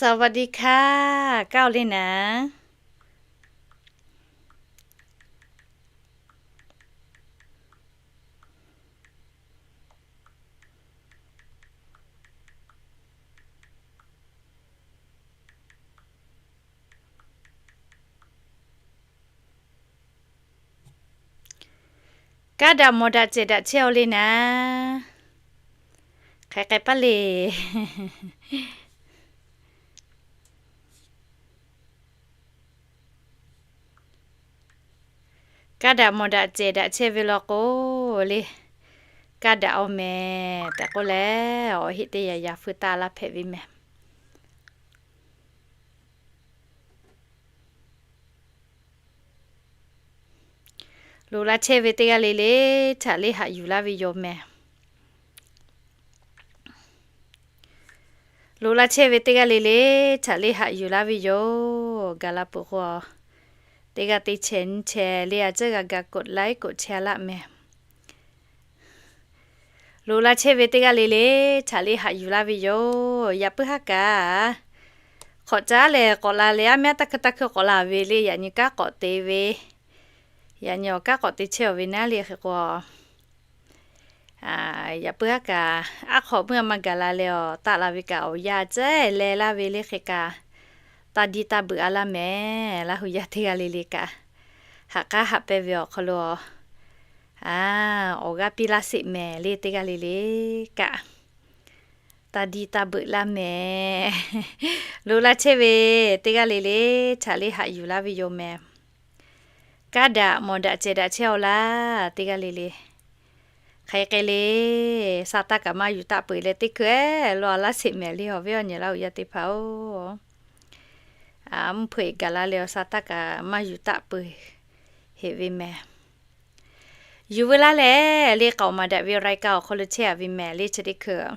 สวัสดีค่ะ Kaˇ-oˬ le naˍ. Kaˇ daꞈ mawˬ daꞈ cehˬ daꞈ chehˇ-oˬ le naˍ. Hk'aˬ hk'e paˇ le. Kaˇ daꞈ mawˬ daꞈ cehˬ daꞈ chehˇ ve law k'o le, kaˇ daꞈ-oˬ mehˍ tehꞈ k'oˆ leh, awˬ heˆ teˇ yanˇ yanˇ feu taˇ laˇ hpehꞈ ve mehˍ. Loꞈ la chehˇ ve teˇ g'aˇ le le, htaꞈ leˇ haꞈ yuˬ laˇ ve yoˬ mehˍ. Loꞈ la chehˇ ve teˇ g'aˇ le le, htaꞈ leˇ haꞈ yuˬ laˇ ve yoˬ. Gaˬ la peuˬ k'o, teˇ g'aˇ teˇ chehˇ nyiˇ chehˇ le a ciˉ g'a ga กดไลค์ กดแชร์ laˇ mehˍ. Loꞈ la chehˇ ve teˇ g'aˇ le le, htaꞈ leˇ haꞈ yuˬ laˇ ve yoˬ. Yaꞈ puiˉ haˉ kaꞈ, hk'awꞈ caˉ lehˬ k'awꞈ la leh, aˉ mehˉ taˇ hkui taˇ hkui k'awꞈ la ve le, yaꞈ nyi kanˉ k'awꞈ te ve, yaꞈ nyi awˬ kanˉ k'awꞈ te chehˇ-oˬ ve naˉ le hk'e k'o, yaꞈ puiˉ haˉ kaꞈ, aˉ hk'awꞈ meuˇ a ma gaˬ la leh awˬ taˆ la ve kaꞈ awˬ yanˇ cehˉ leh laˇ ve le hk'e kaꞈ, taˇ diˇ taˇ beuꞈ a laˇ mehˍ. Laˇ hu yaˇ teˇ g'aˇ le le kaꞈ, haꞈ k'aˉ haꞈ pehnˇ ve awˬ hk'aw lo, awˬ g'aˇ piˇ laˇ sheˍ mehˍ le teˇ g'aˇ le le kaꞈ, taˇ diˇ taˇ beuꞈ laˇ mehˍ. Loꞈ la chehˇ ve teˇ g'aˇ le le, htaꞈ leˇ haꞈ yuˬ laˇ ve yoˬ mehˍ. Kaˇ daꞈ mawˬ daꞈ cehˬ daꞈ chehˇ-oˬ laˇ teˇ g'aˇ le le. Hk'aˬ hk'e le, sa taˇ kaꞈ maˇ yuˬ taˆ peuˬ leh teˇ hkui-eˬ lo a laˇ sheˍ mehˍ le awˬ viˉ awˬ nyi laˇ hu yaˇ teˇ hpaˍ-oˬ. Mvuhˇ hpeuꞈ gaˬ la leh awˬ sa taˇ kaꞈ maˇ yuˬ taˆ peuˬ heꞈ ve mehˍ. Yuˬ veu laˇ leh le k'aoˍ maˍ daꞈ ve รายการ awˬ hk'aw lo chehˇ-a ve mehˍ le chi teˇ hkui.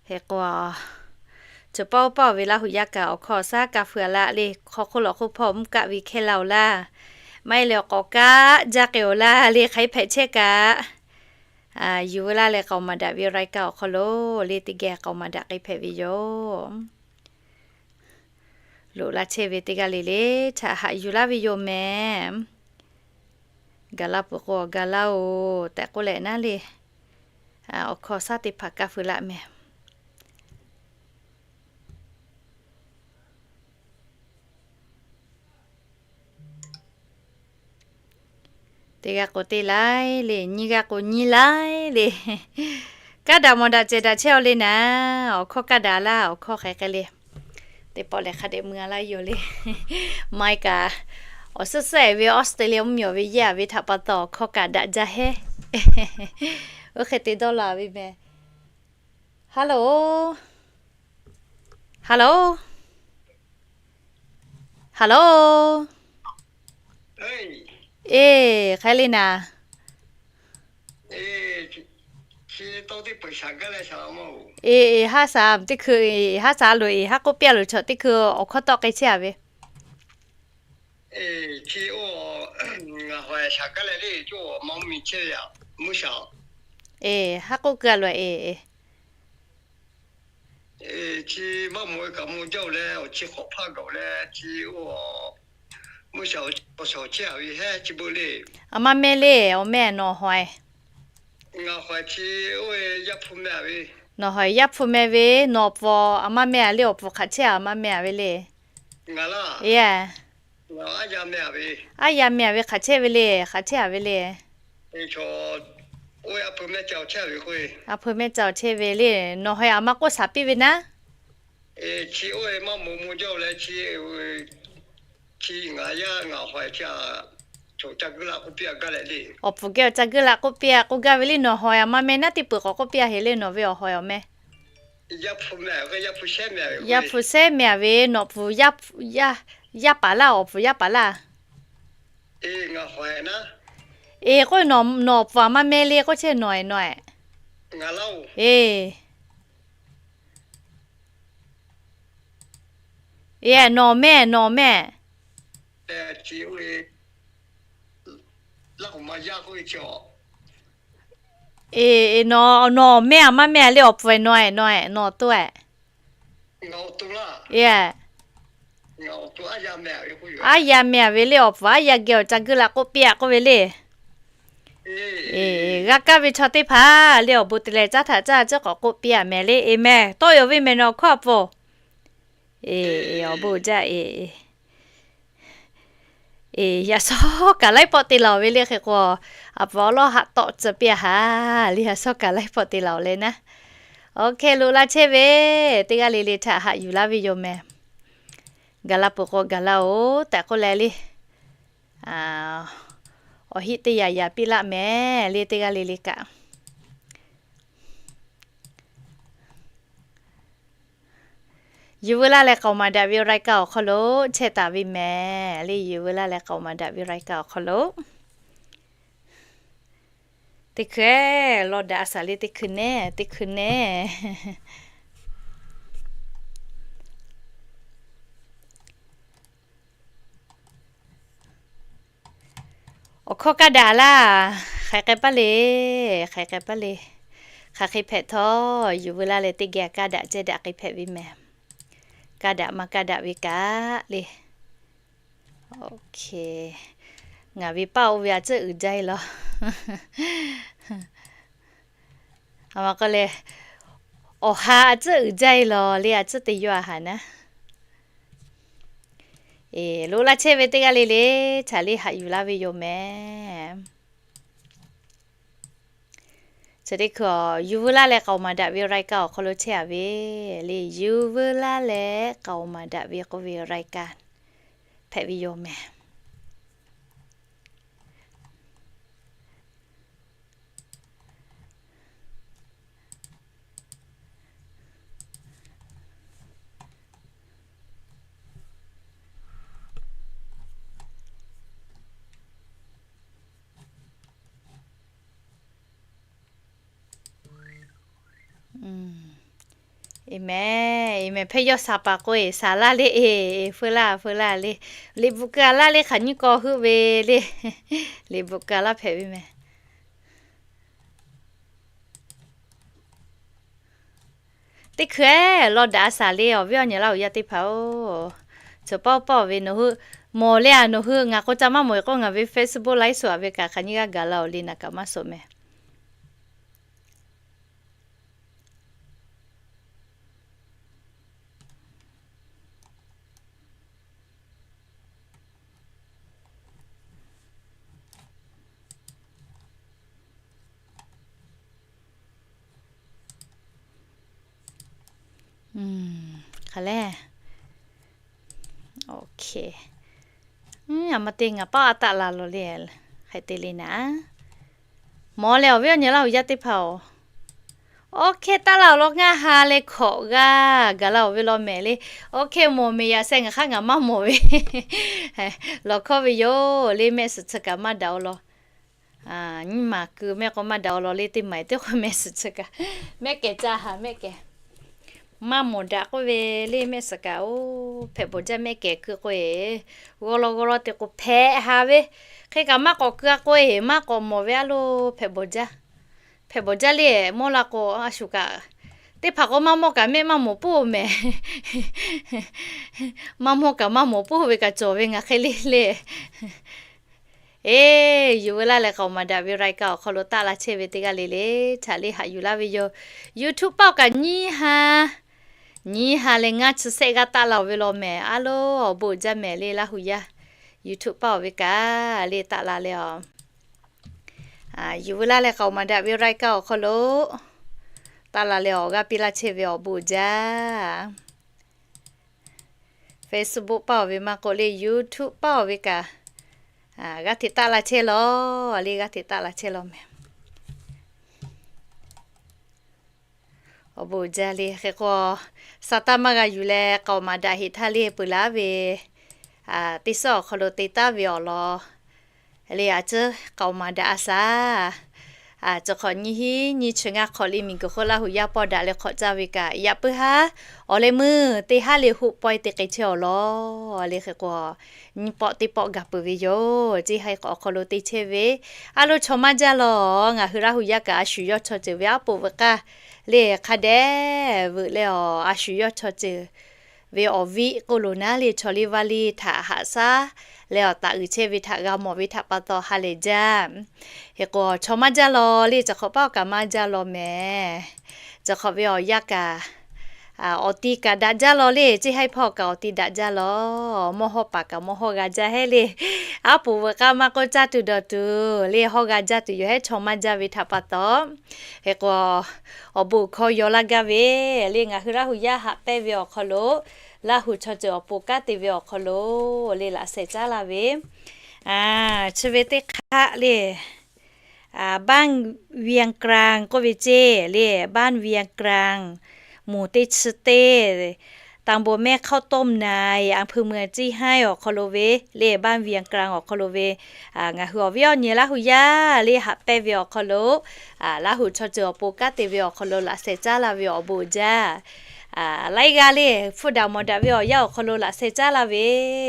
Hk'e k'o, cawˬ paw paw ve laˇ hu yaˇ kaꞈ awˬ hkawˇ awˬ shaˉ kaˇ feu-a laˇ le, hk'aw hk'oˆ lawˬ hk'oˆ hpawˇ mvuhˇ kaˆ ve hkehˇ laˇ-oˬ laˇ. Maˇ heˆ leh awˬ k'awꞈ kaˆ jaˇ k'ai-oˬ laˇ le hk'aˬ hk'e hpehꞈ chehˇ kaꞈ, yuˬ veu laˇ leh k'aoˍ maˍ daꞈ ve รายการ awˬ hk'aw lo le teˇ geh k'aoˍ maˍ daꞈ k'ai hpehꞈ ve yoˬ. Loꞈ la chehˇ ve teˇ g'aˇ le le, htaꞈ haꞈ yuˬ laˇ ve yoˬ mehˍ. Gaˬ la peuˬ k'o gaˬ laˇ-oˬ tehꞈ k'oˆ leh naˉ le, awˬ hkawˇ shaˉ teˇ hpaˍ kaˇ feu laˇ mehˍ. Teˇ g'aˇ k'o teˇ laiˉ le, nyiˇ g'aˇ k'o nyiˇ laiˉ le. Kaˇ daꞈ mawˬ daꞈ cehˬ daꞈ chehˇ-oˬ le naˍ. Awˬ hkawˇ kaˇ daꞈ laˇ, awˬ hkawˇ hk'aˬ hk'e le. Teˇ pawˆ lehˬ hk'a dehꞈ mui-a laˇ yoˬ le. Maˇ heˆ kaꞈ, awˬ suhˉ suhˉ-eˬ ve Australia mvuhˇmiˬ ve yehˇ-a ve htaꞈ pa taw awˬ hkawˇ kaꞈ daꞈ jaˇ heˆ. Oˇ hk'e te dawˇ la ve mehˍ. Hello, hello, hello. Eˬ, hk'aˬ le naˍ. Eˬ, eˬ, haˉ shaˍ teˇ hkui, haˉ shaˍ loˬ eˬ, haˉ k'oˆ piˇ-a loˬ chaw teˇ hkui awˬ hkawˇ tawˆ k'ai chehˇ-a ve. Eˬ, haˉ k'oˆ keu-a loˬ eˬ. A ma meh le, awˬ meh nawˬ hawˬ-e. Nawˬ hawˬ-e Yaˇ hpu meh ve, nawˬ pfuhˍ a ma meh-a le, awˬ pfuhˍ hk'aˬ chehˇ-a, a ma meh-a ve le. Eˬ, aˉ yaˇ meh-a ve hk'aˬ chehˇ ve le, hk'aˬ chehˇ-a ve le. A hpu meh ca awˬ chehˇ ve le, nawˬ hawˬ-e a ma k'oˆ shaˍ piˇ ve naˉ. Awˬ pfuhˍ geh awˬ ca guˇ la k'oˆ piˇ-a k'oˆ gaˇ ve le, nawˬ hawˬ-e a ma meh naˉ teˇ peuˬ k'awꞈ k'oˆ piˇ-a heˍ le, nawˬ ve awˬ hawˬ-e awˬ meh. Yaˇ hpu sehˉ meh-a ve, nawˬ pfuhˍ yaˇ paˍ laˇ, awˬ pfuhˍ yaˇ paˍ laˇ. Eˬ, k'oˆ ve, nawˬ awˬ pfuhˍ a ma meh le k'oˆ chehˇ nawˬ-e, nawˬ-e. Eˬ, eˬ, nawˬ meh, nawˬ meh. Eˬ, nawˬ, nawˬ meh a ma meh le, awˬ pfuhˍ-e nawˬ-e, nawˬ-e, nawˬ to-e. Aˉ yaˇ meh-a ve le, awˬ pfuhˍ aˉ yaˇ geh awˬ ca geuˆ la k'oˆ piˇ-a k'oˆ ve le. G'a kaˇ ve chaw teˇ hpaˍ le, awˬ bon te leh caˉ htaꞈ caˇ ceuˬ k'awꞈ k'oˆ piˇ-a meh le. Eˬ meh, tawˇ yaw ve meh nawˬ hkawˇ a pfuhˍ. Eˬ, awˬ bon jaˇ. Eˬ, eˬ, yaꞈ shawˉ kaꞈ laiˉ pawˆ te laˬ-oˬ ve le hk'e k'o, a pfuhˍ awˬ lawˉ haꞈ tawˆ tcuh piˇ-a haˍ le, yaꞈ shawˉ kaꞈ laiˉ pawˆ te laˬ-oˬ le naˉ. Oˇ hk'e loꞈ la chehˇ ve, teˇ g'aˇ le le htaꞈ haꞈ yuˬ laˇ ve yoˬ meh. Gaˬ la peuˬ k'o gaˬ la-oˬ tehꞈ k'oˆ leh le. Awˬ heˆ teˇ yaꞈ yaꞈ piˇ laˆ meh le, teˇ g'aˇ le le kaꞈ. Yuˬ veu laˇ leh k'aoˍ maˍ daꞈ ve รายการ awˬ hk'aw lo chehˇ taˍ ve meh le, yuˬ veu laˇ leh k'aoˍ maˍ daꞈ ve รายการ awˬ hk'aw lo. Teˇ hkui-eˬ, lawˇ daꞈ a shaˍ le, teˇ hkui nehˉ, teˇ hkui nehˉ. Awˬ hkawˇ kaˇ daꞈ laˇ, hk'aˬ hk'e paˇ le, hk'aˬ hk'e paˇ le. Hk'aˬ hk'e hpehꞈ htawˇ, yuˬ veu laˇ leh teˇ geh kaˇ daꞈ ceh daꞈ hk'e hpehꞈ ve meh. Kaˇ daꞈ maˇ kaˇ daꞈ ve kaꞈ le. Ngaˬ ve paˇ oˇ ve a tcuhˉ uiˍ jaˇ-e law. A ma k'o le, awˬ ha a tcuhˉ uiˍ jaˇ-e law le, a tcuhˉ te yaw a haˍ naˉ. Eˬ, loꞈ la chehˇ ve teˇ g'aˇ le le, htaꞈ le haꞈ yuˬ laˇ ve yoˬ meh. Chi teˇ hkui-a, yuˬ veu laˇ leh k'aoˍ maˍ daꞈ ve รายการ awˬ hk'aw lo chehˇ a ve le, yuˬ veu laˇ leh k'aoˍ maˍ daꞈ ve k'oˆ ve รายการ hpehꞈ ve yoˬ meh. Eˬ meh, eˬ meh, hpehˇ yawˇ sha paˍ k'o eˬ sha laˇ le, eˬ, eˬ, feu laˇ, feu laˇ le. Liꞈ bvuhꞈ keu a laˇ le, hk'aˬ nyiˇ kaw heuˆ ve le. Liꞈ bvuhꞈ keu a laˇ hpehꞈ ve meh. Teˇ hkui-eˬ, lawˇ daꞈ a shaˍ le, awˬ viˉ awˬ nyi Laˇ huˍ yaˇ teˇ hpaˍ-oˬ, cawˬ pawˆ pawˆ ve nawˬ hui mawˬ le a, nawˬ hui ngaˬ k'o ca maˇ mawˬ-e k'o, ngaˬ ve Facebook live show a ve kaꞈ hk'aˬ nyiˇ g'aˇ gaˬ la-oˬ le, naˍ kaꞈ maˇ suh meh. Hk'aˬ le. Oˇ hk'e, a ma te ngaˬ paˇ a taˆ la lawˬ le, hk'e te le naˍ. Mawˬ leh awˬ viˉ awˬ nyi Laˇ huˍ yaˇ teˇ hpaˍ-oˬ, oˇ hk'e taˆ la awˬ lawn ngaˇ ha leh hkawꞈ g'aˇ gaˬ la awˬ ve law mehˍ le. Oˇ hk'e mawˬ mehˍ yaꞈ sheh ngaˬ hk'aˇ ngaˬ maˇ mawˬ ve lawˬ hkawˇ ve yoˬ le. Mehˆ suhˍ chi kaꞈ maˇ daꞈ-o law. Nyiˇ maˬ keu mehˆ k'o maˇ daꞈ-o law le, teˇ maˬ teˇ k'o mehˆ suhˍ chi kaꞈ, mehˆ kehˬ ca haˍ mehˆ kehˬ. Maˇ mawˬ daꞈ k'oˆ ve le, mehˆ suhˍ kaꞈ oˇ hpehꞈ bawˬ jaˇ. Mehˆ kehˬ keu k'o eˬ, g'aw law g'aw law te k'o hpehꞈ haˍ ve. Hk'e kaꞈ maˇ k'awꞈ keu a k'o eˬ, maˇ k'awꞈ mawˬ ve a lo, hpehꞈ bawˬ jaˇ. Hpehꞈ bawˬ jaˇ le, mawˇ la k'o a shuˍ kaꞈ, teˇ hpaˍ k'o maˇ mawˇ kaꞈ mehˆ maˇ mawˬ puiˉ-oˬ mehˍ. Maˇ mawˇ kaꞈ maˇ mawˬ puiˉ ve kaꞈ cawˬ ve ngaˬ hk'e le le. Eˬ, yuˬ veu laˇ leh k'aoˍ maˍ daꞈ ve รายการ awˬ hk'aw lo taˆ la chehˇ ve teˇ g'aˇ le le, htaꞈ le haꞈ yuˬ laˇ ve yoˬ. YouTube paˆ-oˬ kaꞈ nyiˇ ha, nyiˇ ha leh ngaˇ chi sehˆ g'aˇ taˆ la-oˬ ve law mehˍ. A lo, awˬ bon uiˍ jaˇ mehˍ le Laˇ huˍ yaˇ. YouTube paˆ-oˬ ve kaꞈ le taˆ la leh a, yuˬ veu laˇ leh k'aoˍ maˍ daꞈ ve รายการ awˬ hk'aw lo taˆ la leh awˬ g'aˇ piˇ laˇ chehˇ ve awˬ bon uiˍ jaˇ. Facebook paˆ-oˬ ve maˇ k'oˆ le, YouTube paˆ-oˬ ve kaꞈ, g'aˇ hteꞈ taˆ la chehˇ law, le g'aˇ hteꞈ taˆ la chehˇ law mehˍ. Awˬ bon uiˍ jaˇ le hk'e k'o, sa taˇ maˇ g'a yuˬ leh k'aoˍ maˍ daꞈ heˍ htaˇ le peuˬ laˇ ve, teˇ suhˉ awˬ hk'aw lo te taˍ ve awˬ lawn le, a ciˉ k'aoˍ maˍ daꞈ a shaˍ. Chi hk'awꞈ nyiˇ hinˉ nyiˇ chi ngaˇ hk'awꞈ le miˬguiˬ hk'oˆ Laˇ huˍ yaˇ pawˆ daꞈ leh hk'awꞈ caˇ ve kaꞈ, yaꞈ puiˉ haˉ awˬ leh meuˇ teˇ haˉ le hoˆ pawehˇ te k'ai chehˇ awˬ lawn le hk'e k'o, nyiˇ pawˆ teˇ pawˆ gaˬ peuˬ ve yoˬ. Ceˇ haiˬ k'awꞈ awˬ hk'aw lo te chehˇ ve, a lo chaw maˇ jaˇ law. Ngaˬ hui Laˇ huˍ yaˇ kaꞈ a shu yawˇ chaw ceuˬ ve aˉ poꞈ veuꞈ k'aˇ le hk'a dehꞈ veuꞈ leh awˬ a shu yawˇ chaw ceuˬ ve awˬ viˉ k'oˆ lo naˉ le chaw liˇ vaˇ liˇ htaꞈ haꞈ shaˉ leh awˬ taꞈ uiˍ chehˇ ve htaꞈ g'a mawˬ ve htaꞈ pa taw ha lehˬ jaˇ. Hk'e k'o chaw maˇ jaˇ law le, chi hk'awꞈ paˆ awˬ kaꞈ maˇ jaˇ law mehˍ. Chi hk'awꞈ ve awˬ yanˇ kaꞈ awˬ ti kaꞈ daꞈ jaˇ law le, ceˇ haiˉ hpawˇ kaꞈ awˬ ti daꞈ jaˇ law. Mawˇ hawˇ paˍ kaꞈ mawˇ hawˇ g'a jaˇ heˆ le. Aˉ poꞈ veuꞈ k'aˇ maˇ k'oˆ caˇ tuˬ dawˬ tuˬ le, hawˇ g'a jaˇ tuˬ yoˬ heˆ, chaw maˇ jaˇ ve htaꞈ pa taw. Hk'e k'o awˬ bon hkawˇ yaw laˇ gaˇ ve le, ngaˬ hui Laˇ huˍ yaˇ haꞈ pehnˇ ve awˬ hk'aw lo, Laˇ huˍ chaw ceuˬ awˬ pon kanˉ te ve awˬ hk'aw lo le laꞈ sheh caˉ laˇ ve chi ve teˇ hk'aˆ le, บ้านเวียงกลาง k'oˆ ve ceˇ le, บ้านเวียงกลาง หมู่ teˇ chi teˇ, ตำบลแม่ข้าวต้ม ใน อำเภอเมือง ceˇ haiˉ awˬ hk'aw lo ve le, บ้านเวียงกลาง awˬ hk'aw lo ve ngaˬ hui awˬ viˉ awˬ nyi Laˇ huˍ yaˇ le haꞈ pehnˇ ve awˬ hk'aw lo, Laˇ huˍ chaw ceuˬ awˬ pon kanˉ te ve awˬ hk'aw lo laꞈ sheh caˉ laˇ ve awˬ bon jaˇ. Laiˉ g'aˇ le hpfuhˇ daꞈ mawˬ daꞈ ve awˬ yanˇ awˬ hk'aw lo laꞈ sheh caˉ laˇ ve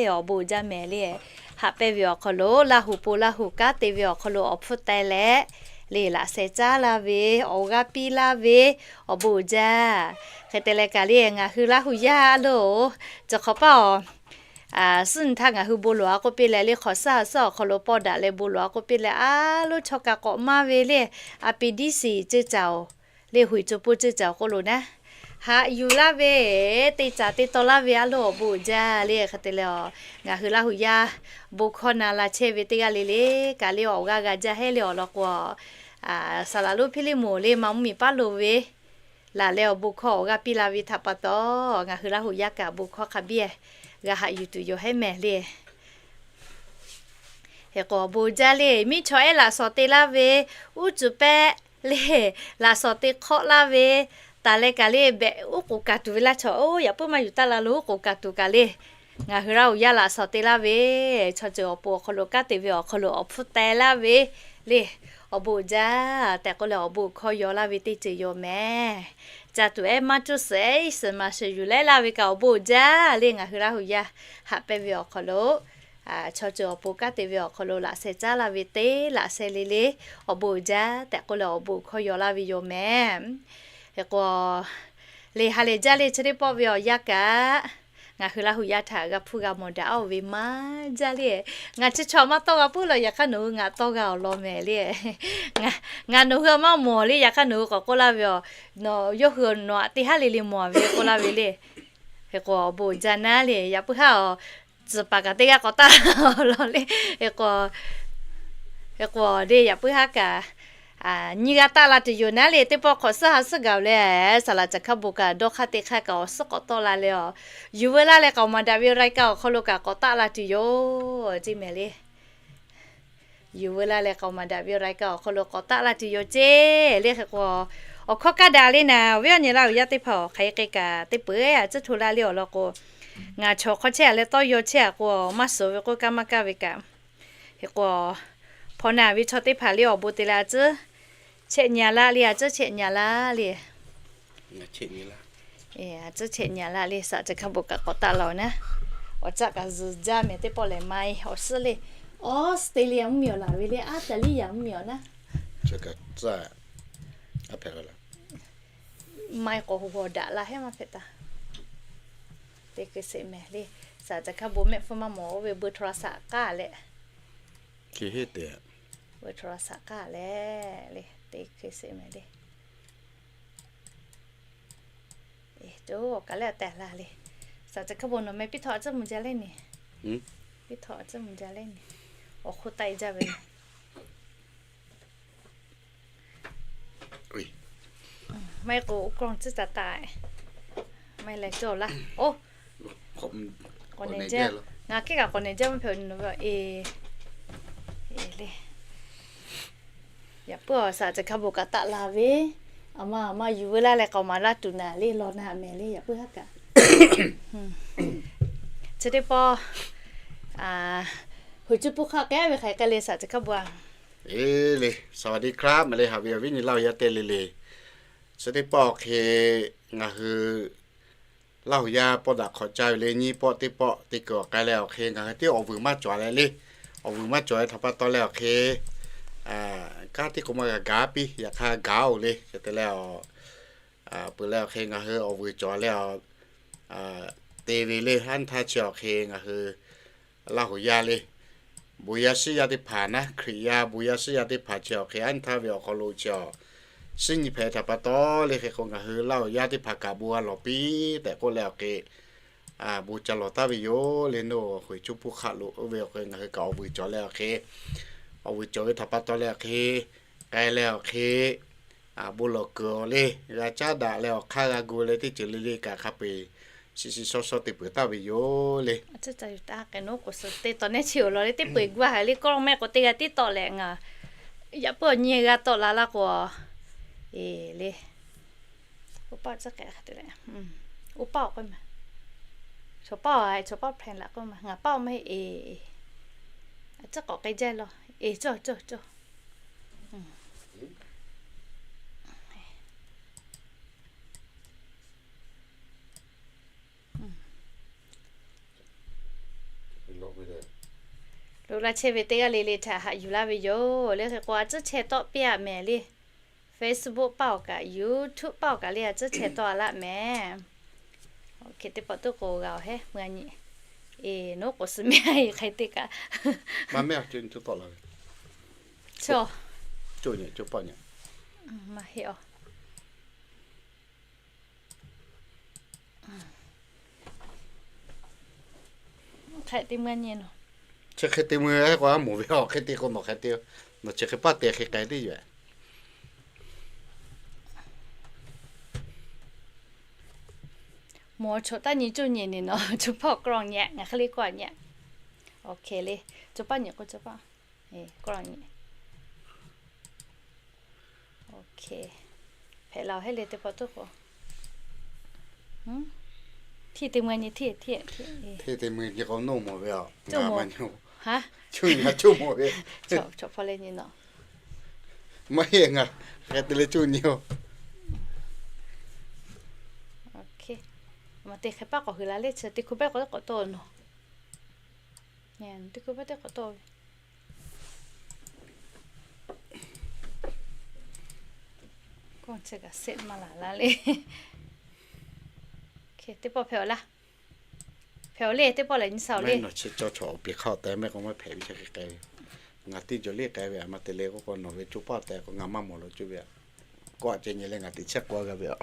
awˬ bon jaˇ mehˍ le. Haꞈ pehnˇ ve awˬ hk'aw lo Laˇ huˍ pon Laˇ huˍ kanˉ te ve awˬ hk'aw lo awˬ hpfuhˇ teh leh le laꞈ sheh caˉ laˇ ve, awˬ g'aˇ piˇ laˇ ve awˬ bon jaˇ. Hk'e te leh kaꞈ le ngaˬ hui Laˇ huˍ yaˇ a loˬ, chi hk'awꞈ paˆ awˬ suhˉ nyi htaˇ ngaˬ hui bon lawˬ a k'oˆ piˇ leh le, hk'awꞈ suhˉ ha suhˉ awˬ hk'aw lo pawˇ daꞈ leh bon lawˬ a k'oˆ piˇ leh a loˉ chaw kaꞈ k'awꞈ maˇ ve le, a pi diˉ shiˍ ceuˇ caˍ oˬ le, huiˍ co poˇ ceuˇ caˍ oˬ k'oˆ lo naˉ, haꞈ yuˬ laˇ ve, te caˍ te taw laˇ ve a loˬ awˬ bon uiˍ jaˇ le. Hk'e te leh ngaˬ hui Laˇ huˍ yaˇ bon hkawˇ na la chehˇ ve teˇ g'aˇ le le kaꞈ le awˬ g'aˇ g'a jaˇ heˆ le awˬ lawn k'o, saˍ laˍ lonˉ Hpiˇliˇ moˍ le ma mvuhˇ miˬ paˉ lo ve laˬ leh awˬ bon hkawˇ awˬ g'aˇ piˇ la ve htaꞈ pa taw, ngaˬ hui Laˇ huˍ yaˇ kaꞈ bon hkawˇ hk'a biˇ g'a haꞈ yuˬ tuˬ yoˬ heˆ mehˍ le. Hk'e k'o awˬ bon jaˇ le, miˇ chaw ehˉ laꞈ shawˍ te laˇ ve, uˉ cuˬ pehˆ le, laꞈ shawˍ te hk'awˆ laˇ ve, taˍ leh kaꞈ le behꞈ uˉ k'oˍ kaˍ tuˬ ve laˇ chaw, oˇ yaꞈ puiˉ maˇ yuˬ taˇ la lo uˉ k'oˍ kaˍ tuˬ kaꞈ le, ngaˬ hui Laˇ huˍ yaˇ laꞈ shawˍ te laˇ ve, chaw ceuˬ awˬ pon awˬ hk'aw lo kanˉ te ve awˬ hk'aw lo awˬ hpfuhˇ teh laˇ ve le, awˬ bon uiˍ jaˇ tehꞈ k'oˆ leh awˬ bon hkawˇ yaw laˇ ve teˇ ceuˬ yoˬ mehˍ. Ca tuˬ ehˉ maˇ cuˇ suhˍ ehˉ iˉ suhˍ maˍ suhˍ yuˬ leh laˇ ve kaꞈ awˬ bon uiˍ jaˇ le, ngaˬ hui Laˇ huˍ yaˇ haꞈ pehnˇ ve awˬ hk'aw lo chaw ceuˬ awˬ pon kanˉ te ve awˬ hk'aw lo laꞈ sheh caˉ laˇ ve teˇ laꞈ sheh le le, awˬ bon uiˍ jaˇ tehꞈ k'oˆ leh awˬ bon hkawˇ yaw laˇ ve yoˬ mehˍ. Hk'e k'o le ha lehˬ jaˇ le, chi teˇ pawˆ ve awˬ yanˇ kaꞈ ngaˬ hui Laˇ huˍ yaˇ htaꞈ g'a hpuˇ g'a mawˬ daꞈ a oˬ ve maˇ jaˇ le. Ngaˬ chi chaw maˇ tawˇ g'a puiˉ la, yaꞈ hk'aˇ nawˬ hui ngaˬ tawˇ g'a awˬ lawn mehˍ le. Ngaˬ nawˬ hui maˇ mawˬ le, yaꞈ hk'aˇ nawˬ hui k'awꞈ k'oˆ laˇ ve, nawˬ yawˇ hui nawˬ aꞈ teˇ haˉ le le mawˬ ve k'oˆ laˇ ve le. Hk'e k'o awˬ bon uiˍ jaˇ naˉ le, yaꞈ puiˉ haˉ awˬ tcuhˍ paˍ kaꞈ teˇ g'aˇ k'awꞈ taˆ la awˬ lawn le. Hk'e k'o le yaꞈ puiˉ haˉ kaꞈ nyi g'a taˆ la tuˬ yoˬ naˉ le, teˇ pawˆ hk'awꞈ suhˉ ha suhˉ gaˬ oˬ le, saˍ laˍ caˬ hkaˇ bon kaꞈ dawˇ hk'aˇ teˇ hk'aˇ kaꞈ awˬ suhˉ k'awꞈ tawˆ la leh awˬ, yuˬ veu laˇ leh k'aoˍ maˍ daꞈ ve raiˍ kaꞈ awˬ hk'aw lo kaꞈ k'awꞈ taˆ la tuˬ yoˬ ceˇ mehˍ le. Yuˬ veu laˇ leh k'aoˍ maˍ daꞈ ve raiˍ kaꞈ awˬ hk'aw lo k'awꞈ taˆ la tuˬ yoˬ ceˇ le. Hk'e k'o awˬ hkawˇ kaˇ daꞈ le naˍ, awˬ viˉ awˬ nyi Laˇ huˍ yaˇ teˇ hpaˍ awˬ hk'aˬ hk'e kaꞈ teˇ peuˬ a tcuhˉ hto laˇ le awˬ lawn k'o, ngaˬ chaw hk'aw chehˇ a leh tawˇ yaw chehˇ a k'o maˇ suhˍ ve k'oˆ kaˇ maˇ kaˇ ve kaꞈ. Hk'e k'o hpaw na ve chaw teˇ hpaˍ le awˬ bon te leh a tcuhˉ chehˇ nyi a laˇ le, a tcuhˉ chehˇ nyi a laˇ le. A tcuhˉ chehˇ nyi a laˇ le, saˍ laˍ caˬ hkaˇ bon kaꞈ k'awꞈ taˆ la awˬ naˉ. Awˬ caˆ kaꞈ zuhˬ jaˇ mehˍ, teˇ pawˆ lehˬ maˇ heˆ awˬ suhˉ le. Australia mvuhˇmiˬ awˬ laˬ ve le, Australia mvuhˇmiˬ awˬ naˉ. Maˇ heˆ k'awꞈ hu g'awˬ daꞈ la heˆ maˇ hpehꞈ taˍ. Teˇ hkui sheˍ mehˍ le, saˍ laˍ caˬ hkaˇ bon mehˆ hpfuhˇ maˇ mawˬ oˇ ve bon htaꞈ la saꞈ k'aˇ leh, bon htaꞈ la saꞈ k'aˇ leh le, teˇ hkui sheˍ mehˍ le. Eˬ, awˬ kaˬ lehˬ tehꞈ la le. Saˍ laˍ caˬ hkaˇ bon nawˬ meh piˇ htawˇ a tcuhˉ mvuh jaˇ leh ni. Piˇ htawˇ a tcuhˉ mvuh jaˇ leh ni. Awˬ hk'oˆ taˆ e jaˇ ve. Maˇ heˆ k'o uˉ kawˇ tcuhˉ taˍ taˍ. Maˇ heˆ leh cawˬ laˇ. Oˇ, k'awꞈ nehˬ jaˇ. Ngaˬ kehˉ kaꞈ k'awꞈ nehˬ jaˇ maˇ hpehꞈ ve nawˬ ve. Eˬ, eˬ le. Yaꞈ puiˉ awˬ saˍ laˍ caˬ hkaˇ bon kaꞈ taˆ la ve, aˬ ma aˬ ma yuˬ veu laˇ leh k'aoˍ maˍ laˇ tuˬ naˍ le, law naˍ mehˍ le, yaꞈ puiˉ haˉ kaꞈ. Chi teˇ pawˆ, hui cuˇ puˇ hk'aˆ k'ehˉ ve hk'aˬ hk'e le saˍ laˍ caˬ hkaˇ bon a. Eˬ le, สวัสดีครับ mehˍ le, haꞈ ve awˬ viˉ nyi Laˇ huˍ yaˇ teˇ le le. Chi teˇ pawˆ awˬ hk'e ngaˬ hui Laˇ huˍ yaˇ pawˆ daꞈ hk'awꞈ caˇ ve le, nyiˇ pawˆ teˇ pawˆ te kuiˬ awˬ k'ai leh awˬ hk'e ngaˬ hui tiˉ awˬ vuiˬ maˇ cawˬ leh le. Awˬ vuiˬ maˇ cawˬ leh htaꞈ pa taw leh awˬ hk'e kanˉ teˇ k'o maˇ g'a gaˬ piˇ, yaꞈ hk'aˇ gaˬ oˬ le. Hk'e te leh awˬ Peuˬ leh awˬ hk'e ngaˬ hui awˬ vuiˬ cawˬ leh a, te ve le, aˉ htaˇ chi awˬ hk'e ngaˬ hui Laˇ huˍ yaˇ le, bon yaˇ shiˉ yaˇ teˇ hpaˍ naˉ, Hkriꞈ yaˇ bon yaˇ shiˉ yaˇ teˇ hpaˍ chi awˬ hk'e aˉ htaˇ ve awˬ hk'aw lo chi a, shiˉ nyi hpehꞈ htaꞈ pa taw le hk'e k'o ngaˬ hui Laˇ huˍ yaˇ teˇ hpaˍ kaꞈ bon g'a lawˬ piˇ tehꞈ k'oˆ leh awˬ hk'e bon ca lawˬ taˍ ve yoˬ le. Nawˬ hui cuˇ puˇ hk'aˆ lo oˇ ve awˬ hk'e ngaˬ hui kaꞈ awˬ vuiˬ cawˬ leh awˬ hk'e, awˬ vuiˬ cawˬ ve htaꞈ pa taw leh awˬ hk'e k'ai leh awˬ hk'e bon lawˬ kuiˬ awˬ le, g'a caˉ daꞈ leh awˬ hk'aˇ g'a gu leh teˇ ceuˬ le le kaꞈ hk'a peu-eˬ shiˍ shiˍ shaw shaw te peuˬ taˍ ve yoˬ le. Aˬ, k'oˍ suhˍ teˇ tawˍ nehˉ chi awˬ lawn le teˇ peu-eˬ gu a haiˬ le kawˇ mehˆ k'o teˇ g'aˇ tiˉ tawˆ leh ngaˬ yaꞈ puiˉ awˬ nyi g'a tawˆ la laˇ k'o, e le, oˇ paˆ tcuhˉ k'ehꞈ hk'e te le, oˇ paˆ awˬ k'oˆ ma, chaw paˆ awˬ haiˬ chaw paˆ hpehꞈ laꞈ k'oˆ ma, ngaˬ paˆ awˬ ma e, aˬ, tcuhˉ k'awꞈ k'ai jaˇ law, e cawˇ cawˇ cawˇ. Loꞈ la chehˇ ve teˇ g'aˇ le le htaꞈ haꞈ yuˬ laˇ ve yoˬ le. Hk'e k'o a tcuhˉ chehˇ tawˆ piˇ a mehˍ le. Facebook paˆ awˬ kaꞈ YouTube paˆ awˬ kaꞈ le a tcuhˉ chehˇ tawˆ a laˇ mehˍ. Oˇ hk'e teˇ pawˆ tuˉ k'o g'a awˬ hehˉ meuˇ a nyi. E, nawˬ k'oˍ suhˍ mehˆ a e hk'e te kaꞈ maˇ mehˆ a, cawˇ tawˆ la ve. Cawˇ, cawˇ nyi cawˇ paˆ nyi. Maˇ heˆ a. Hk'e te meuˇ nyi nawˬ. Chi hk'e te meuˇ k'o a moˍ ve a, hk'e te k'o nawˬ hk'e te, nawˬ chi hk'e paˆ te hk'e k'ai teˇ yoˬ. Mawˬ chaw taˇ nyi cawˇ nyi ni nawˬ, chaw paˆ awˬ kawˆ nyi, ngaˬ hk'e le kawˆ nyi. Oˇ hk'e le, chaw paˆ nyi k'o chaw paˆ, kawˆ nyi. Oˇ hk'e, hpehꞈ la awˬ hehˉ le teˇ pawˆ tuˉ k'o, hteˇ te meuˇ nyi, hteˇ, hteˇ, hteˇ te meuˇ nyi k'o nawˬ mawˬ ve a, ngaˬ maˇ nyi. Haˉ, cuˇ nyi cuˇ mawˬ ve. Chaw hpaw leh nyi nawˬ. Maˇ heˆ, ngaˬ hk'e te leh cuˇ nyi oˬ. Maˇ te hk'e paˆ k'awꞈ hui la le, chi teˇ hkui pehˇ k'awꞈ k'awꞈ tawˆ nawˬ. Teˇ hkui pehˇ teˇ k'awꞈ tawˆ ve. Kawˇ chi kaꞈ seˆ maˇ laˬ laˇ le. Teˇ pawˆ hpehꞈ awˬ laˇ. Hpehꞈ awˬ le, teˇ pawˆ lehˬ nyi sa awˬ le. Chi cawˇ chaw awˬ peˍ hk'aˇ awˬ tehˬ mehˆ k'o maˇ hpehꞈ ve chi hk'e k'ai ve. Ngaˬ teˇ jawˬ le k'ai ve a, maˇ te le k'oˆ k'o nawˬ ve co paˆ tehꞈ k'o ngaˬ maˇ mawˬ lo cuˇ ve a. Kawˆ ceh nyi leh ngaˬ teꞈ chehˇ k'oˆ a g'a ve a.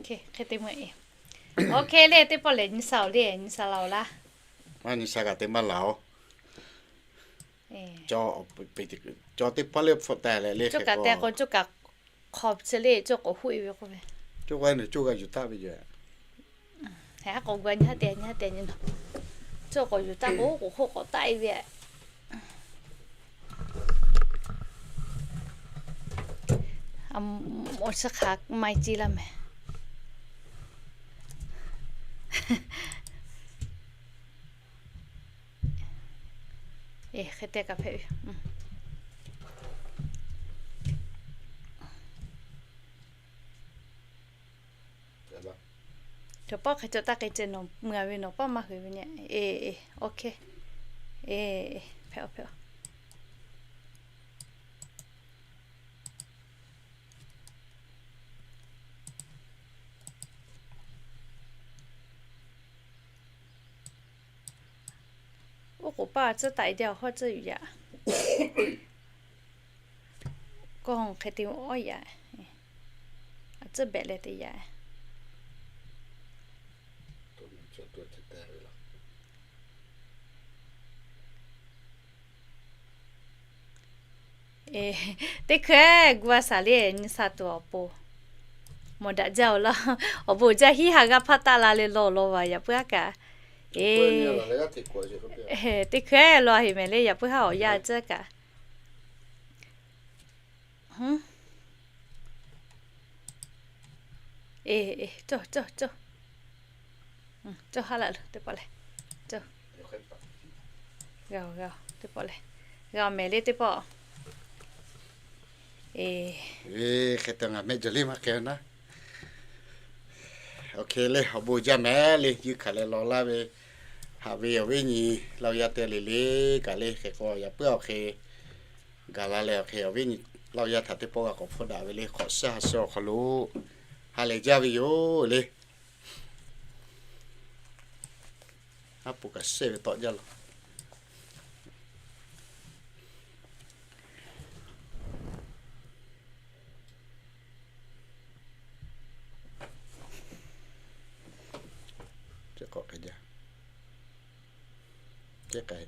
Hk'e te meuˇ e. Oˇ hk'e le, teˇ pawˆ lehˬ nyi sa awˬ le, nyi sa la awˬ laˇ. Maˇ nyi sa kaꞈ te maˇ laˬ oˬ. Cawˇ teˇ pawˆ le hpfuhˆ teh leh le, cawˇ kaꞈ teh k'o cawˇ kaꞈ hk'aw chi le cawˇ k'awꞈ huˆ e ve k'oˆ ve. Cawˇ k'o nawˬ cawˇ g'a yuˬ taˆ ve yoˬ. Haˉ k'awꞈ gu a nyi haˉ te nyi haˉ te nyi nawˬ. Cawˇ k'awꞈ yuˬ taˆ k'o k'oˍ hk'oˆ k'awꞈ taˆ e ve. Awˬ chi hk'aˬ maˇ ci laˇ mehˍ. E, hk'e te kaꞈ hpehꞈ ve. Chaw paˆ hk'e cawˬ taˇ k'ai ceh nawˬ mui a ve nawˬ paˆ maˇ hui ve nyi. E, e, oˇ hk'e. E, hpehꞈ a hpehꞈ a. Oˇ k'oˍ paˇ a tcuhˉ taˍ e teˇ awˬ hawˉ tcuhˉ yuˬ yaꞈ. Kawˇ hk'e te oˇ yaꞈ. A tcuhˉ behꞈ leh te yaꞈ. Teˇ hkui gu a shaˍ le nyi sa tuˬ awˬ pon mawˬ daꞈ jaˇ-oˬ laˇ. Awˬ bon jaˇ hiˉ ha g'aˇ hpaˇ taˆ la leh law law vaˬ yaꞈ puiˉ aˉ kaꞈ. E, teˇ hkui law heˍ mehˍ le yaꞈ puiˉ haˉ awˬ yaˇ tcuhˉ kaꞈ. E, e, cawˇ cawˇ cawˇ. Cawˇ haˉ laꞈ lo teˇ pawˆ lehˬ. Cawˇ. G'a-oˬ g'a-oˬ teˇ pawˆ lehˬ. G'a mehˍ le teˇ pawˆ. E, hk'e te ngaˬ mehˆ jaˬ le maˇ hk'e naˉ. Oˇ hk'e le awˬ bon jaˇ mehˍ le, yuˇ hkanˍ leh law laˇ ve Haꞈ ve awˬ viˉ nyi Laˇ huˍ yaˇ teˇ g'aˇ le le kaꞈ le, hk'e k'o yaꞈ puiˉ awˬ hk'e gaˬ la leh awˬ hk'e awˬ viˉ nyi Laˇ huˍ yaˇ htaꞈ teˇ pawˆ g'a k'awꞈ hpfuhˇ daꞈ ve le, hk'awꞈ suhˉ ha suhˉ awˬ hk'aw lo ha lehˬ jaˇ ve yoˬ le. Aˉ po kaꞈ shehˆ ve tawˆ jaˇ law. K'awꞈ k'ai jaˇ. K'ai.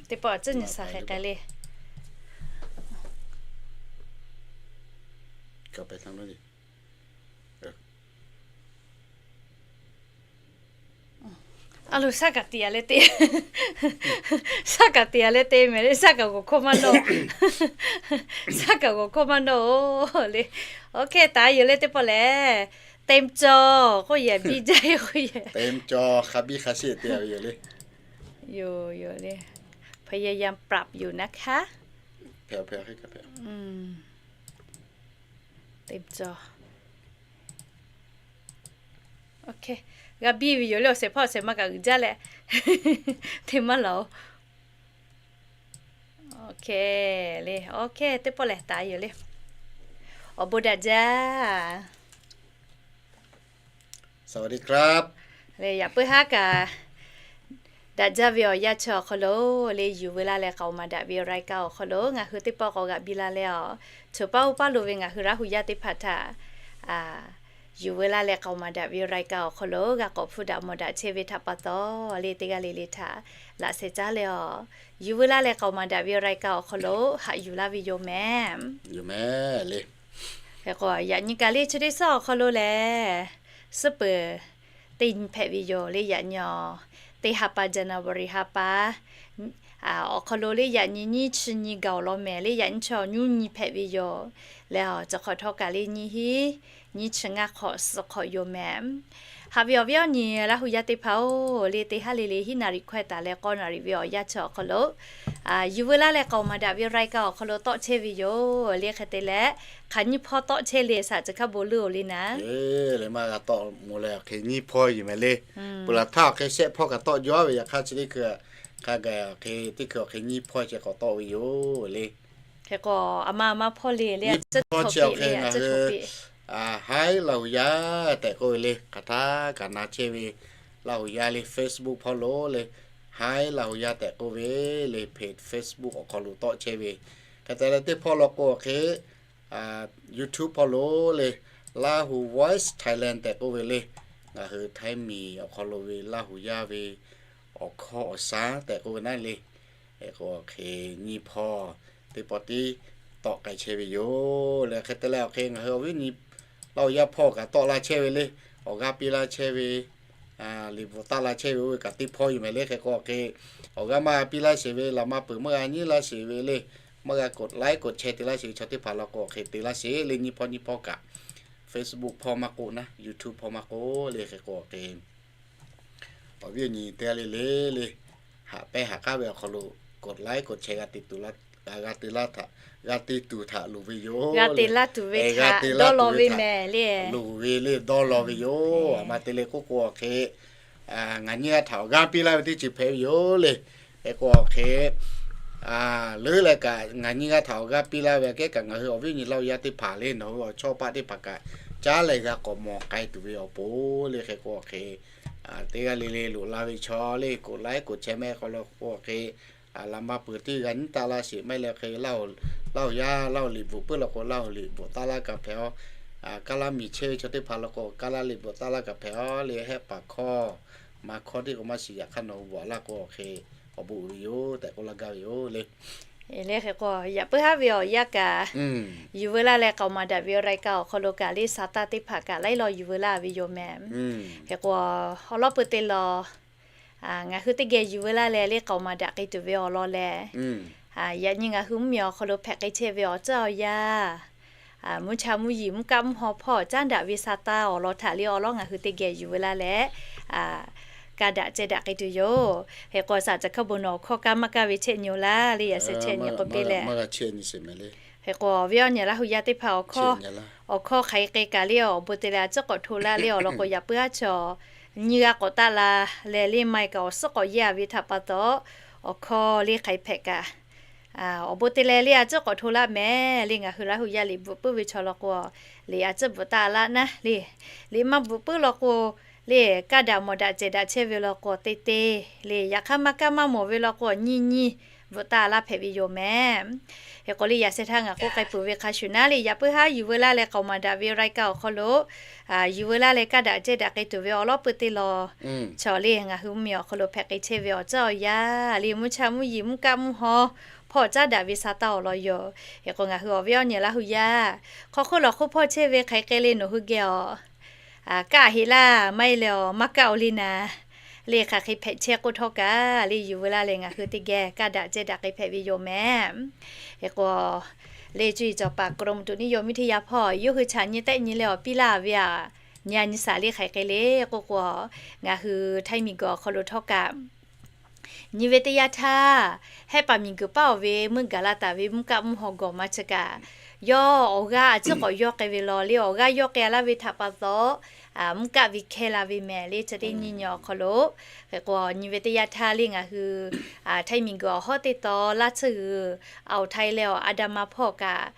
Teˇ pawˆ tcuhˉ nyi sa hk'e k'ai le. A lo, shaˉ kaꞈ te a leh te, shaˉ kaꞈ te a leh te mehˍ le, shaˉ kaꞈ g'awˬ hkawˇ maˇ nawˇ, shaˉ kaꞈ g'awˬ hkawˇ maˇ nawˇ-oˬ le. Oˇ hk'e taˍ yoˬ le teˇ pawˆ lehˬ. เต็มจอ k'oˆ yehˬ, biˇ jaˇ yoˬ k'oˆ yehˬ. เต็มจอ hk'a biˇ hk'a sheˆ te a ve yoˬ le. Yoˬ yoˬ le. พยายามปรับอยู่นะคะ Hpehꞈ hpehꞈ hk'e kaꞈ hpehꞈ. เต็มจอ G'a biˇ ve yoˬ le, awˬ shehˍ hpawˇ awˬ shehˍ ma kaꞈ g'uiˬ jaˇ leh te maˇ laˬ-oˬ. Oˇ hk'e le, oˇ hk'e teˇ pawˆ lehˬ taˍ yoˬ le. Awˬ bon daꞈ jaˇ. สวัสดีครับ Yaꞈ puiˉ haˉ kaꞈ daꞈ jaˇ ve awˬ yanˇ chi awˬ hk'aw lo le, yuˬ veu laˇ leh k'aoˍ maˍ daꞈ ve รายการ awˬ hk'aw lo ngaˬ hui teˇ pawˆ k'awꞈ g'aꞈ biˇ laˇ leh, awˬ choˬ paˇ oˇ paˇ lo ve ngaˬ hui Laˇ huˍ yaˇ teˇ hpaˍ htaꞈ yuˬ veu laˇ leh k'aoˍ maˍ daꞈ ve รายการ awˬ hk'aw lo g'a k'awꞈ hpfuhˇ daꞈ mawˬ daꞈ chehˇ ve htaꞈ pa taw le, teˇ g'aˇ le le htaꞈ laꞈ sheh caˉ leh, awˬ yuˬ veu laˇ leh k'aoˍ maˍ daꞈ ve รายการ awˬ hk'aw lo haꞈ yuˬ laˇ ve yoˬ mehˍ. Yoˬ mehˍ le. Hk'e k'o yaꞈ nyi kaꞈ le, chi teˇ suhˉ awˬ hk'aw lo lehˬ, suhˉ peuˬ teˇ nyi hpehꞈ ve yoˬ le. Yaꞈ nyi teˇ ha pa, January ha pa awˬ hk'aw lo le, yaꞈ nyi nyiˇ chi nyi gaˬ awˬ lawn mehˍ le. Yaꞈ nyi chi awˬ nyiˇ nyi hpehꞈ ve yoˬ leh, awˬ cawˬ hk'awꞈ htawˇ kaꞈ le nyiˇ hinˉ nyiˇ chi ngaˇ hk'awꞈ suhˍ hk'awꞈ yoˬ mehˍ. Haꞈ ve awˬ viˉ awˬ nyi Laˇ huˍ yaˇ teˇ hpaˍ-oˬ le, teˇ haˉ le le hiˉ naˍ riˍ hkawehˇ taˍ leh k'awˇ naˍ riˍ ve awˬ yanˇ chi awˬ hk'aw lo yuˬ veu laˇ leh k'aoˍ maˍ daꞈ ve รายการ awˬ hk'aw lo tawˆ chehˇ ve yoˬ le. Hk'e te leh, hk'aˬ nyiˇ hpawˇ tawˆ chehˇ le, shaˍ ceˬ hkaˇ bon leuˇ-oˬ le naˍ. Leh maˇ g'a tawˆ moˍ leh awˬ hk'e nyiˇ hpawˇ yoˬ mehˍ le. Peuˬ laˬ htaˇ awˬ hk'e shehˆ hpawˇ kaꞈ tawˆ jaw ve, yaꞈ hk'aˇ chi teˇ hkui hk'a gaˬ awˬ hk'e teˇ hkui awˬ hk'e nyiˇ hpawˇ chi k'awꞈ tawˆ ve yoˬ le. Hk'e k'o, a ma a ma hpawˇ le le, nyiˇ hpawˇ chi awˬ hk'e ngaˬ hui Haiˉ Laˇ huˍ yaˇ tehꞈ k'oˆ ve le, hk'aˬ htaˇ kaꞈ na chehˇ ve Laˇ huˍ yaˇ le, Facebook hpawˇ lo le, Haiˉ Laˇ huˍ yaˇ tehꞈ k'oˆ ve le, page Facebook awˬ hk'aw lo tawˆ chehˇ ve. Hk'e te leh teˇ hpawˇ law k'o awˬ hk'e YouTube hpawˇ lo le, Lahu Voice Thailand tehꞈ k'oˆ ve le, ngaˬ hui Htaiˇ miˬ awˬ hk'aw lo ve Laˇ huˍ yaˇ ve awˬ hkawˇ awˬ shaˉ tehꞈ k'oˆ ve naˉ le. Hk'e k'o awˬ hk'e nyiˇ hpawˇ teˇ pawˆ tiˉ tawˆ k'ai chehˇ ve yoˬ le. Hk'e te leh awˬ hk'e ngaˬ hui awˬ viˉ nyi Laˇ huˍ yaˇ hpawˇ kaꞈ tawˆ la chehˇ ve le, awˬ g'aˇ piˇ laˇ chehˇ ve liꞈ bvuhꞈ taˆ la chehˇ ve oˇ ve kaꞈ teˇ hpawˇ yoˬ mehˍ le. Hk'e k'o awˬ hk'e awˬ g'aˇ maˇ g'a piˇ laˇ sheˍ ve, laˬ maˇ peuˬ maˇ g'a nyi laˇ sheˍ ve le, maˇ g'a กดไลค์ กดแชร์ te laˇ sheˍ ve chaw teˇ hpaˍ law k'o awˬ hk'e te laˇ sheˍ le. Nyiˇ hpawˇ nyiˇ hpawˇ kaꞈ, Facebook hpawˇ maˇ k'oˆ naˉ, YouTube hpawˇ maˇ k'oˆ le. Hk'e k'o awˬ hk'e awˬ viˉ awˬ nyi teˇ g'aˇ le le le, haꞈ pehnˇ haꞈ k'aˉ ve awˬ hk'aw lo กดไลค์ กดแชร์ g'a te tuˬ htaꞈ, g'a te tuˬ htaꞈ loˍ ve yoˬ. G'a te laˇ tuˬ ve htaꞈ dawˇ law ve mehˍ le. Loˍ ve le, dawˇ law ve yoˬ. A ma te le k'oˆ k'o awˬ hk'e ngaˬ nyiˇ g'aˇ htaꞈ awˬ g'aˇ piˇ laˇ ve teˇ ceuˬ hpehꞈ ve yoˬ le. Hk'e k'o awˬ hk'e leuˉ leh kaꞈ ngaˬ nyiˇ g'aˇ htaꞈ awˬ g'aˇ piˇ laˇ ve aꞈ kehˉ kaꞈ ngaˬ hui awˬ viˉ nyi Laˇ huˍ yaˇ teˇ hpaˍ le, nawˬ hui awˬ chawˇ paˆ teˇ hpaˍ kaꞈ caˉ leh g'a k'awꞈ mawˬ k'ai tuˬ ve awˬ pon le. Hk'e k'o awˬ hk'e teˇ g'aˇ le le loꞈ la ve chaw le, กดไลค์ กดแชร์ maˇ heˆ k'aw law k'o awˬ hk'e laˬ maˇ peuˬ tiˉ g'a nyi taˆ laˇ sheˍ. Maˇ heˆ leh hk'e Laˇ huˍ yaˇ, Laˇ huˍ liꞈ bvuhꞈ puiˉ law k'o Laˇ huˍ liꞈ bvuhꞈ taˆ laˇ kaꞈ hpehꞈ-oˬ. Kaˇ laˇ miˬ chehˇ ve chaw teˇ hpaˍ law k'o kaˇ laˇ liꞈ bvuhꞈ taˆ laˇ kaꞈ hpehꞈ-oˬ le. Hehˆ paˍ hkawˇ maˇ hkawˇ tiˉ k'o maˇ shiˍ, yaꞈ hk'aˇ nawˬ hui bvuhꞈ laˇ k'o awˬ hk'e awˬ bon uiˍ ve yoˬ tehꞈ k'oˆ laˇ gaˇ ve yoˬ le. Le hk'e k'o yaꞈ puiˉ haˉ ve awˬ yanˇ kaꞈ yuˬ veu laˇ leh k'aoˍ maˍ daꞈ ve รายการ awˬ hk'aw lo kaꞈ le, sa taˇ teˇ hpaˍ kaꞈ laiˉ law yuˬ veu laˇ ve yoˬ mehˍ. Hk'e k'o awˬ lawn peuˬ te law ngaˬ hui teˇ geh yuˬ veu laˇ leh le k'aoˍ maˍ daꞈ k'ai tuˬ ve awˬ lawn lehˬ, yaꞈ nyi ngaˬ hui mvuhˇmiˬ awˬ hk'aw lo hpehꞈ k'ai chehˇ ve awˬ ceuˬ awˬ yanˇ, mvuhˇ cha mvuhˇ yiˍ mvuhˇ kaˆ mvuhˇ haw hpawˇ caˉ daꞈ ve sa taˇ awˬ lawn htaꞈ le awˬ lawn ngaˬ hui teˇ geh yuˬ veu laˇ leh, ka daꞈ ceh daꞈ k'ai tuˬ yoˬ. Hk'e k'o shaˍ ceˬ hkaˇ bon nawˬ hkawˇ kaˇ maˇ kaˇ ve chehˇ nyi-oˬ laˇ le, yaꞈ sheh chehˇ nyi k'oˆ piˇ leh, Hk'e k'o, awˬ viˉ awˬ nyi Laˇ hu yaˇ teˇ hpaˍ awˬ hkawˇ, awˬ hkawˇ hk'aˬ hk'e k'ai kaꞈ le, awˬ bon te leh a ciˉ k'awꞈ hto laˇ le awˬ lawn k'o, yaꞈ puiˉ haˉ chaw nyiˇ g'aˇ k'awꞈ taˆ la leh le, maˇ heˆ kaꞈ awˬ suhˉ k'awꞈ yeˇ ve htaꞈ pa taw, awˬ hkawˇ le hk'aˬ hk'e hpehꞈ kaꞈ, awˬ bon te leh le a ciˉ k'awꞈ hto laˇ mehˍ le. Ngaˬ hui Laˇ hu yaˇ liꞈ bvuhꞈ puiˉ ve chaw law k'o, liꞈ a ciˉ bvuhꞈ taˆ laˇ naˉ le. Liꞈ maˇ bvuhꞈ puiˉ law k'o, le kaˇ daꞈ mawˬ daꞈ cehˬ daꞈ chehˇ ve law k'o te te le, yaꞈ hk'aˇ maˇ kaˇ maˇ mawˬ ve law k'o nyiˇ nyiˇ bvuhꞈ taˆ laˇ hpehꞈ ve yoˬ mehˍ. Hk'e k'o le, yaꞈ sheh htaˇ ngaˬ k'oˆ k'ai peuˬ ve hk'a shuˍ naˉ le, yaꞈ puiˉ haˉ yuˬ veu laˇ leh k'aoˍ maˍ daꞈ ve รายการ awˬ hk'aw lo, yuˬ veu laˇ leh kaˇ daꞈ cehˬ daꞈ k'ai tuˬ ve awˬ lawˉ peuˬ te law, chaw le ngaˬ hui mvuhˇmiˬ awˬ hk'aw lo hpehꞈ k'ai chehˇ ve awˬ ceuˬ awˬ yanˇ le, mvuhˇ cha mvuhˇ yeˬ mvuhˇ kaˆ mvuhˇ haw hpawˇ caˉ daꞈ ve sa taˇ awˬ lawn yoˬ. Hk'e k'o, ngaˬ hui awˬ viˉ awˬ nyi Laˇ hu yaˇ hk'aw hk'oˆ lawˬ hk'oˆ hpawˇ chehˇ ve hk'aˬ hk'e le nawˬ hui geh awˬ kaˆ heˆ laˇ, maˇ heˆ leh awˬ maˇ kaˆ-oˬ le naˍ le, hk'aˬ hk'e hpehꞈ chehˇ k'oˆ htawˇ kaꞈ le, yuˬ veu laˇ leh ngaˬ hui teˇ geh kaˇ daꞈ cehˬ daꞈ k'ai hpehꞈ ve yoˬ mehˍ. Hk'e k'o, le cuˇ yiˍ cawˬ paˍ กรมอุตุนิยมวิทยา hpawˇ yawˇ hui chaꞈ nyi tehˆ nyi leh awˬ piˇ laˇ ve aꞈ, nyi a nyi saˍ le hk'aˬ hk'e le k'oˆ k'o, ngaˬ hui Htaiˇ miˬguiˬ awˬ hk'aw lo htawˇ kaꞈ nyi ve teˇ yanˇ htaˇ, Hehˆ paˍ miˬguiˬ paˉ-oˬ ve meuˇ gaˬ la taˍ ve mvuhˇ kaˆ mvuhˇ haw gawˬ ma chi kaꞈ, yawˇ awˬ g'aˇ a ciˉ k'awꞈ yawˇ k'ai ve law le, awˬ g'aˇ yawˇ k'ai laˇ ve htaꞈ pa taw, mvuhˇ kaˆ ve hkehˇ la ve mehˍ le, chi teˇ nyi nyi awˬ hk'aw lo. Hk'e k'o, nyi ve teˇ yanˇ htaˇ le ngaˬ hui Htaiˇ miˬguiˬ awˬ hawˉ teˇ taw laˇ tsuhˇ g'uiˬ, awˬ Htaiˇ leh awˬ Aˍdanˍ ma hpawˇ kaꞈ,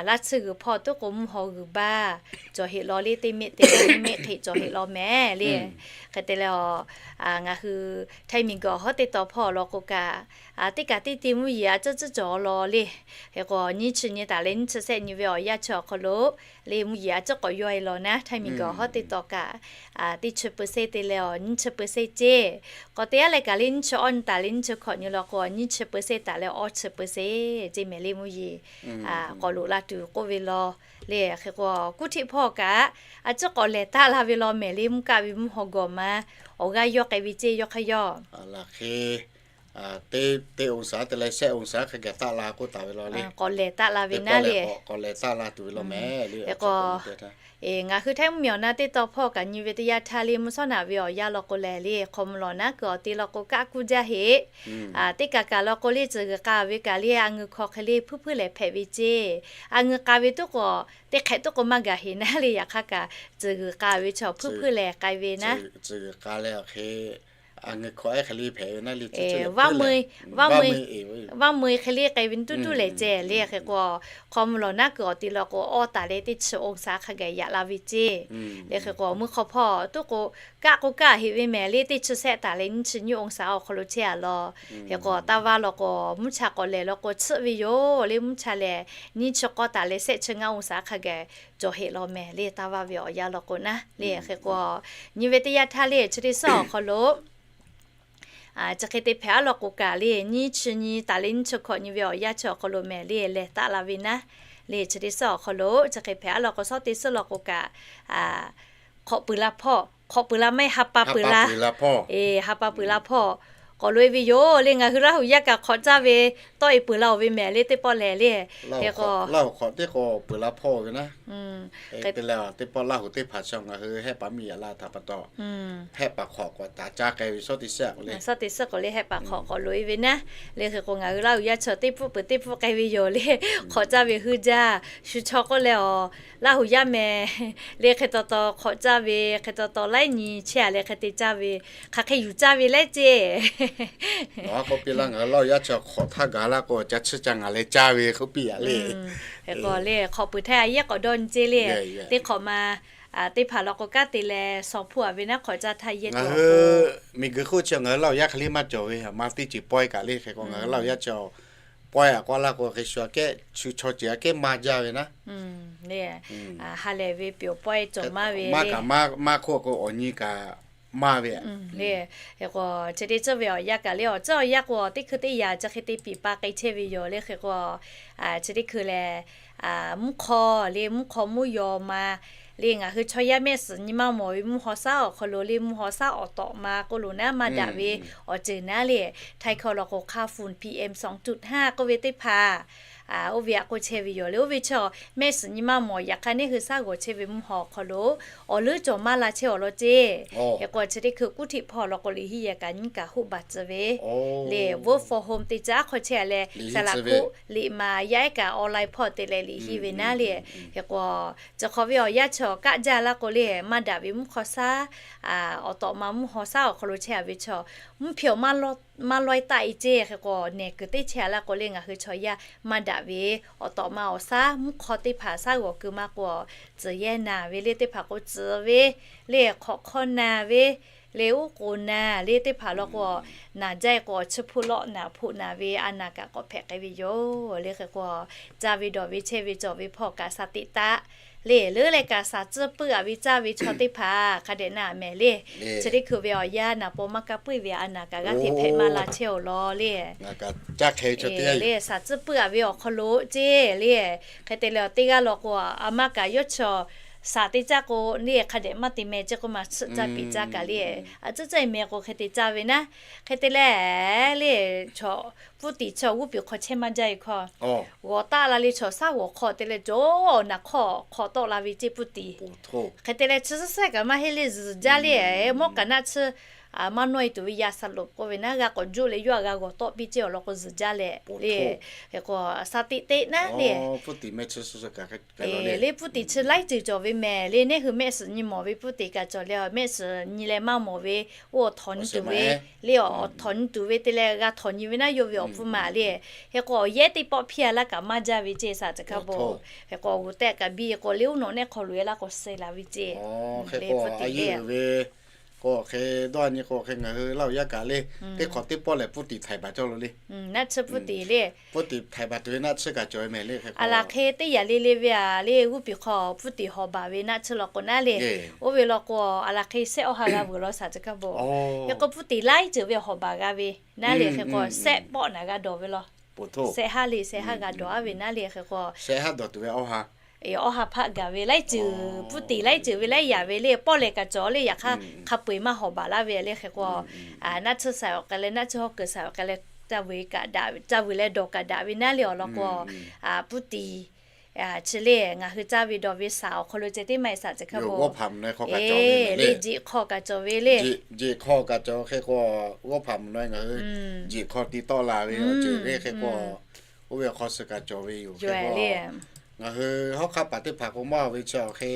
laˇ tsuhˇ g'uiˬ hpawˇ tuˉ k'o mvuhˇ haw g'uiˬ baˇ cawˬ heˆ law le, teˇ meˆ te meˆ hk'e cawˬ heˆ law mehˍ le. Hk'e te leh, ngaˬ hui Htaiˇ miˬguiˬ awˬ hawˉ teˇ taw hpawˇ awˬ lawn k'o kaꞈ, teˇ kaꞈ teˇ te mvuhˇ yeˬ a ciˉ ciˉ cawˬ law le. Hk'e k'o, nyiˇ chi nyi taˍ leh nyiˇ chi sehˆ nyi ve awˬ yanˇ chi awˬ hk'aw lo le, mvuhˇ yeˬ a ciˉ k'awꞈ yawˇ e law naˉ, Htaiˇ miˬguiˬ awˬ hawˉ teˇ taw kaꞈ, teˇ chi เปอร์เซ็นต์ te leh awˬ nyiˇ chi เปอร์เซ็นต์ ceˇ. K'awꞈ te yaˇ leh kaꞈ le nyiˇ chi awˇ nyi taˍ leh nyiˇ chi hkawꞈ nyi law k'o, nyiˇ chi เปอร์เซ็นต์ taˍ leh awˇ chi เปอร์เซ็นต์ ceˇ mehˍ le, mvuhˇ yeˬ k'awꞈ loꞈ la tuˬ k'oˆ ve law le. Hk'e k'o, kuˇ htiˆ hpawˇ kaꞈ a ciˉ k'awꞈ lehˬ taˆ la ve law mehˍ le, mvuhˇ kaˆ ve mvuhˇ haw gawˬ ma awˬ g'aˇ yawˇ k'ai ve ceˇ yawˇ hk'aˇ yawˇ teˇ องศา te leh shehˆ องศา hk'a gaˬ taˆ la k'oˆ taˍ ve law le. K'awꞈ lehˬ taˆ la ve naˉ le. K'awꞈ lehˬ taˆ la tuˬ ve law mehˍ le. Ngaˬ hui Htaiˇ mvuhˇmiˬ awˬ na teˇ taw hpawˇ kaꞈ nyi ve teˇ yanˇ htaˇ le, mvuhˇ shawˉ naꞈ ve awˬ yanˇ law k'o lehˬ le, hk'aw mvuh lawˬ naˉ kuiˬ awˬ te law k'o kaˆ kuˇ jaˇ heˆ. Teˇ kaꞈ kaꞈ law k'o le, tcuh g'uiˬ k'a ve kaꞈ le, a ngeuˬ hk'aw hk'e le hpuiˇ hpuiˇ lehˬ hpehꞈ ve ceˇ. A ngeuˬ k'a ve tuˉ k'o, teˇ hk'ehꞈ tuˉ k'o maˇ gaˬ heˆ naˉ le, yaꞈ hk'aˇ kaꞈ tcuh g'uiˬ k'a ve chaw hpuiˇ hpuiˇ lehˬ k'ai ve naˉ. Tcuh g'uiˬ k'a leh awˬ hk'e a ngeuˬ hk'aw ehˉ hk'e le hpehꞈ ve naˉ le, vaˇ meu e hk'e le k'ai ve tuˉ tuˉ lehˬ ceh le. Hk'e k'o, hk'aw mvuh lawˬ naˉ kuiˬ awˬ te law k'o awˇ taˍ leh teˇ chi องศา hk'a gaˬ yaꞈ la ve ceˇ. Le hk'e k'o, mvuhˇ hk'aw hpawˇ tuˉ k'o kaˆ k'o kaˆ heˆ ve mehˍ le, teˇ chi sehˆ taˍ leh nyiˇ chi nyiˇ องศา awˬ hk'aw lo chehˇ a law. Hk'e k'o, taˇ vaˇ law k'o mvuhˇ cha k'awꞈ lehˬ law k'o tsuhˆ ve yoˬ le, mvuhˇ cha lehˬ nyiˇ chi k'awˇ taˍ leh shehˆ chi ngaˇ องศา hk'a gaˬ cawˬ heˆ law mehˍ le, taˇ vaˇ ve awˬ yanˇ law k'o naˉ le. Hk'e k'o, nyi ve teˇ yanˇ htaˇ le chi teˇ suhˉ awˬ hk'aw lo chi hk'e te hpehꞈ aˉ law k'o kaꞈ le, nyiˇ chi nyi taˍ leh nyiˇ chi hkawꞈ nyi ve awˬ yanˇ chi awˬ hk'aw lo mehˍ le, lehˬ taˆ la ve naˉ le. Chi teˇ suhˉ awˬ hk'aw lo chi hk'e hpehꞈ aˉ law k'o, shawˉ teˇ suhˉ law k'o kaꞈ hk'awꞈ peuˬ la hpawˇ, hk'awꞈ peuˬ la maˇ heˆ, ha pa peuˬ la, ha pa peuˬ la hpawˇ k'awꞈ loꞈ e ve yoˬ le. Ngaˬ hui Laˇ hu yaˇ kaꞈ hk'awꞈ caˇ ve tawˆ e peuˬ la-oˬ ve mehˍ le, teˇ pawˆ lehˬ le. Hk'e k'o, Laˇ hu hk'awꞈ teˇ k'o peuˬ la hpawˇ ve naˉ. Te leh teˇ pawˆ Laˇ hu teˇ hpaˍ chi ngaˬ hui Hehˆ paˍ miˬ yaꞈ la htaꞈ pa taw, Hehˆ paˍ hk'awꞈ k'awꞈ taˍ caˇ k'ai ve shawˉ teˇ suhˉ k'o le. Shawˉ teˇ suhˉ k'o le Hehˆ paˍ hk'awꞈ k'awꞈ loꞈ e ve naˉ. Le hk'e k'o, ngaˬ hui Laˇ hu yaˇ chi teˇ pfuhˆ peuˬ teˇ pfuhˆ k'ai ve yoˬ le. Hk'awꞈ caˇ ve hui jaˇ shu chaw k'oˆ leh awˬ Laˇ hu yaˇ mehˍ le, hk'e taw taw hk'awꞈ caˇ ve, hk'e taw taw laiˉ nyi chehˇ a leh hk'e te caˇ ve, hk'aˬ hk'e yuˬ caˇ ve leh ceˇ. Nawˬ a k'oˆ piˇ laˇ, ngaˬ hui Laˇ hu yaˇ chi hk'awꞈ htaˇ gaˬ laˇ k'o, ca chiˇ ca ngaˬ leh caˇ ve k'oˆ piˇ yaꞈ le. Hk'e k'o le, hk'awꞈ peuˬ htaˇ a yehˉ k'awꞈ dawˇ nyi ceˇ le. Teˇ hk'awꞈ ma teˇ hpaˍ law k'o kanˉ te leh shawˍ hpuˇ a ve naˉ hk'awꞈ caˇ htaˇ yehˉ cawˬ. Miˬguiˬ hk'oˆ chi ngaˬ hui Laˇ hu yaˇ hk'e le maˇ cawˬ ve, maˇ teˇ ceuˬ pawehˇ kaꞈ le. Hk'e k'o ngaˬ hui Laˇ hu yaˇ chi pawehˇ a k'o laˇ k'o hk'e shu aꞈ kehˉ shu chaw ceuˬ aꞈ kehˉ maˇ jaˇ ve naˉ. Le, ha lehˬ ve pyawˬ pawehˇ cawˬ maˇ ve le, maˇ kaꞈ maˇ hk'oˆ k'o awˬ nyi kaꞈ maˇ ve le. Hk'e k'o, chi teˇ tcuhˇ ve awˬ yanˇ kaꞈ le, awˬ tcuhˇ awˬ yanˇ k'o teˇ hkui teˇ yanˇ chi hk'e te piˍ pa k'ai chehˇ ve yoˬ le. Hk'e k'o, chi teˇ hkui lehˬ, mvuhˇ hk'aw le, mvuhˇ hk'aw mvuhˇ yaw ma le, ngaˬ hui chaw yaˇ mehˆ suhˍ nyi maˇ mawˬ ve mvuhˇ haw shaˉ awˬ hk'aw lo le, mvuhˇ haw shaˉ awˬ tawꞈ ma k'oˆ lo naˉ maˇ daꞈ ve awˬ ceuˬ naˉ le, Htaiˇ hkawˇ law k'o ค่าฝุ่น PM สองจุดห้า k'oˆ ve teˇ hpaˍ Oˇ ve htaꞈ k'oˆ chehˇ ve yoˬ le. Oˇ ve chaw mehˆ shiˍ nyi maˇ mawˬ, yaꞈ hk'aˇ neˇ hui shaˉ g'awˬ chehˇ ve mvuhˇ haw awˬ hk'aw lo awˬ leuˉ cawˬ maˇ la chehˇ awˬ lawn ceˇ. Hk'e k'o chi teˇ hkui kuˇ htiˆ hpawˇ law k'o liꞈ hiˉ yehˬ kaꞈ nyiˉ kaꞈ hoˆ baˬ tcuh ve le. Work from home te caˇ aˉ hk'aw chehˇ a leh, saˍ laꞈ hkuˆ liꞈ maˍ yaˇ ehˉ kaꞈ online hpawˇ te leh liꞈ hiˉ ve naˉ le. Hk'e k'o, chi hk'awꞈ ve awˬ yanˇ chaw kaˆ jaˇ laˇ k'o le, maˇ daꞈ ve mvuhˇ hk'aw shaˉ, awˬ tawꞈ ma mvuhˇ hk'aw shaˉ awˬ hk'aw lo chehˇ a ve chaw, mvuhˇ hpehꞈ awˬ maˇ lawˇ taˆ e ceˇ. Hk'e k'o, nehˬ kuiˬ teˇ chehˇ a laˇ k'o le, ngaˬ hui chaw yaˇ maˇ daꞈ ve awˬ tawꞈ ma awˬ shaˉ mvuhˇ hk'aw teˇ hpaˍ shaˉ g'awˬ keu maˇ k'o, tcuhˍ yehˇ naˬ ve le, teˇ hpaˍ k'o tcuhˍ ve le, hk'awꞈ hk'awˇ naˬ ve le, uˉ k'oˍ naˬ le, teˇ hpaˍ law k'o, naˬ jaˇ e k'o, awˬ chiˇ hpuˇ lawˆ naˬ hpoˆ naˬ ve a naˬ kaꞈ k'awꞈ hpehꞈ k'ai ve yoˬ le. Hk'e k'o, caˇ ve dawˬ ve chehˇ ve cawˬ ve hpawˇ kaꞈ shaˍ teꞈ taˆ le, leuˉ leh kaꞈ shaˍ tcuhˇ puiˉ a ve caˇ ve chaw teˇ hpaˍ hk'a dehꞈ na mehˍ le. Chi teˇ hkui ve awˬ yanˇ naˍ paw maˇ kaˇ puiˉ ve a naˬ kaꞈ g'aˇ hteꞈ hpehꞈ maˇ la chehˇ awˬ lawn le. Le shaˍ tcuhˇ puiˉ a ve awˬ hk'aw lo ceˇ le. Hk'e te leh teˇ g'aˇ law k'o, a maˇ kaꞈ yawˇ chaw shaˍ te caˇ k'o le, hk'a dehꞈ maˇ te meh ceˇ k'oˆ ma, tsuhꞈ caˇ piˍ caˇ kaꞈ le, a tcuhˉ caˇ e meh k'o hk'e te caˇ ve naˉ. Hk'e te leh le, chaw puˇ tiˍ chaw g'uˇ piˍ hk'aw chehˇ maˇ jaˇ e hkawˇ, g'awˬ taˆ la le, chaw shaˉ g'awˬ hk'aw te leh cawˬ naˬ hk'awˇ hk'aw tawˆ la ve ceˇ puˇ tiˍ. Hk'e te leh chi suhˉ sehˉ kaꞈ maˇ heˆ le, zuhˬ jaˇ le. Mawˇ kaꞈ naˆ tsuhˇ maˇ nawˇ e tuˬ ve yaꞈ shaˍ loꞈ k'oˆ ve naˉ, g'a k'awꞈ juˆ leh yawˇ a g'a g'awˬ tawˆ piˇ ceˇ awˬ lawn k'o zuhˬ jaˇ leh le. Hk'e k'o, shaˍ teꞈ teꞈ naˉ le. Le puˇ tiˍ chi laiˉ ceuˬ cawˬ ve mehˍ le. Neˇ hui mehˆ shiˍ nyi mawˬ ve puˇ tiˍ kaꞈ cawˬ leh, mehˆ shiˍ nyi leh maˇ mawˬ ve, oˇ awˬ htawnˍ nyi tuˬ ve le, awˬ htawnˍ nyi tuˬ ve te leh g'a htawnˍ nyi ve naˉ yawˇ ve awˬ pfuhˇ maˬ le. Hk'e k'o, awˬ yehˉ teˇ pawˆ hpiˇ a laˇ kaꞈ maˇ jaˇ ve ceˇ shaˍ tcuhˉ hkawˇ bon. Hk'e k'o, awˬ g'uˬ tehꞈ kaꞈ biˇ k'o le, uˉ nawꞈ nehˆ hk'aw loꞈ e laˇ k'o suh la ve ceˇ. Hk'e k'o, a yeˇ uiˍ ve k'o hk'e dawˇ nyi k'o hk'e ngaˬ hui Laˇ huˍ yaˇ kaꞈ le, teˇ hk'awꞈ teˇ pawˆ lehˬ puˇ tiˍ htaiˍ baˬ cawˇ lo le. Naˆ tsuhˇ puˇ tiˍ le. Puˇ tiˍ htaiˍ baˬ tuˬ ve naˆ tsuhˇ kaꞈ cawˬ ve mehˍ le. Hk'e k'o, a laˬ hk'e teˇ yaꞈ le le ve a le, g'uˇ piˍ hk'aw puˇ tiˍ hawˍ baˬ ve naˆ tsuhˇ law k'o naˉ le. Oˇ ve law k'o, a laˬ hk'e shehˆ awˇ ha g'a veuˬ law shaˍ tcuhˉ hkawˇ bon. Hk'e k'o, puˇ tiˍ laiˉ ceuˬ ve hawˍ baˬ g'a ve naˉ le. Hk'e k'o, shehˆ pawˆ naˬ g'a dawˬ ve law. Shehˆ ha le, shehˆ ha g'a dawˬ a ve naˉ le. Hk'e k'o, awˇ ha hpaˆ gaˬ ve laiˉ ceuˬ, puˇ tiˍ laiˉ ceuˬ ve laiˉ yaꞈ ve le, pawˆ lehˬ kaꞈ cawˬ le, yaꞈ hk'aˇ hk'a peu eˬ maˇ hawˍ baˬ laˇ ve le. Hk'e k'o, naˆ tsuhˇ saiˍ awˬ k'ai leh naˆ tsuhˇ hawˉ kuiˬ saiˍ awˬ k'ai leh, caˇ vuiˬ kaꞈ daꞈ ve le, dawˬ kaꞈ daꞈ ve naˉ le awˬ lawn k'o, puˇ tiˍ chi le ngaˬ hui caˇ ve dawˬ ve shaˍ awˬ hk'aw lo ceh teˇ maˇ e shaˍ tcuhˉ hkawˇ bon. Jeˬ hk'aw kaꞈ cawˬ ve le. Jeˬ hk'aw kaꞈ cawˬ ve hk'e k'o, g'awˇ hpaꞈ mvuhˬ naw e ngaˬ hui jeˬ hk'aw ti tawˆ la ve awˬ ceuˬ ve hk'e k'o, oˇ ve awˬ hk'aw suh kaꞈ cawˬ ve yoˬ. Hk'e k'o, ngaˬ hui hawˉ hk'aˆ paˍ teˇ hpaˍ k'o maˇ ve chi awˬ hk'e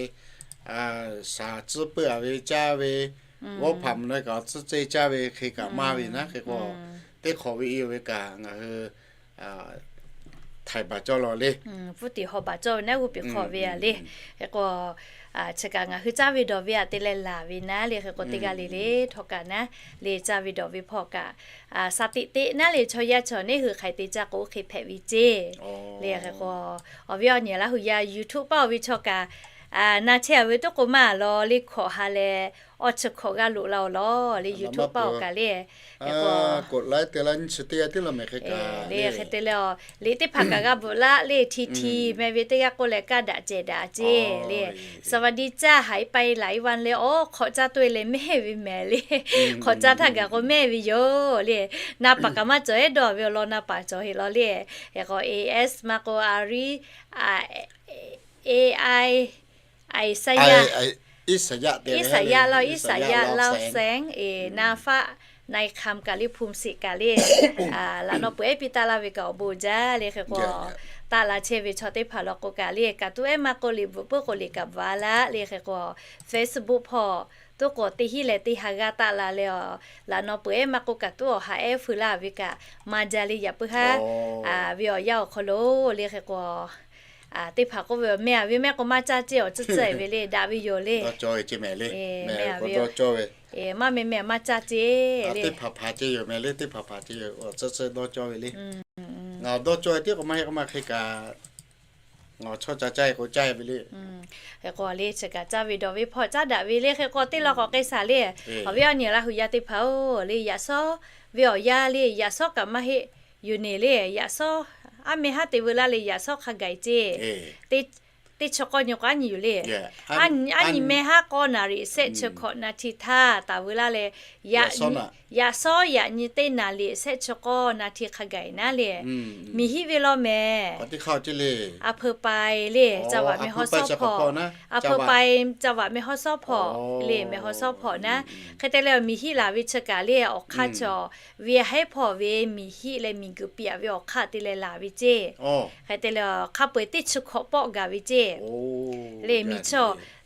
shaˍ tcuhˉ puˇ a ve caˇ ve, g'awˇ hpaꞈ mvuhˬ naw e kaꞈ awˬ tcuhˉ ceh caˇ ve hk'e kaꞈ maˇ ve naˉ. Hk'e k'o, teˇ hk'awꞈ ve i ve kaꞈ ngaˬ hui htaiˍ baˬ cawˇ law le. Puˇ tiˍ hawˍ baˬ cawˇ ve naˉ g'uˇ piˍ hk'aw ve a le. Hk'e k'o, chi kaꞈ ngaˬ hui caˇ ve dawˬ ve aꞈ te leh laˬ ve naˉ le. Hk'e k'o, teˇ g'aˇ le le htawˇ kaꞈ naˉ le, caˇ ve dawˬ ve hpawˇ kaꞈ shaˍ teꞈ teꞈ naˉ le. Chaw yaˇ chaw neˇ hui hk'aiˬ te caˇ k'o oˇ hk'e hpehꞈ ve ceˇ le. Hk'e k'o, awˬ viˉ awˬ nyi Laˇ huˍ yaˇ YouTube paˆ awˬ ve chaw kaꞈ na chehˇ a ve toˉ k'o maˇ law le, hkawꞈ ha leh awˬ chi hkawꞈ g'a loꞈ la awˬ lawn le, YouTube paˆ awˬ kaꞈ le. Hk'e k'o, laiˉ te la nyi chi teˇ g'aˇ tiˉ la mehˍ hk'e kaꞈ le. Hk'e te leh, liꞈ teˇ hpaˍ kaꞈ g'a bvuhꞈ laˇ le, hti hti meh ve teˇ g'aˇ k'oˆ leh kaˇ daꞈ cehˬ daꞈ ceˇ le. สวัสดีจ้า หายไปหลายวันเลย awˬ hk'awꞈ caˇ toˆ e leh mehˇ ve mehˍ le. Hk'awꞈ caˇ htaˇ gaˬ k'o mehˇ ve yoˬ le. Na paˍ kaꞈ maˇ cawˬ ehˉ dawˇ ve awˬ lawn na paˍ cawˬ heˆ law le. Hk'e k'o, A S maˇ k'o, a ri, A I, Isaiah, Iˉsaˍyaˆ laˇ, Iˉsaˍyaˆ laˇ sehˍ, na faˆ, na i hk'am kaꞈ le, hpu shiˍ kaꞈ le, laꞈ naw peuˬ ehˉ piˇ taˆ laˇ ve kaꞈ awˬ bon jaˇ le. Hk'e k'o, taˆ la chehˇ ve chaw teˇ hpaˍ law k'o kaꞈ le, kaꞈ tuˉ ehˉ maˇ k'oˆ liꞈ bvuhꞈ puiˉ k'o liꞈ kaꞈ bvuhꞈ a laˇ le. Hk'e k'o, Facebook hpawˇ tuˉ k'o teˇ hinˉ leh teˇ ha g'aˇ taˆ la leh, laꞈ naw peuˬ ehˉ maˇ k'oˆ kaꞈ tuˉ awˬ ha ehˉ feu laˇ ve kaꞈ maˇ jaˇ le. Yaꞈ puiˉ haˉ ve awˬ yanˇ awˬ hk'aw lo le. Hk'e k'o, teˇ hpaˍ k'oˆ ve, meh a ve mehˆ k'o maˇ caˇ ceˇ, awˬ tcuhˉ tcuhˉ e ve le, daꞈ ve yoˬ le. Meh a ve, maˇ meh meh maˇ caˇ ceˇ le. Teˇ hpaˍ hpaˍ ceˇ yoˬ meh le, teˇ hpaˍ hpaˍ ceˇ yoˬ, awˬ tcuhˉ tcuhˉ dawˇ cawˇ ve le. Ngaˬ awˬ dawˇ cawˇ ve tiˉ k'o maˇ heˆ k'o maˇ hk'e kaꞈ, ngaˬ awˬ chawˇ ca caˇ e k'o caˇ e ve le. Hk'e k'o le, chi kaꞈ caˇ ve dawˬ ve hpawˇ caˉ daꞈ ve le. Hk'e k'o, teˇ lawn k'awꞈ k'ai shaˍ le. Awˬ viˉ awˬ nyi Laˇ huˍ yaˇ teˇ hpaˍ-oˬ le, yaꞈ shawˉ ve awˬ yanˇ le, yaꞈ shawˉ kaꞈ maˇ heˆ yoˬ neˬ le. Yaꞈ shawˉ aˉ meh haˉ te veu laˇ le, yaꞈ shawˉ hk'a gaˬ e ceˇ. Teˇ Teˇ chi k'awˇ nyi k'o aˉ nyi yoˬ le. Aˉ nyi mehˇ haˉ k'awˇ naˍ riˍ shehˆ chi hkawꞈ naˍ hti htaˇ taˍ veu laˇ leh, yaꞈ shawˉ yaꞈ nyi teˇ naˍ riˍ shehˆ chi k'awˇ naˍ hti hk'a gaˬ naˉ le, miˬ hiˆ ve law mehˍ. A hpeu pai le, caˇ vaꞈ mehˬ haw sawˉ hpawꞈ. A hpeu pai caˇ vaꞈ mehˬ haw sawˉ hpawꞈ le, mehˬ haw sawˉ hpawꞈ naˉ. Hk'e te leh miˬ hiˆ laˬ ve chi kaꞈ le awˬ hk'aˇ chi ve haiˉ hpawˇ ve miˬ hiˆ leh miˬ guiˬ piaꞈ ve awˬ hk'aˇ te leh laˬ ve ceˇ. Hk'e te leh hk'a peu-eˬ teˇ chi hkawꞈ pawˆ gaˬ ve ceˇ. Le miˬ chi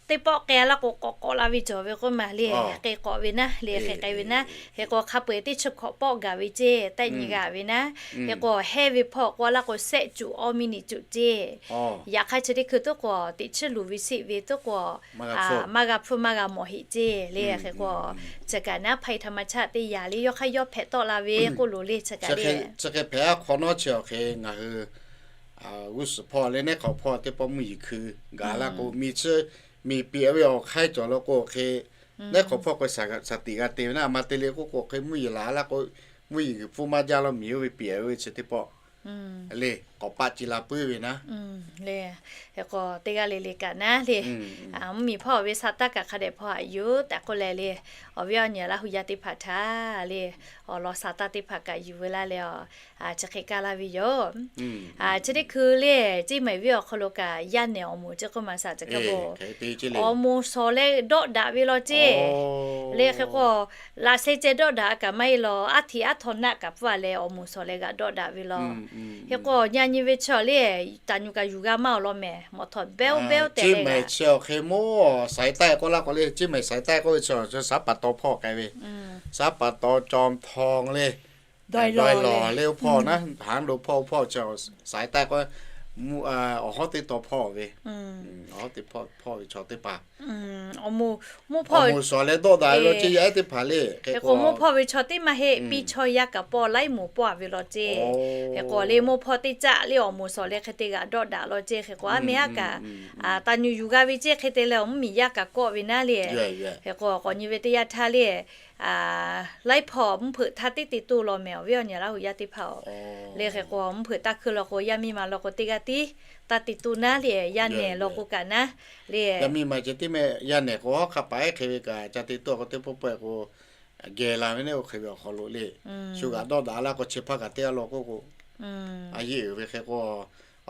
teˇ pawˆ k'ai laˇ k'o k'awꞈ k'awꞈ la ve cawˬ ve k'oˆ ma le, k'ai k'awꞈ ve naˉ le, hk'e k'ai ve naˉ. Hk'e k'o hk'a peu-eˬ teˇ chi hkawꞈ pawˆ gaˬ ve ceˇ, tehˆ nyi g'a ve naˉ. Hk'e k'o hehˇ ve hpawˇ k'oˆ laˇ k'o shehˆ cuꞈ awˇ miˇ niꞈ cuꞈ ceˇ. Yaꞈ hk'aˇ chi teˇ hkui tuˉ k'o teꞈ chiˉ luˬ ve sheˆ ve tuˉ k'o maˇ g'a hpfuhˇ maˇ g'a mawˬ heꞈ ceˇ le. Hk'e k'o chi kaꞈ naˉ hpaˇ htaꞈ ma chaˇ teˇ yanˇ le yawˇ hk'aˇ yawˇ hpehꞈ tawˆ la ve k'oˆ loˬ le chi kaꞈ le. Chi hk'e hpehꞈ a hk'awꞈ nawˉ chi awˬ hk'e ngaˬ hui g'uˇ suhˍ hpawˇ leh neˉ hk'awꞈ hpawˇ teˇ pawˆ mvuhˇ yeˬ hkui gaˬ laˇ k'o miˬ chi miˬ piaꞈ ve awˬ hk'aiˉ cawˬ law k'o awˬ hk'e neˉ hk'awꞈ hpawˇ k'o shaˍ tiꞈ g'a te ve naˉ. A ma te le k'oˆ k'o awˬ hk'e mvuhˇ yeˬ laˬ laˇ k'o mvuhˇ yeˬ g'uiˬ pfuhˇ maˇ jaˇ law miˬ oˇ ve piaꞈ ve chi teˇ pawˆ le k'awꞈ paˆ ci la puiˉ ve naˉ. Le, hk'e k'o teˇ g'aˇ le le kaꞈ naˉ le, mvuhˇ miˬ hpawˇ ve sa taˇ kaꞈ hk'a dehꞈ hpawˇ haꞈ yuˬ tehꞈ k'oˆ leh le, awˬ viˉ awˬ nyi Laˇ hu yaˇ teˇ hpaˍ htaꞈ le awˬ lawn sa taˇ teˇ hpaˍ kaꞈ yuˬ veu laˇ leh chi hk'e kaˇ laˇ ve yoˬ. Chi teˇ hkui le, Ceˇ maiˍ venˇ awˬ hk'aw lo kaꞈ yaˇ nehˬ awˬ moˍ ceˇ k'oˆ ma shaˍ ca kaˇ bo awˬ moˍ shawˍ leh dawˆ daꞈ ve law ceˇ. Le hk'e k'o laꞈ sheh ceh dawˆ daꞈ kaꞈ maˇ heˆ law, aˉ htiꞈ aˉ htaw naˆ kaꞈ pfuhˇ a leh awˬ moˍ shawˍ leh g'aꞈ dawˆ daꞈ ve law. Hk'e k'o yaꞈ nyi ve chi le, taˍ nyuˬ kaꞈ yuˬ g'a maˇ awˬ law mehˍ, mawˬ htawꞈ beuˉ beuˉ tehꞈ le. Ceˇ maiˍ chi awˬ hk'e mawˇ saiˍ taˆ k'oˆ laˇ k'o le, Ceˇ maiˍ saiˍ taˆ k'oˆ ve chi shaˍ paˍ taw hpawˇ k'ai ve, shaˍ paˍ taw caw htaw le, dawˇ lawˬ le oˇ hpawˇ naˉ, haˉ lo hpawˇ oˇ hpawˇ chi saiˍ taˆ k'oˆ, awˬ hawˉ teˇ taw hpawˇ ve, awˬ hawˉ teˇ hpawˇ ve chaw teˇ hpaˍ awˬ moˍ shawˍ leh dawˆ daꞈ ve law ceˇ. Yaˇ ehˉ teˇ hpaˍ le hk'e k'o mawˇ hpawˇ ve chaw teˇ maˇ heˆ, piˇ chaw yaˇ kaꞈ pawˆ laiˉ moˍ pawˆ a ve law ceˇ. Hk'e k'o le mawˇ hpawˇ teˇ caˆ le awˬ moˍ shawˍ leh hk'e te g'aꞈ dawˆ daꞈ law ceˇ. Hk'e k'o aˉ meh aˉ kaꞈ taˍ nyuˬ yuˬ g'a ve ceˇ hk'e te leh awˬ mvuhˇ miˬ yaˇ kaꞈ kawˆ ve naˉ le. Hk'e k'o k'awꞈ nyi ve teˇ yanˇ htaˇ le, laiˉ hpawˇ mvuhˇ hpeuꞈ htaˇ teˇ te toˇ law mehˍ awˬ viˉ awˬ nyi Laˇ hu yaˇ teˇ hpaˍ-oˬ. Le hk'e k'o mvuhˇ hpeuꞈ taˇ hkui law k'o yaˇ miˇ ma law k'o teˇ g'aˇ tiˉ taˇ te toˇ naˉ le, yaˇ nehˬ law k'o kaꞈ naˉ le. Yaˇ miˇ ma ceh tiˉ mehˍ, yaˇ nehˬ k'o hawˉ hk'a paˍ ehˉ hk'e ve kaꞈ ca te toˇ k'o teˇ pawˆ pawehˇ k'o geh la ve neˉ oˇ hk'e ve awˬ hk'aw lo le, shu g'aꞈ dawˆ daꞈ laˇ k'o chi hpaˇ kaꞈ teˇ g'aˇ law k'oˆ k'o a yeˇ uiˍ ve hk'e k'o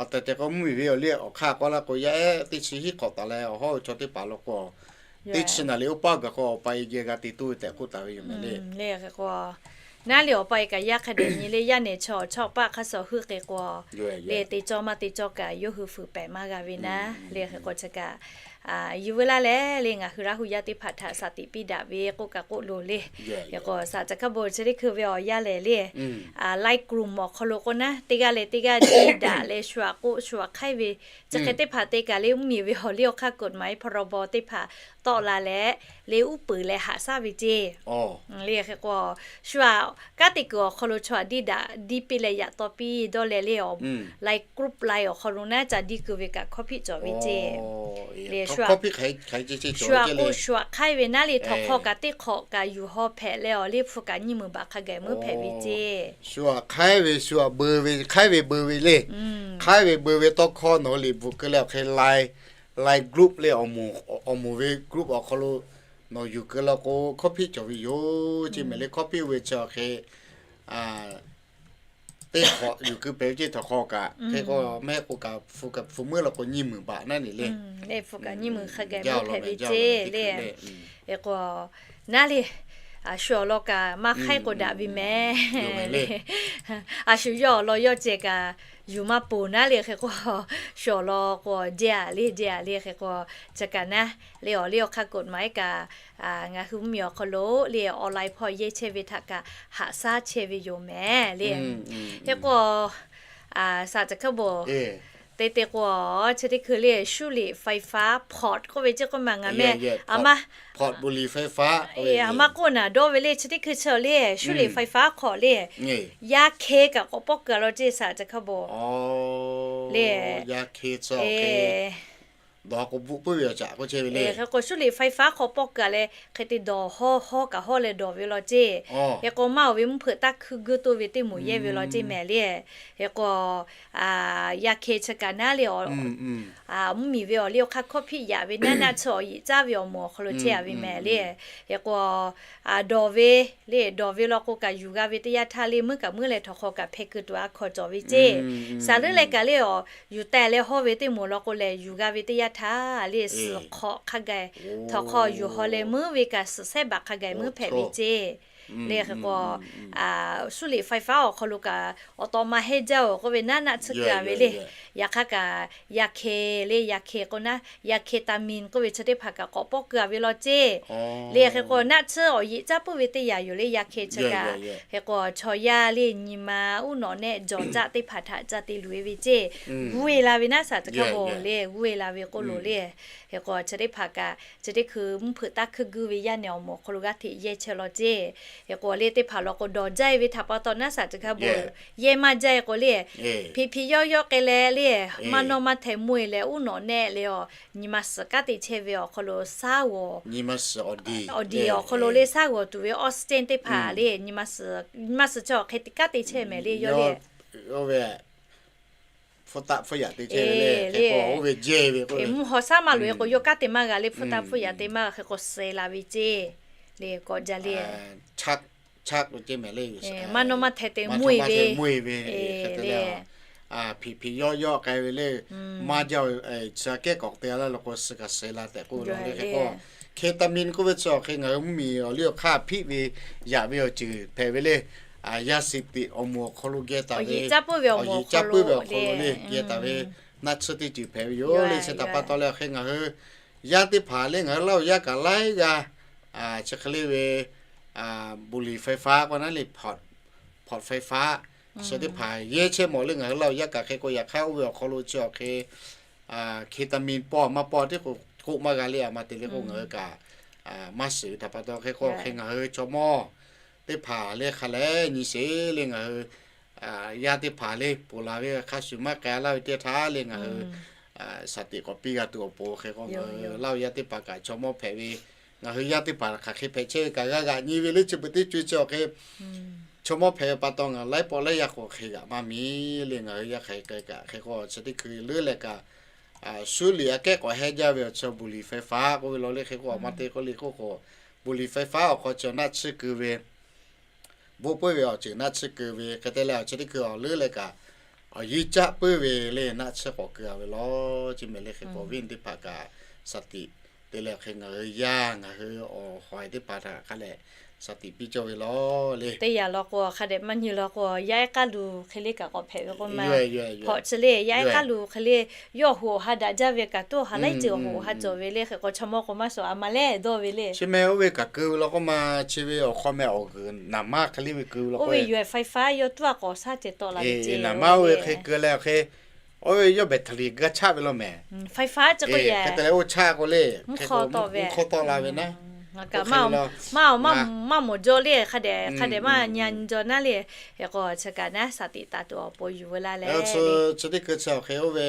awˬ tehˬ tehˬ k'o mvuhˇ miˬ ve awˬ liˇ awˬ hk'aˇ k'oˆ laˇ k'o yaˇ ehˉ teˇ chi hiˉ hk'awꞈ taˍ leh awˬ hawˉ ve chaw teˇ hpaˍ law k'o teˇ chi naˍ liꞈ oˇ paˇ gaˬ k'o awˬ pa e geh g'a te toˇ ve tehꞈ k'oˆ taˍ ve yoˬ mehˍ le. Le hk'e k'o naˉ le awˬ pa e kaꞈ yaˇ hk'a dehꞈ nyi le, yaˇ nehˬ chaw awˬ chawˇ paˆ hk'a shuˍ heuˆ hk'e k'o le te cawˇ maˇ te cawˇ kaꞈ yawˇ hui fuiˍ pehˍ maˇ g'a ve naˉ le. Hk'e k'o chi kaꞈ yuˬ veu laˇ leh le ngaˬ hui Laˇ hu yaˇ teˇ hpaˍ htaꞈ shaˍ tiꞈ piˇ daꞈ ve k'oˆ kaꞈ k'oˆ loˬ le. Hk'e k'o shaˍ ca hkaˇ bon chi teˇ hkui ve awˬ yaˇ lehˬ le, Line group awˬ hk'aw lo k'o naˉ teˇ g'aˇ leh teˇ g'aˇ jiˇ daꞈ leh shu aꞈ k'oˆ shu aꞈ hk'aiˉ ve chi hk'e teˇ hpaˍ te kaꞈ le mvuhˇ miˬ ve awˬ liˇ awˬ hk'aˇ กฎหมาย พรบ teˇ hpaˍ tawˆ la leh le uˉ peunˍ leh haꞈ shaˉ ve ceˇ. Le hk'e k'o shu aꞈ kanˉ te kuiˬ awˬ hk'aw lo chaw aꞈ diˇ daꞈ diˇ piˇ leh yaꞈ taw piˇ dawˇ leh le, Line group Line awˬ hk'aw lo naˉ ca diˇ keu ve kaꞈ hkawˇ hpiˆ cawˬ ve ceˇ. Le shu aꞈ k'oˆ shu aꞈ hk'aiˉ ve naˉ le htawnˍ hk'aw kaꞈ teˇ hk'awꞈ kaꞈ yuˬ haw hpehꞈ leh awˬ liˇ hpu kaꞈ nyiˇ meunˍ baꞈ hk'a gaˬ meuˉ hpehꞈ ve ceˇ. Shu aꞈ hk'aiˉ ve shu aꞈ beu ve hk'aiˉ ve beu ve le, hk'aiˉ ve beu ve tawˇ hkawˇ nawˬ hui liꞈ bvuhꞈ keu leh awˬ hk'e Line, Line group le awˬ moˍ ve group awˬ hk'aw lo nawˬ yuˬ keu law k'o hkawˇ hpiˆ cawˬ ve yoˬ ceˇ mehˍ le. Hkawˇ hpiˆ oˇ ve chi awˬ hk'e teˇ hk'awꞈ yuˬ keu pehꞈ ve ceˇ htawnˍ hk'aw kaꞈ hk'e k'o mehˆ k'o kaꞈ hpu kaꞈ hpu meuˉ law k'o nyiˇ meunˍ baꞈ naˉ le le. Hpu kaꞈ nyiˇ meunˍ hk'a gaˬ meuˉ hpehꞈ ve ceˇ le. Hk'e k'o naˉ le, a shu awˬ lawn kaꞈ maˇ hk'aiˉ k'o daꞈ ve mehˍ le. A shu yawˇ awˬ lawn yawˇ ceh kaꞈ yuˬ maˇ ponˬ naˉ le. Hk'e k'o shu awˬ lawn k'o jehˇ aꞈ le jehˇ aꞈ le. Hk'e k'o chi kaꞈ naˉ le awˬ liˇ awˬ hk'aˇ กฎหมาย kaꞈ ngaˬ hui mvuhˇ miˬ awˬ hk'aw lo le online hpawˇ yehˇ chehˇ ve htaꞈ kaꞈ haꞈ shaˉ chehˇ ve yoˬ mehˍ le. Hk'e k'o shaˍ ca hkaˇ bon te te k'o chi teˇ hkui le 修理ไฟฟ้า pawˆ k'oˆ ve ceˇ k'oˆ ma ngaˬ mehˍ a maˇ k'oˆ naˬ dawˇ ve le chi teˇ hkui chi le 修理ไฟฟ้า hk'awꞈ le yaˇ hkeh kaꞈ k'awꞈ pawˆ keu law ceˇ shaˍ ca hkaˇ bon le. dawˬ k'o bvuhꞈ puiˉ ve awˬ caꞈ k'oˆ chehˇ ve le. Hk'e k'o, suˉ liꞈ faiˍ faˉ hk'aw pawˆ keu-a leh hk'e te dawˬ hawˉ hawˉ kaꞈ hawˉ leh dawˬ ve law ceˇ. Hk'e k'o, maˇ oˬ ve mvuhˇ hpeuꞈ taˇ hkuiˇ guˇ toˇ ve teˇ moˍ yehˇ ve law ceˇ mehˍ le. Hk'e k'o, yaˇ hkeh chi kaꞈ naˉ le, mvuhˇ miˬ ve awˬ liˇ awˬ hk'aˇ hkawˇ hpiˆ yaꞈ ve naˉ naˆ tsuhˇ awˬ yeꞈ caˇ ve awˬ moˍ awˬ hk'aw lo chehˇ-a ve mehˍ le. Hk'e k'o, dawˬ ve le, dawˬ ve law k'o kaꞈ yuˬ g'a ve teˇ yanˇ htaˇ le, meuˉ kaꞈ meuˉ leh htawnˍ hk'aw kaꞈ hpeh keu tuˬ a hkaw cawˬ ve ceˇ. Saˍ leuˉ leh kaꞈ le, awˬ yuˬ teh leh hawˇ ve teˇ moˍ law k'o lehˬ, yuˬ g'a ve teˇ yanˇ htaˇ le, suhˍ hk'awꞈ hk'a gaˬ htawnˍ hk'aw yuˬ haw leh meuˉ ve kaꞈ suhˍ sehˉ baꞈ hk'a gaˬ meuˉ hpehꞈ ve ceˇ. Le hk'e k'o, suˉ liꞈ faiˍ faˉ awˬ hk'aw lo kaꞈ awˬ taw ma hehnˇ jaˇ-oˬ k'oˆ ve naˉ naˆ tsuhˇ keu-a ve le. Yaꞈ hk'aˇ kaꞈ yaˇ hkeh le, yaˇ hkeh k'o naˉ, yaˇ hkeh ta min k'oˆ ve chi teˇ hpaˍ kaꞈ k'awꞈ pawˆ keu-a ve law ceˇ. Le hk'e k'o, naˆ tsuhˇ awˬ yeꞈ caˇ puiˉ ve teˇ yanˇ yoˬ le, yaˇ hkeh chi kaꞈ. Hk'e k'o, chaw yaˇ le nyi ma uˉ nawꞈ nehˆ jawˬ caˆ teˇ hpaˍ htaꞈ ca te luˬ-e ve ceˇ. G'uˇ-e la ve naˉ saˍ tcuh hk'a bawˬ le, g'uˇ-e la ve k'oˆ lo le. Hk'e k'o, chi teˇ hpaˍ kaꞈ chi teˇ hkui mvuhˇ hpeuꞈ taˇ hkuiˇ guˇ ve yaˇ nehˬ awˬ moˍ awˬ hk'aw lo g'aˇ hteꞈ yehˇ chehˇ law ceˇ. Hk'e k'o, le teˇ hpaˍ law k'o dawˬ jaˇ-e ve htaꞈ pa taw naˉ saˍ tcuh hk'a bawˬ, yehˇ maˇ jaˇ-e k'o le, hpiꞈ hpiꞈ yawˇ yawˇ k'ai leh le, maˇ nawˇ maˇ hteh mvuhˇ-e leh uˉ nawꞈ nehˆ le, awˬ nyi ma suhˍ kanˉ te chehˇ ve awˬ hk'aw lo saˉ g'awˬ, awˬ diˍ awˬ hk'aw lo le saˉ g'awˬ tuˬ ve oxygen teˇ hpaˍ le, nyi ma suhˍ chi awˬ hk'e te kanˉ te chehˇ mehˍ le yawˇ le. Mvuhˇ haw shaˉ maˇ loꞈ-e k'o, yawˇ kanˉ te maˇ g'a le, hpfuhˇ taˇ hpfuhˇ yaꞈ te maˇ g'a hk'e k'o, suh la ve ceˇ. Le k'awꞈ jaˇ le. Maˇ nawˇ maˇ hteh te mvuhˇ-e ve, hk'e te le, hpiꞈ hpiꞈ yawˇ yawˇ k'ai ve le. Maˇ jaˇ-oˬ, chi aꞈ kehˉ k'awꞈ te-a laˇ law k'o, suh kaꞈ suh la tehꞈ k'oˆ ve law le. Hk'e k'o, ketamine k'oˆ ve chi awˬ hk'e ngaˬ hui mvuhˇ miˬ awˬ liˇ awˬ hk'aˇ hpiˆ ve yaꞈ ve awˬ ceuˬ hpehꞈ ve le. Yaˇ siˍ tiꞈ awˬ moˍ awˬ hk'aw lo geh taˍ ve, awˬ yeꞈ caˇ puiˉ ve awˬ hk'aw lo le geh taˍ ve naˆ tsuhˇ teˇ ceuˬ hpehꞈ ve yoˬ le. Chi htaꞈ pa taw leh awˬ hk'e ngaˬ hui yaˇ teˇ hpaˍ le, ngaˬ hui Laˇ huˍ yaˇ kaꞈ laiˉ g'aˇ chi hk'e le ve บุหรี่ไฟฟ้า k'o naˉ le, hpawꞈ hpawꞈ hpawꞈ ไฟฟ้า chi teˇ hpaˍ yehˇ chehˇ mawˬ le. Ngaˬ hui Laˇ huˍ yaˇ kaꞈ hk'e k'o, yaꞈ hk'aˇ oˇ ve awˬ hk'aw lo chi awˬ hk'e ketamine pawˆ maˇ pawˆ tiˉ k'o k'oˆ maˇ g'a le. A ma te le k'o, ngaˬ hui kaꞈ maˇ shiˍ ve htaꞈ pa taw hk'e k'o, hk'e ngaˬ hui chaw mawˇ teˇ hpaˍ le hk'a leh nyi sheˍ le. Ngaˬ hui yaˇ teˇ hpaˍ le ponˬ laˬ ve hk'a shuˍ maˇ k'ai laˇ ve teˇ htaˇ le, ngaˬ hui shaˍ tiꞈ k'awꞈ piˇ g'a tuˬ awˬ pon hk'e k'o, ngaˬ hui Laˇ huˍ yaˇ teˇ hpaˍ kaꞈ chaw mawˇ hpehꞈ ve, ngaˬ hui yaˇ teˇ hpaˍ hk'aˬ hk'e hpehꞈ chehˇ ve kaꞈ g'a g'aꞈ nyi ve le. Chi beuꞈ teˇ co chi awˬ hk'e chaw mawˇ hpehꞈ ve pa taw ngaˬ laiˉ pawˆ laiˉ yaˇ k'o hk'e g'aꞈ maˇ miˬ le. Ngaˬ hui yaˇ hk'aˬ hk'e k'ai kaꞈ hk'e k'o, chi teˇ hkui leuˉ leh kaꞈ suˉ liꞈ aꞈ kehˉ k'awꞈ hehˇ jaˇ ve awˬ chi บุหรี่ไฟฟ้า k'oˆ ve law le. Hk'e k'o, a ma te k'o le k'oˆ k'o, บุหรี่ไฟฟ้า awˬ hk'aw chi naˆ tsuhˇ keu ve, bvuhˆ puiˉ ve awˬ ceuˬ naˆ tsuhˇ keu ve hk'e te leh, awˬ chi teˇ hkui awˬ leuˉ leh kaꞈ awˬ yiˇ caˆ puiˉ ve le naˆ tsuhˇ k'awꞈ keu-a ve law. Chi mehˍ le hk'e k'o, awˬ viˉ teˇ hpaˍ kaꞈ shaˍ tiꞈ te leh awˬ hk'e ngaˬ hui yaˇ ngaˬ hui awˬ hawˍ-e teˇ hpaˍ htaꞈ hk'a leh shaˍ tiꞈ piˇ cawˇ ve law le. Teˇ yanˇ law k'o, hk'a dehꞈ maˇ nyi law k'o, yaˇ ehˉ k'aˉ lu hk'e le kaꞈ k'awꞈ hpehꞈ ve k'oˆ ma. Hpawꞈ chi le yaˇ ehˉ k'aˉ lu hk'e le, yawˇ hoꞈ ha daꞈ jaˇ ve kaꞈ tuˬ ha laiˉ ceuˬ hoꞈ ha cawˬ ve le. Hk'e k'o, chaw mawˇ k'o maˇ shawˍ a ma lehˬ dawˇ ve le. Chi mehˍ oˇ ve kaꞈ keu ve law k'oˆ ma. Chi ve awˬ hk'aw meh awˬ g'uiˬ naˍ maˇ hk'e le ve keu ve law k'o, oˇ ve yuˬ-e ไฟฟ้า yawˇ tuˉ a k'awꞈ shaˉ ceh tawˆ la ve naˍ maˇ oˇ ve hk'e keu leh awˬ hk'e, oˇ ve yawˇ แบตเตอรี่ g'a chaˆ ve law mehˍ. ไฟฟ้า chi k'o yaꞈ hk'e te leh oˇ chaˆ k'o le, mvuhˇ hk'awˇ tawˆ ve, mvuhˇ hk'awˇ tawˆ la ve naˉ. Ngaˬ kaꞈ maˇ maˇ mawˬ jaw le, hk'a dehꞈ hk'a dehꞈ maˇ nyi nyi jaw naˉ le. Hk'e k'o, chi kaꞈ naˉ shaˍ tiꞈ taˍ tuˬ awˬ pon yuˬ ve laˇ leh, chi teˇ hkui chi awˬ hk'e oˇ ve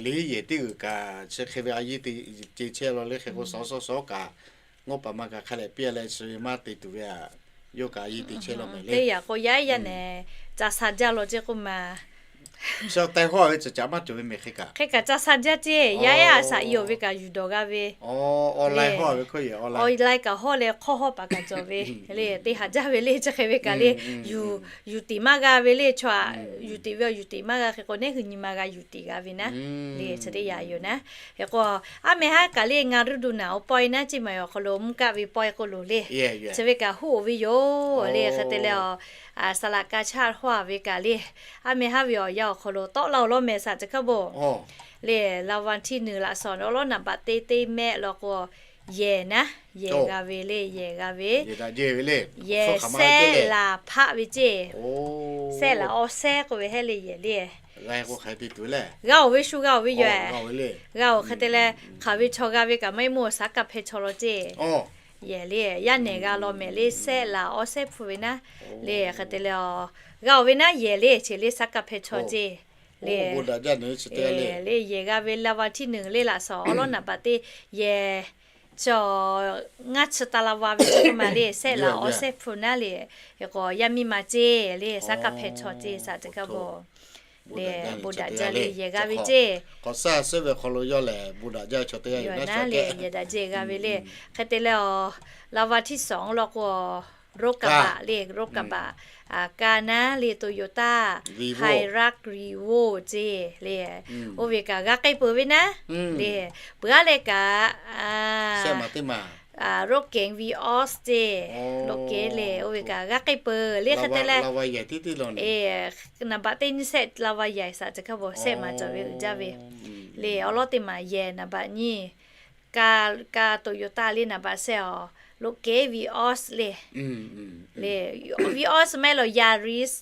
liꞈ yehˬ teˇ g'uiˬ kaꞈ chi hk'e ve a yiˇ te ce chehˇ law le. Hk'e k'o, sawˉ sawˉ sawˉ kaꞈ ngawˇ paˍ ma kaꞈ hk'a leh piˇ leh chi ve maˇ te tuˬ ve a, yawˇ kaꞈ a yiˇ te chehˇ law mehˍ le. Teˇ yanˇ k'o, yaˇ ehˉ yaˇ nehˬ ca sha jaˇ law ceˇ k'oˆ ma. Chi taiˇ hawˇ ve chi caꞈ maˇ cawˬ ve mehˍ hk'e kaꞈ. Hk'e kaꞈ ca sha jaˇ ceˇ. Yaˇ ehˉ a shaꞈ i-oˬ ve kaꞈ yuˬ dawˬ g'a ve online kaꞈ hawˇ leh hk'awˇ hawˇ paˍ kaꞈ cawˬ ve le. Teˇ haꞈ jaˇ ve le. Chi hk'e ve kaꞈ le, yuˬ tiˍ maˇ g'a ve le. Chaw aꞈ yuˬ tiˍ ve awˬ yuˬ tiˍ maˇ g'a hk'e k'o, neˉ hui nyi ma g'a yuˬ tiˍ g'a ve naˉ le. Chi teˇ yanˇ yoˬ naˉ. Hk'e k'o, aˉ meh haˉ kaꞈ le ngaˇ ruˇ duˬ naˬ awˬ pawehˇ naˉ ceˇ maˬ awˬ hk'aw lo mvuhˇ kaˆ ve pawehˇ k'oˆ loˬ le. Chi ve kaꞈ huˉ-oˬ ve yoˬ le. Hk'e te leh, a, saˍ laꞈ ka chaˇ hawˇ-a ve kaꞈ le, aˉ meh haˉ ve awˬ yanˇ awˬ hk'aw lo tawˆ la-oˬ law mehˍ shaˍ tcuh hk'a bawˬ le. รางวัลที่หนึ่ง laꞈ shawˍ awˬ lawˉ naˍ baꞈ teˇ teˇ mehˆ law k'o, yehˬ naˉ, yehˬ g'a ve le, yehˬ g'a ve. Yehˬ sehˆ laˬ hpaˆ ve ceˇ. Sehˆ laˬ awˬ sehˉ k'oˆ ve hehˉ le yehˬ le. G'a-oˬ ve shu g'a-oˬ ve yoˬ. G'a-oˬ hk'e te leh, hk'aˬ ve chaw g'a ve kaꞈ maˇ heˆ mawˬ shaˉ kaꞈ hpeh chaw law ceˇ. Yehˬ le, yaˇ nehˬ g'a law mehˍ le, sehˆ laˬ awˬ sehˉ hpu ve naˉ le. Hk'e te leh, g'a-oˬ ve naˉ yehˬ le, cheˬ le shaˉ kaꞈ hpeh chaw ceˇ. le, le yehˬ g'a ve รางวัลที่หนึ่ง le laꞈ shawnˍ awˉ lawˉ naˍ baꞈ teˇ yehˬ, chaw ngaˇ chi taˍ la va ve chaw k'oˆ ma le, shehˆ laꞈ awˬ shehˆ hpu naˉ le, k'awꞈ yaˇ miˇ ma ceˇ le, saˉ kaˇ hpehꞈ chaw ceˇ saˍ teˇ hkaˇ bo le, bon daꞈ jaˇ le yehˬ g'a ve ceˇ. Naˉ le yehˬ daꞈ jaˇ g'a ve le. Hk'e te leh awˬ รางวัลที่สอง law k'o, รถกระบะ le, รถกระบะ ka naˉ le, Toyota Hilux Revo ceˇ le, oˇ ve kaꞈ g'a k'ai peuˬ ve naˉ le, peuˬ aˉ leh kaꞈ รถเก๋ง Vios ceˇ, รถเก๋ง le, oˇ ve kaꞈ g'a k'ai peuˬ le. Hk'e te leh naˍ baꞈ teˇ nyiˇ shehˆ รางวัลใหญ่ saˍ teˇ hkaˇ bo shehˆ maˍ cawˬ ve uiˍ jaˇ ve le. Awˬ lawn teˇ maˬ yehˬ naˍ baꞈ nyiˇ ka, ka Toyota le naˍ baꞈ shehˆ awˬ, รถเก๋ง Vios le, le Vios maˇ heˆ lawˬ Yaris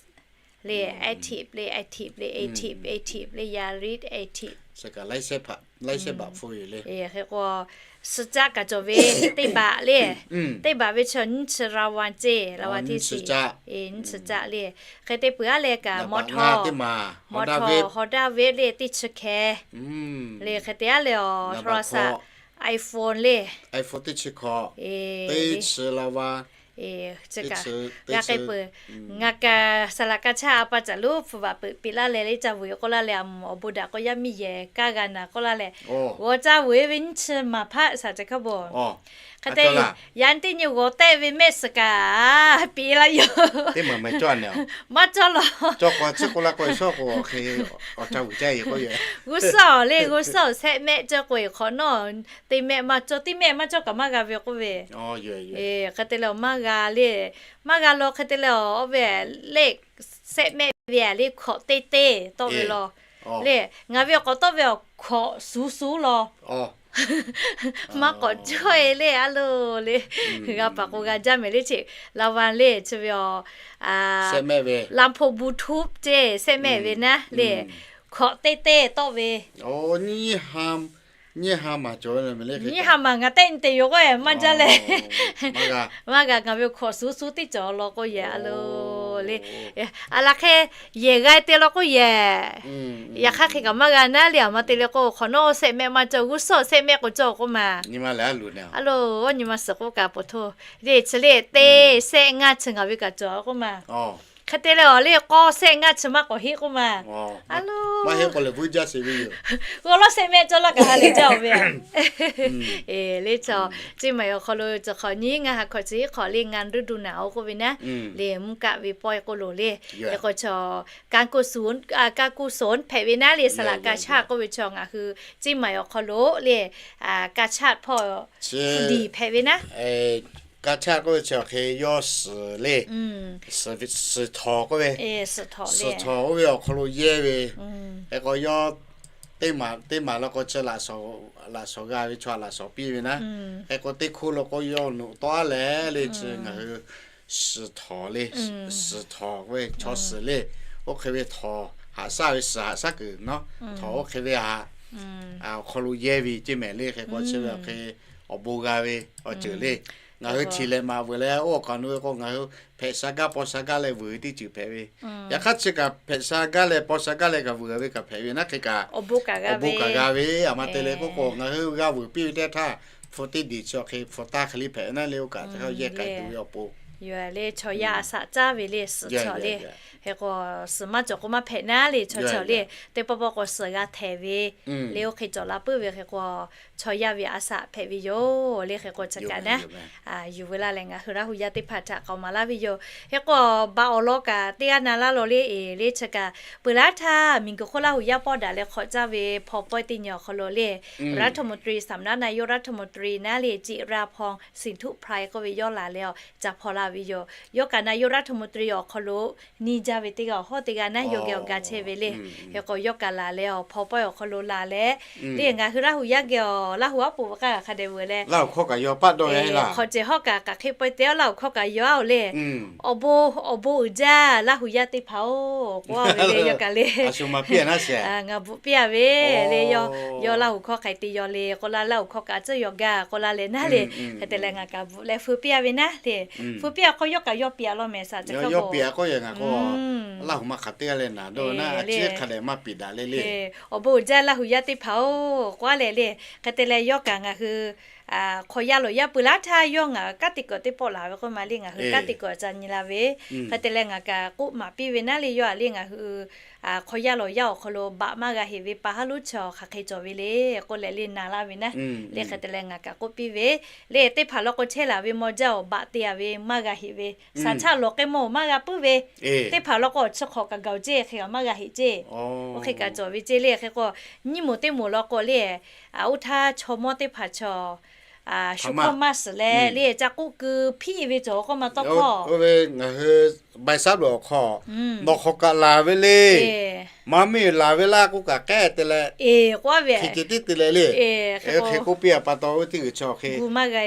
le, Active le, Active le, Active, Active le, Yaris Active. Hk'e k'o, suh caˆ kaꞈ cawˬ ve teˇ baꞈ le, teˇ baꞈ ve chaw nyiˇ chi รางวัล ceˇ, รางวัลที่สี่ nyiˇ chi caˆ le. Hk'e te peuˬ aˉ leh kaꞈ มอเตอร์ มอเตอร์ Honda Wave le teˇ chi hkeh le. Hk'e te aˉ leh awˬ โทรศัพท์ iPhone le, iPhone teˇ chi hkeh, teˇ chi รางวัล g'a k'ai peuˬ. Ngaˬ kaꞈ saˍ laꞈ ka chaˇ a pa caˬ lonˉ hpu baꞈ peuˬ piˇ laˇ leh le caˇ vuiˬ k'oˆ laˇ leh, a moˍ awˬ bon daꞈ k'o yaˇ miˇ yehˬ kaˇ g'a naˍ k'oˆ laˇ leh, g'awˬ caˇ vuiˬ ve nyiˇ chi maˍ hpaˆ saˍ teˇ hkaˇ bo. Hk'e te yaꞈ nyi g'awˬ tehˆ ve mehˆ suhˍ kaꞈ piˇ laˇ yoˬ. Maˇ cawˇ lawˬ. G'uˇ suhˍ le, g'uˇ suhˍ shehˆ mehˆ cawˇ k'o-e hk'awꞈ nawˉ, teˇ mehˆ maˇ cawˇ, teˇ mehˆ maˇ cawˇ kaꞈ maˇ g'a ve k'oˆ ve. Hk'e te leh awˬ maˇ g'a le, maˇ g'a lawˬ. Hk'e te leh awˬ ve le, shehˆ mehˆ ve le hkawꞈ teˇ teˇ tawˆ ve lawˬ le. Ngaˬ ve awˬ k'awꞈ tawˆ ve awˬ hkawꞈ suhˍ suhˍ lawˬ. Maˇ k'awꞈ cawˇ-e le, a loˬ le. G'a paˍ k'o g'a jaˇ mehˍ le, chi รางวัล le chi ve awˬ, ลำโพงบลูทูธ ceˇ shehˆ mehˆ ve naˉ le, hkawꞈ teˇ teˇ tawˆ ve. Nyiˇ ha maˬ ngaˬ tehˆ nyi te yoˬ k'o-e maˇ jaˇ leh, maˇ g'a. Ngaˬ ve hkawꞈ suhˍ suhˍ teˇ cawˬ lawˬ k'oˆ yehˬ, a loˬ le. A laˬ hk'e yehˬ g'a te lawˬ k'oˆ yehˬ. Yaꞈ hk'aˇ hk'e kaꞈ maˇ g'a naˉ le, a ma te leh k'o hk'awꞈ nawˉ shehˆ mehˆ maˇ cawˇ, g'uˇ suhˍ shehˆ mehˆ k'o cawˇ k'oˆ ma. Nyi ma le, a loˬ, a nyi ma suhˍ k'oˆ kaꞈ poˬ htoˇ le, chi le teˇ shehˆ ngaˇ chi ngaˬ ve kaꞈ cawˬ k'oˆ ma. Hk'e te leh awˬ le k'awˇ shehˆ ngaˇ chi maˇ k'awꞈ heˆ k'oˆ ma. A loˬ, g'awˬ lawˉ shehˆ mehˆ cawˇ laˇ kaꞈ ha lehˬ jaˇ-oˬ ve. Le chaw, Ceˇ maˬ awˬ hk'aw lo cawˬ hk'awꞈ nyi ngaˇ ha hkawꞈ chi hk'awꞈ le งานฤดูหนาว k'oˆ ve naˉ le, mvuhˇ kaˆ ve pawehˇ k'oˆ loˬ le. Hk'e k'o chaw การกุศล hpehꞈ ve naˉ le, saˍ laꞈ กาชาด k'oˆ ve chaw ngaˬ hui Ceˇ maˬ awˬ hk'aw lo le, กาชาด hpawˇ hpu diˍ hpehꞈ ve naˉ. กาชาด k'oˆ ve chi awˬ hk'e yawˇ suhˍ le, suhˍ htawnˍ k'oˆ ve, suhˍ htawnˍ oˇ ve awˬ hk'aw lo yehˇ ve. Hk'e k'o yawˇ teˇ maˬ teˇ maˬ law k'o chi laꞈ shawnˍ g'a ve chaw laꞈ shawnˍ piˇ ve naˉ. Hk'e k'o teˇ hkoˇ law k'o yawˇ nawꞈ tawˆ aˉ leh le chi ngaˬ hui suhˍ htawnˍ le, suhˍ htawnˍ k'oˆ ve chaw suhˍ le, oˇ hk'e ve htawnˍ haꞈ shaˉ ve suhˍ haꞈ shaˉ kuiˬ naˉ, htawnˍ oˇ hk'e ve haꞈ awˬ hk'aw lo yehˇ ve ceˇ mehˍ le. Hk'e k'o chi ve awˬ hk'e awˬ bon g'a ve awˬ ceuˬ le. Ngaˬ hui chi leh maˍ veuˬ leh oˇ awˬ hk'aw lo ve k'o ngaˬ hui hpehꞈ sha gaˇ paw sha gaˇ leh veuˬ ve teˇ ceuˬ hpehꞈ ve. Yaꞈ hk'aˇ chi kaꞈ hpehꞈ sha gaˇ leh paw sha gaˇ leh kaꞈ veuˬ ve kaꞈ hpehꞈ ve naˉ hk'e kaꞈ awˬ bon kaꞈ g'a ve. A ma te leh k'oˆ k'o ngaˬ hui g'a veuˬ piˇ ve teˇ htaˇ, hpu teˇ diˬ chi awˬ hk'e hpu taˇ hk'e le hpehꞈ ve naˉ le, oˇ kaꞈ teˇ hk'a yehˇ k'ai tuˬ ve awˬ pon. Yoˬ le, chaw yaˇ a shaꞈ caˇ ve le, suhˍ htawnˍ le. Hk'e k'o suhˍ maˇ cawˬ k'o maˇ hpehꞈ naˉ le, chaw chaw le. Teˇ pawˆ pawˆ k'o suhˍ g'a htehˍ ve le, oˇ hk'e cawˬ la puiˉ ve. Hk'e k'o chaw yaˇ ve a shaꞈ hpehꞈ ve yoˬ le. Hk'e k'o chi kaꞈ naˉ yuˬ veu laˇ leh ngaˬ hui Laˇ huˍ yaˇ teˇ hpaˍ htaꞈ k'awꞈ maˍ laˇ ve yoˬ. Hk'e k'o baꞈ awˬ lawn kaꞈ teˇ g'aˇ na laˇ lo le, eˬ le chi kaꞈ peuˬ laˇ htaˇ miˬguiˬ hk'oˆ Laˇ huˍ yaˇ pawˆ daꞈ leh hk'awꞈ caˇ ve hpaw pawehˇ teˇ nyi awˬ hk'aw lo le, รัฐมนตรี สำนักนายกรัฐมนตรี naˉ le, Citraphorn Siṅthuphrai k'oˆ ve yawˇ laˬ leh awˬ ca hpaw la ve yoˬ. Yawˇ kaꞈ นายกรัฐมนตรี awˬ hk'aw lo nyi jaˇ ve teˇ g'aˇ awˬ hawˉ teˇ g'aˇ naˉ yawˇ geh awˬ ga chehˇ ve le. Hk'e k'o yawˇ kaꞈ laˬ leh awˬ hpaw pawehˇ awˬ hk'aw lo laˬ leh le, ngaˬ hui Laˇ huˍ yaˇ geh awˬ Laˇ huˍ aˉ poꞈ ve k'aˇ hk'a dehꞈ veuˬ leh, hk'awꞈ cehˬ hawˉ kaꞈ kaꞈ hk'e pawehˇ te aˉ Laˇ huˍ hkawˇ kaꞈ yaw aˉ-oˬ le. Awˬ bon, awˬ bon uiˍ jaˇ Laˇ huˍ yaˇ teˇ hpaˍ-oˬ k'oˆ ve le, yawˇ kaꞈ le, ngaˬ bvuhꞈ piˇ-a ve le. Yawˇ Laˇ huˍ hkawˇ hk'a te yaw le k'oˆ laˇ, Laˇ huˍ hkawˇ kaꞈ tcuhˇ yaw gaˇ k'oˆ laˇ leh naˉ le. Hk'e te leh ngaˬ kaꞈ bvuhꞈ leh feu piˇ-a ve naˉ le. Feu piˇ a k'o yawˇ kaꞈ yawˇ piˇ a law mehˍ saˍ ceˬ hk'a k'o, Laˇ huˍ ma hk'aˬ teˇ g'aˇ leh naˍ dawˇ naˆ a ciˉ hk'a dehꞈ maˇ piˇ daꞈ le le. Awˬ bon uiˍ jaˇ Laˇ huˍ yaˇ teˇ hpaˍ-oˬ, k'oˆ a leh le. Hk'e te leh yawˇ kaꞈ ngaˬ hui hk'aw yaˇ lawˬ yaˇ peuˬ laˇ htaˇ yawˇ ngaˬ kanˉ te kuiˬ teˇ pawˆ laˬ ve k'oˆ ma le, ngaˬ hui kanˉ te kuiˬ ca nyi la ve. Hk'e te leh ngaˬ kaꞈ k'oˆ maˍ piˇ ve naˉ le, yawˇ a le ngaˬ hui hk'aw yaˇ lawˬ yaˇ awˬ hk'aw lo baꞈ maˇ g'a heꞈ ve pa haˉ lonˉ chi hk'aˬ hk'e cawˬ ve le k'oˆ leh le naˍ laˇ ve naˉ. Le hk'e te leh ngaˬ kaꞈ k'oˆ piˇ ve le, teˇ hpaˍ law k'o chehˇ laˬ ve maw jaˇ-oˬ, baꞈ te a ve maˇ g'a heꞈ ve, saˍ chaˆ lawˬ k'ai mawˬ-oˬ maˇ g'a puiˉ ve, teˇ hpaˍ law k'o chi hk'awꞈ kaꞈ gaˬ-oˬ ceˇ hk'e kaꞈ maˇ g'a heꞈ ceˇ. Oˇ hk'e kaꞈ cawˬ ve ceˇ le. Hk'e k'o nyiˇ moˍ teˇ moˍ law k'o le, oˇ htaˇ chaw mawˇ teˇ hpaˍ chaw shu hkawˇ maˇ shiˍ leh le ca k'oˆ keu hpiˇ ve cawˬ k'oˆ ma tawˇ hkawˇ. Ngaˬ hui bai saˉ loꞈ awˬ hk'aw nawˬ hk'awꞈ kaꞈ laˬ ve le, maˇ miˇ laˬ ve laˇ k'oˆ kaꞈ k'ehˉ te leh, k'oˆ ve hk'e ceh tiˉ te leh le. Hk'e k'oˆ piˇ a pa taw oˇ teˇ g'uiˬ chi awˬ hk'e,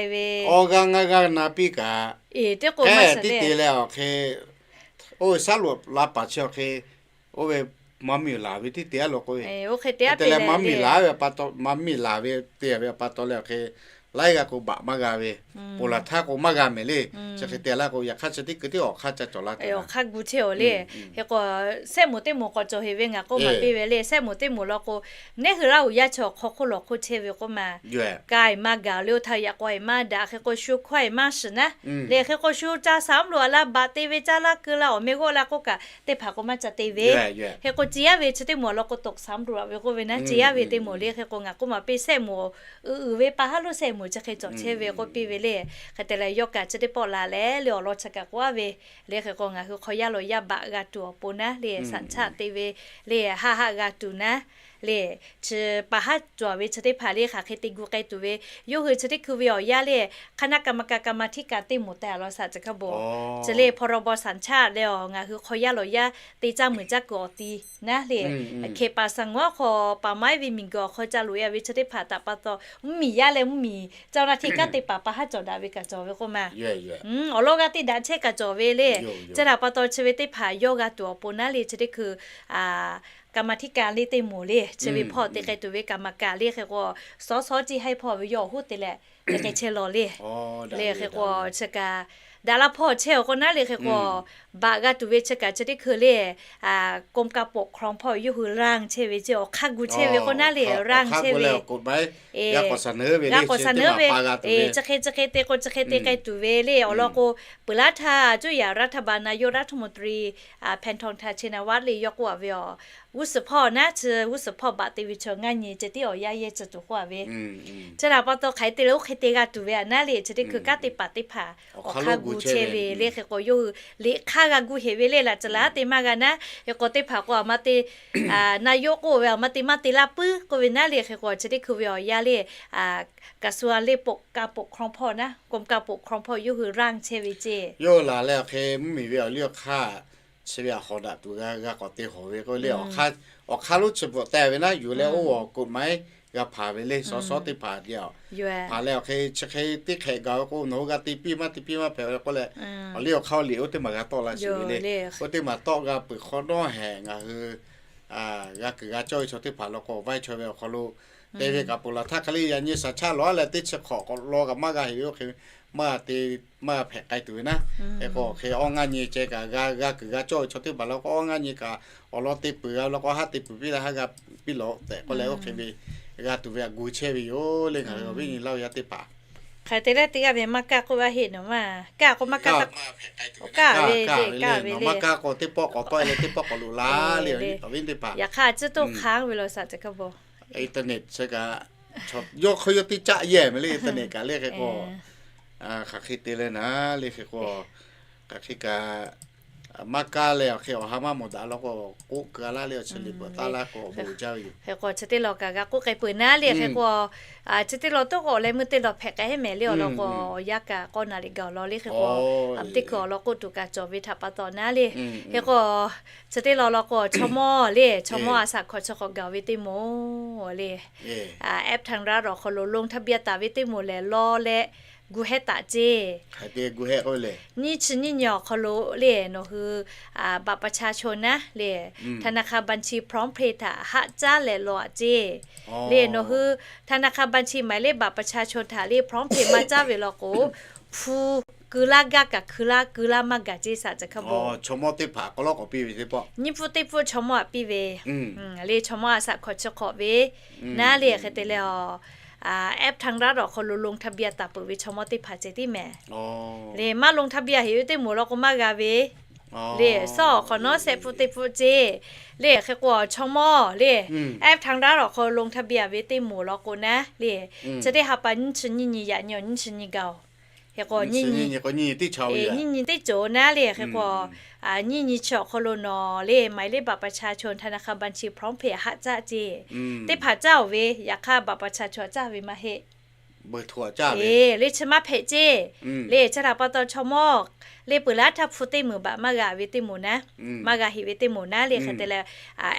awˇ g'aˇ ngaˇ g'aˇ na piˇ kaꞈ, k'ehˉ tiˉ te leh awˬ hk'e, oˇ ve saˉ loꞈ la paˍ chi awˬ hk'e, oˇ ve maˇ miˇ laˬ ve tiˉ te a law k'oˆ ve, hk'e te leh maˇ miˇ laˬ ve pa taw, maˇ miˇ laˬ ve te ve pa taw leh awˬ hk'e, laiˉ g'aˇ k'o baꞈ maˇ g'a ve, ponˬ laˬ htaˇ k'o maˇ g'a mehˍ le. Chi hk'e te laˇ k'o yaꞈ hk'aˇ chi teˇ kuiˬ tiˉ awˬ hk'aˇ ca cawˬ laˇ te, awˬ hk'aˇ gu chehˇ-oˬ le. Hk'e k'o sehˆ moˍ teˇ moˍ k'awꞈ cawˬ heˍ ve ngaˬ k'oˆ maˍ piˇ ve le. Sehˆ moˍ teˇ moˍ law k'o, neˉ hui Laˇ huˍ yaˇ chi awˬ hk'aw hk'oˆ lawˬ hk'oˆ chehˇ ve k'oˆ ma, ka e maˇ gaˬ le, oˇ htaˇ yaꞈ k'aw e maˇ daꞈ, hk'e k'o shu hkawˇ e maˇ shiˍ naˉ le. Hk'e k'o shu ca saˍ mvuhˇ loꞈ a laˇ, baꞈ te ve caˇ laˇ keu laˇ awˬ meh g'awˆ la k'oˆ kaꞈ teˇ hpaˍ k'o maˇ ca te ve. Hk'e k'o ci yaˇ ve chi teˇ moˍ law k'o toꞈ saˍ mvuhˇ loꞈ a ve k'oˆ ve naˉ, ci yaˇ ve teˇ moˍ le. Hk'e k'o ngaˬ k'oˆ maˍ piˇ sehˆ moˍ uiˍ uiˍ ve pa haˉ lonˉ sehˆ moˍ chi hk'e cawˬ chehˇ ve k'oˆ piˇ ve le. Hk'e te leh yawˇ kaꞈ chi teˇ pawˆ la leh le awˬ lawn chi kaꞈ k'oˆ a ve le. Hk'e k'o ngaˬ hui hk'aw yaˇ lawˬ yaˇ baꞈ g'a tuˬ awˬ pon naˉ le, saˍ chaˆ te ve le, haˆ haˆ g'a tuˬ naˉ le, chi pa haˉ cawˬ ve chi teˇ hpaˍ le hk'aˬ hk'e te gu k'ai tuˬ ve, yawˇ hui chi teˇ hkui ve awˬ yanˇ le, คณะกรรมการ กรรมาธิการ teˇ moˍ tehꞈ law saˍ ceˬ hk'a bawˬ, chi le พรบ สัญชาติ le awˬ ngaˬ hui hk'aw yaˇ lawˬ yaˇ te caˇ meuˍ caˇ kuiˬ awˬ ti naˉ le, hk'e paˍ saˍ ngawˉ hk'aw paˍ maˇ iˉ ve miˬguiˬ awˬ hk'aw ca loꞈ e a ve chi teˇ hpaˍ htaꞈ pa taw mvuhˇmiˬ yaˇ leh mvuhˇmiˬ เจ้าหน้าที่ kanˉ te paˍ pa haˉ cawˬ daꞈ ve kaꞈ cawˬ ve k'oˆ ma, awˬ lawn g'a te daꞈ chehˇ kaꞈ cawˬ ve le. Chi htaꞈ pa taw chi ve teˇ hpaˍ yawˇ g'a tuˬ awˬ pon naˉ le chi teˇ hkui กรรมาธิการ le teˇ moˍ le chi ve hpawˇ te k'ai tuˬ ve กรรมการ le hk'e k'o, sawˉ sawˉ ciˇ haiˉ hpawˇ ve yawˇ awˬ hoˉ te leh te k'ai chehˇ law le. Le hk'e k'o chi kaꞈ daꞈ la hpawˇ chehˇ awˬ k'o naˉ le hk'e k'o, baꞈ g'a tuˬ ve chi kaꞈ chi teˇ hkui le กรมการปกครอง hpawˇ yawˇ hui ร่าง chehˇ ve ceˇ, awˬ hk'aˇ gu chehˇ ve k'o naˉ le ร่าง chehˇ ve, g'a k'awꞈ shaˍ neu ve, chi hk'e chi hk'e te k'o chi hk'e te k'ai tuˬ ve le. Awˬ lawn k'o peuˬ laˇ htaˇ cuˇ yaꞈ รัฐบาล นายกรัฐมนตรี แพทองทาน ชินวัตร le yawˇ k'oˆ a ve awˬ g'uˇ suhˍ hpawˇ naˉ chi g'uˇ suhˍ hpawˇ baꞈ te ve chi ngaˇ nyi ceh tiˉ awˬ yanˇ yehˇ ceh tuˬ k'oˆ a ve, chi htaꞈ pa taw hk'aˬ hk'e te leh oˇ hk'e te g'a tuˬ ve a naˉ le chi teˇ hkui kanˉ te paˍ teˇ hpaˍ awˬ hk'aˇ gu chehˇ ve le. Hk'e k'o yawˇ hui liꞈ hk'aˇ g'a gu heˍ ve le, laꞈ ceuˬ laˬ te maˇ g'a naˉ. Hk'e k'o teˇ hpaˍ k'o a ma te นายก k'oˆ ve a ma te maˇ te laˇ puiˉ k'oˆ ve naˉ le. Hk'e k'o chi teˇ hkui ve awˬ yanˇ le กระทรวง le กรมการปกครอง hpawˇ naˉ กรมการปกครอง hpawˇ yawˇ hui ร่าง chehˇ ve ceˇ. Yawˇ hui laˬ leh awˬ hk'e mvuhˇmiˬ ve awˬ liˇ awˬ hk'aˇ chi ve a hawˍ daꞈ tuˬ g'a g'a k'awꞈ te hawˍ ve k'oˆ le. Awˬ hk'aˇ lonˉ chi bvuhꞈ teh ve naˉ yuˬ leh oˇ awˬ กฎหมาย g'a hpaˍ ve le, sawˉ sawˉ teˇ hpaˍ le a hpaˍ leh awˬ hk'e chi hk'e teˇ hk'ehꞈ gaˬ ve k'o nawˬ hui g'a te piˇ maˇ te piˇ maˇ hpehꞈ ve k'oˆ leh, awˬ liˇ awˬ hk'aˇ liꞈ oˇ teˇ maˬ g'a tawˆ la shiˍ ve le. Oˇ teˇ maˬ tawˆ g'a peuˬ hk'awꞈ nawˉ hehꞈ ngaˬ hui g'a kuiˬ g'a cawˇ ve chaw teˇ hpaˍ law k'o awˬ vaiˇ chaw ve awˬ hk'aw lo te ve kaꞈ ponˬ laˬ htaˇ hk'e le yaꞈ nyi shaˍ chaˆ lawˬ a leh teˇ chi hk'awꞈ k'awꞈ law kaꞈ maˇ g'a heˍ ve oˇ hk'e maˇ g'a te maˇ g'a hpehꞈ k'ai tuˬ ve naˉ. Hk'e k'o awˬ hk'e awˇ ngaˇ nyi ceh kaꞈ g'a g'a kuiˬ g'a cawˇ ve chaw teˇ hpaˍ law k'o awˇ ngaˇ nyi kaꞈ awˬ lawn te peuˬ g'a law k'o haˉ te peuˬ piˇ leh haˉ g'a piˇ lawꞈ tehꞈ k'oˆ leh oˇ hk'e ve g'a tuˬ ve a gu chehˇ ve yoˬ le ngaˬ hui awˬ viˉ nyi Laˇ huˍ yaˇ teˇ hpaˍ. Hk'aˬ hk'e te leh teˇ g'aˇ ve maˇ kaˇ k'oˆ g'a heˆ nawˬ maˇ kaˇ k'o maˇ kaˇ, kaˇ ve le, kaˇ ve le, maˇ kaˇ k'o teˇ pawˆ k'awꞈ tawˆ e leh teˇ pawˆ k'awꞈ loꞈ la le awˬ viˉ teˇ hpaˍ. Yaꞈ hk'aˇ a ciˉ toˇ hk'aˉ ve law saˍ ceˬ hk'a bawˬ. Internet chi kaꞈ yawˇ hk'aw yawˇ teˇ caˆ yehˇ meh le internet kaꞈ le hk'e k'o, hk'aˬ hk'e te leh naˉ le hk'e k'o, hk'aˬ hk'e kaꞈ maˇ kaˇ leh awˬ hk'e awˬ ha maˇ mawˬ daꞈ law k'o k'oˆ keu a laˇ le awˬ chi liꞈ bvuhꞈ taˍ laˇ k'o awˬ bon jaˇ ve yoˬ. Hk'e k'o chi teˇ lawn kaꞈ g'a k'oˆ k'ai peuˬ naˉ le hk'e k'o, chi teˇ lawn toˇ k'awꞈ leh meuˇ teˇ lawn hpehꞈ k'ai heˆ mehˍ le awˬ lawn k'o, yaˇ kaꞈ k'awˇ na liꞈ gaˬ awˬ lawn le hk'e k'o, teˇ hkui awˬ lawn k'oˆ tuˬ kaꞈ cawˬ ve htaꞈ pa taw naˉ le. Hk'e k'o chi teˇ lawn law k'o chaw mawˇ le chaw mawˇ a shaꞈ hkawꞈ chi hk'awꞈ gaˬ ve teˇ moˍ le, App Tangra awˬ hk'aw lo ลงทะเบียน taˍ ve teˇ moˍ lehˬ law leh gu hehˉ taˍ ceˇ. Nyiˇ chi nyiˇ nyi awˬ hk'aw lo le nawˬ hui บัตรประชาชน naˉ le ธนาคารบัญชี พร้อมเพย์ htaꞈ haˆ caˉ leh law aꞈ ceˇ. Le nawˬ hui ธนาคารบัญชี หมายเลขบัตรประชาชน htaꞈ le พร้อมเพย์ maˇ caˉ ve law k'o, hpu keu laˇ gaˇ kaꞈ keu laˇ, keu laˇ maˇ gaˬ ceˇ saꞈ ca hkaˇ bo. Nyiˇ pfuhˇ teˇ pfuhˇ chaw mawˇ aꞈ piˇ ve, nyiˇ pfuhˇ teˇ pfuhˇ chaw mawˇ aꞈ piˇ ve le, chaw mawˇ a saꞈ hkawꞈ chi hk'awꞈ ve naˉ le, hk'e te leh a, app ทางรัฐ awˬ hk'aw lo ลงทะเบียน taˍ peuˬ ve chaw mawˇ teˇ hpaˍ ceh tiˉ mehˍ le. Maˇ ลงทะเบียน heꞈ ve teˇ moˍ law k'o maˇ g'a ve le. Suhˉ awˬ hk'awꞈ nawˉ sehˆ pfuhˇ teˇ pfuhˇ ceˇ le. Hk'e k'o chaw mawˇ le, app ทางรัฐ awˬ hk'aw lo ลงทะเบียน ve teˇ moˍ law k'o naˉ le, chi teˇ ha pa nyiˇ chi nyiˇ nyi yaꞈ nyi awˬ nyiˇ chi nyi gaˬ-oˬ. Hk'e k'o nyiˇ nyi teˇ cawˬ naˉ le. Hk'e k'o nyiˇ nyi chi awˬ hk'aw lo nawˬ le หมายเลขบัตรประชาชน ธนาคารบัญชี พร้อมเพย์ haˆ caˆ ceˇ. Teˇ hpaˍ caˇ-oˬ ve, yaꞈ hk'aˇ บัตรประชาชน caˇ ve maˇ heˆ. Eˬ, le chi maˇ hpehꞈ ceˇ. Le chi htaꞈ pa taw chaw mawˇ le peuˬ laˇ htaˇ hpu teˇ meunˍ baꞈ maˇ g'a ve teˇ moˍ naˉ, maˇ g'a heꞈ ve teˇ moˍ naˉ le, hk'e te leh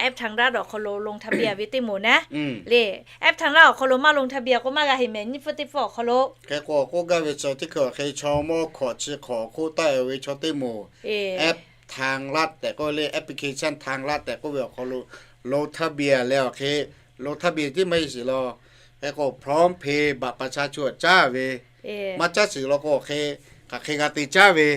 app ทางรัฐ awˬ hk'aw lo ลงทะเบียน ve teˇ moˍ naˉ le. App ทางรัฐ awˬ hk'aw lo maˇ ลงทะเบียน k'o maˇ g'a heꞈ mehˍ, nyiˇ pfuhˇ teˇ pfuhˇ awˬ hk'aw lo. Hk'e k'o k'oˆ gaˇ ve chi teˇ hkui awˬ hk'e chaw mawˇ hkawꞈ chi hk'awꞈ hk'oˆ taˆ-e ve chaw teˇ moˍ, app ทางรัฐ tehꞈ k'oˆ ve le, application ทางรัฐ tehꞈ k'oˆ ve awˬ hk'aw lo ลงทะเบียน leh awˬ hk'e ลงทะเบียน tiˉ maˇ heˆ shiˍ law. Hk'e k'o พร้อมเพย์ บัตรประชาชน caˇ ve, maˇ caˇ shiˍ law k'o awˬ hk'e hk'aˬ hk'e g'a te caˇ ve,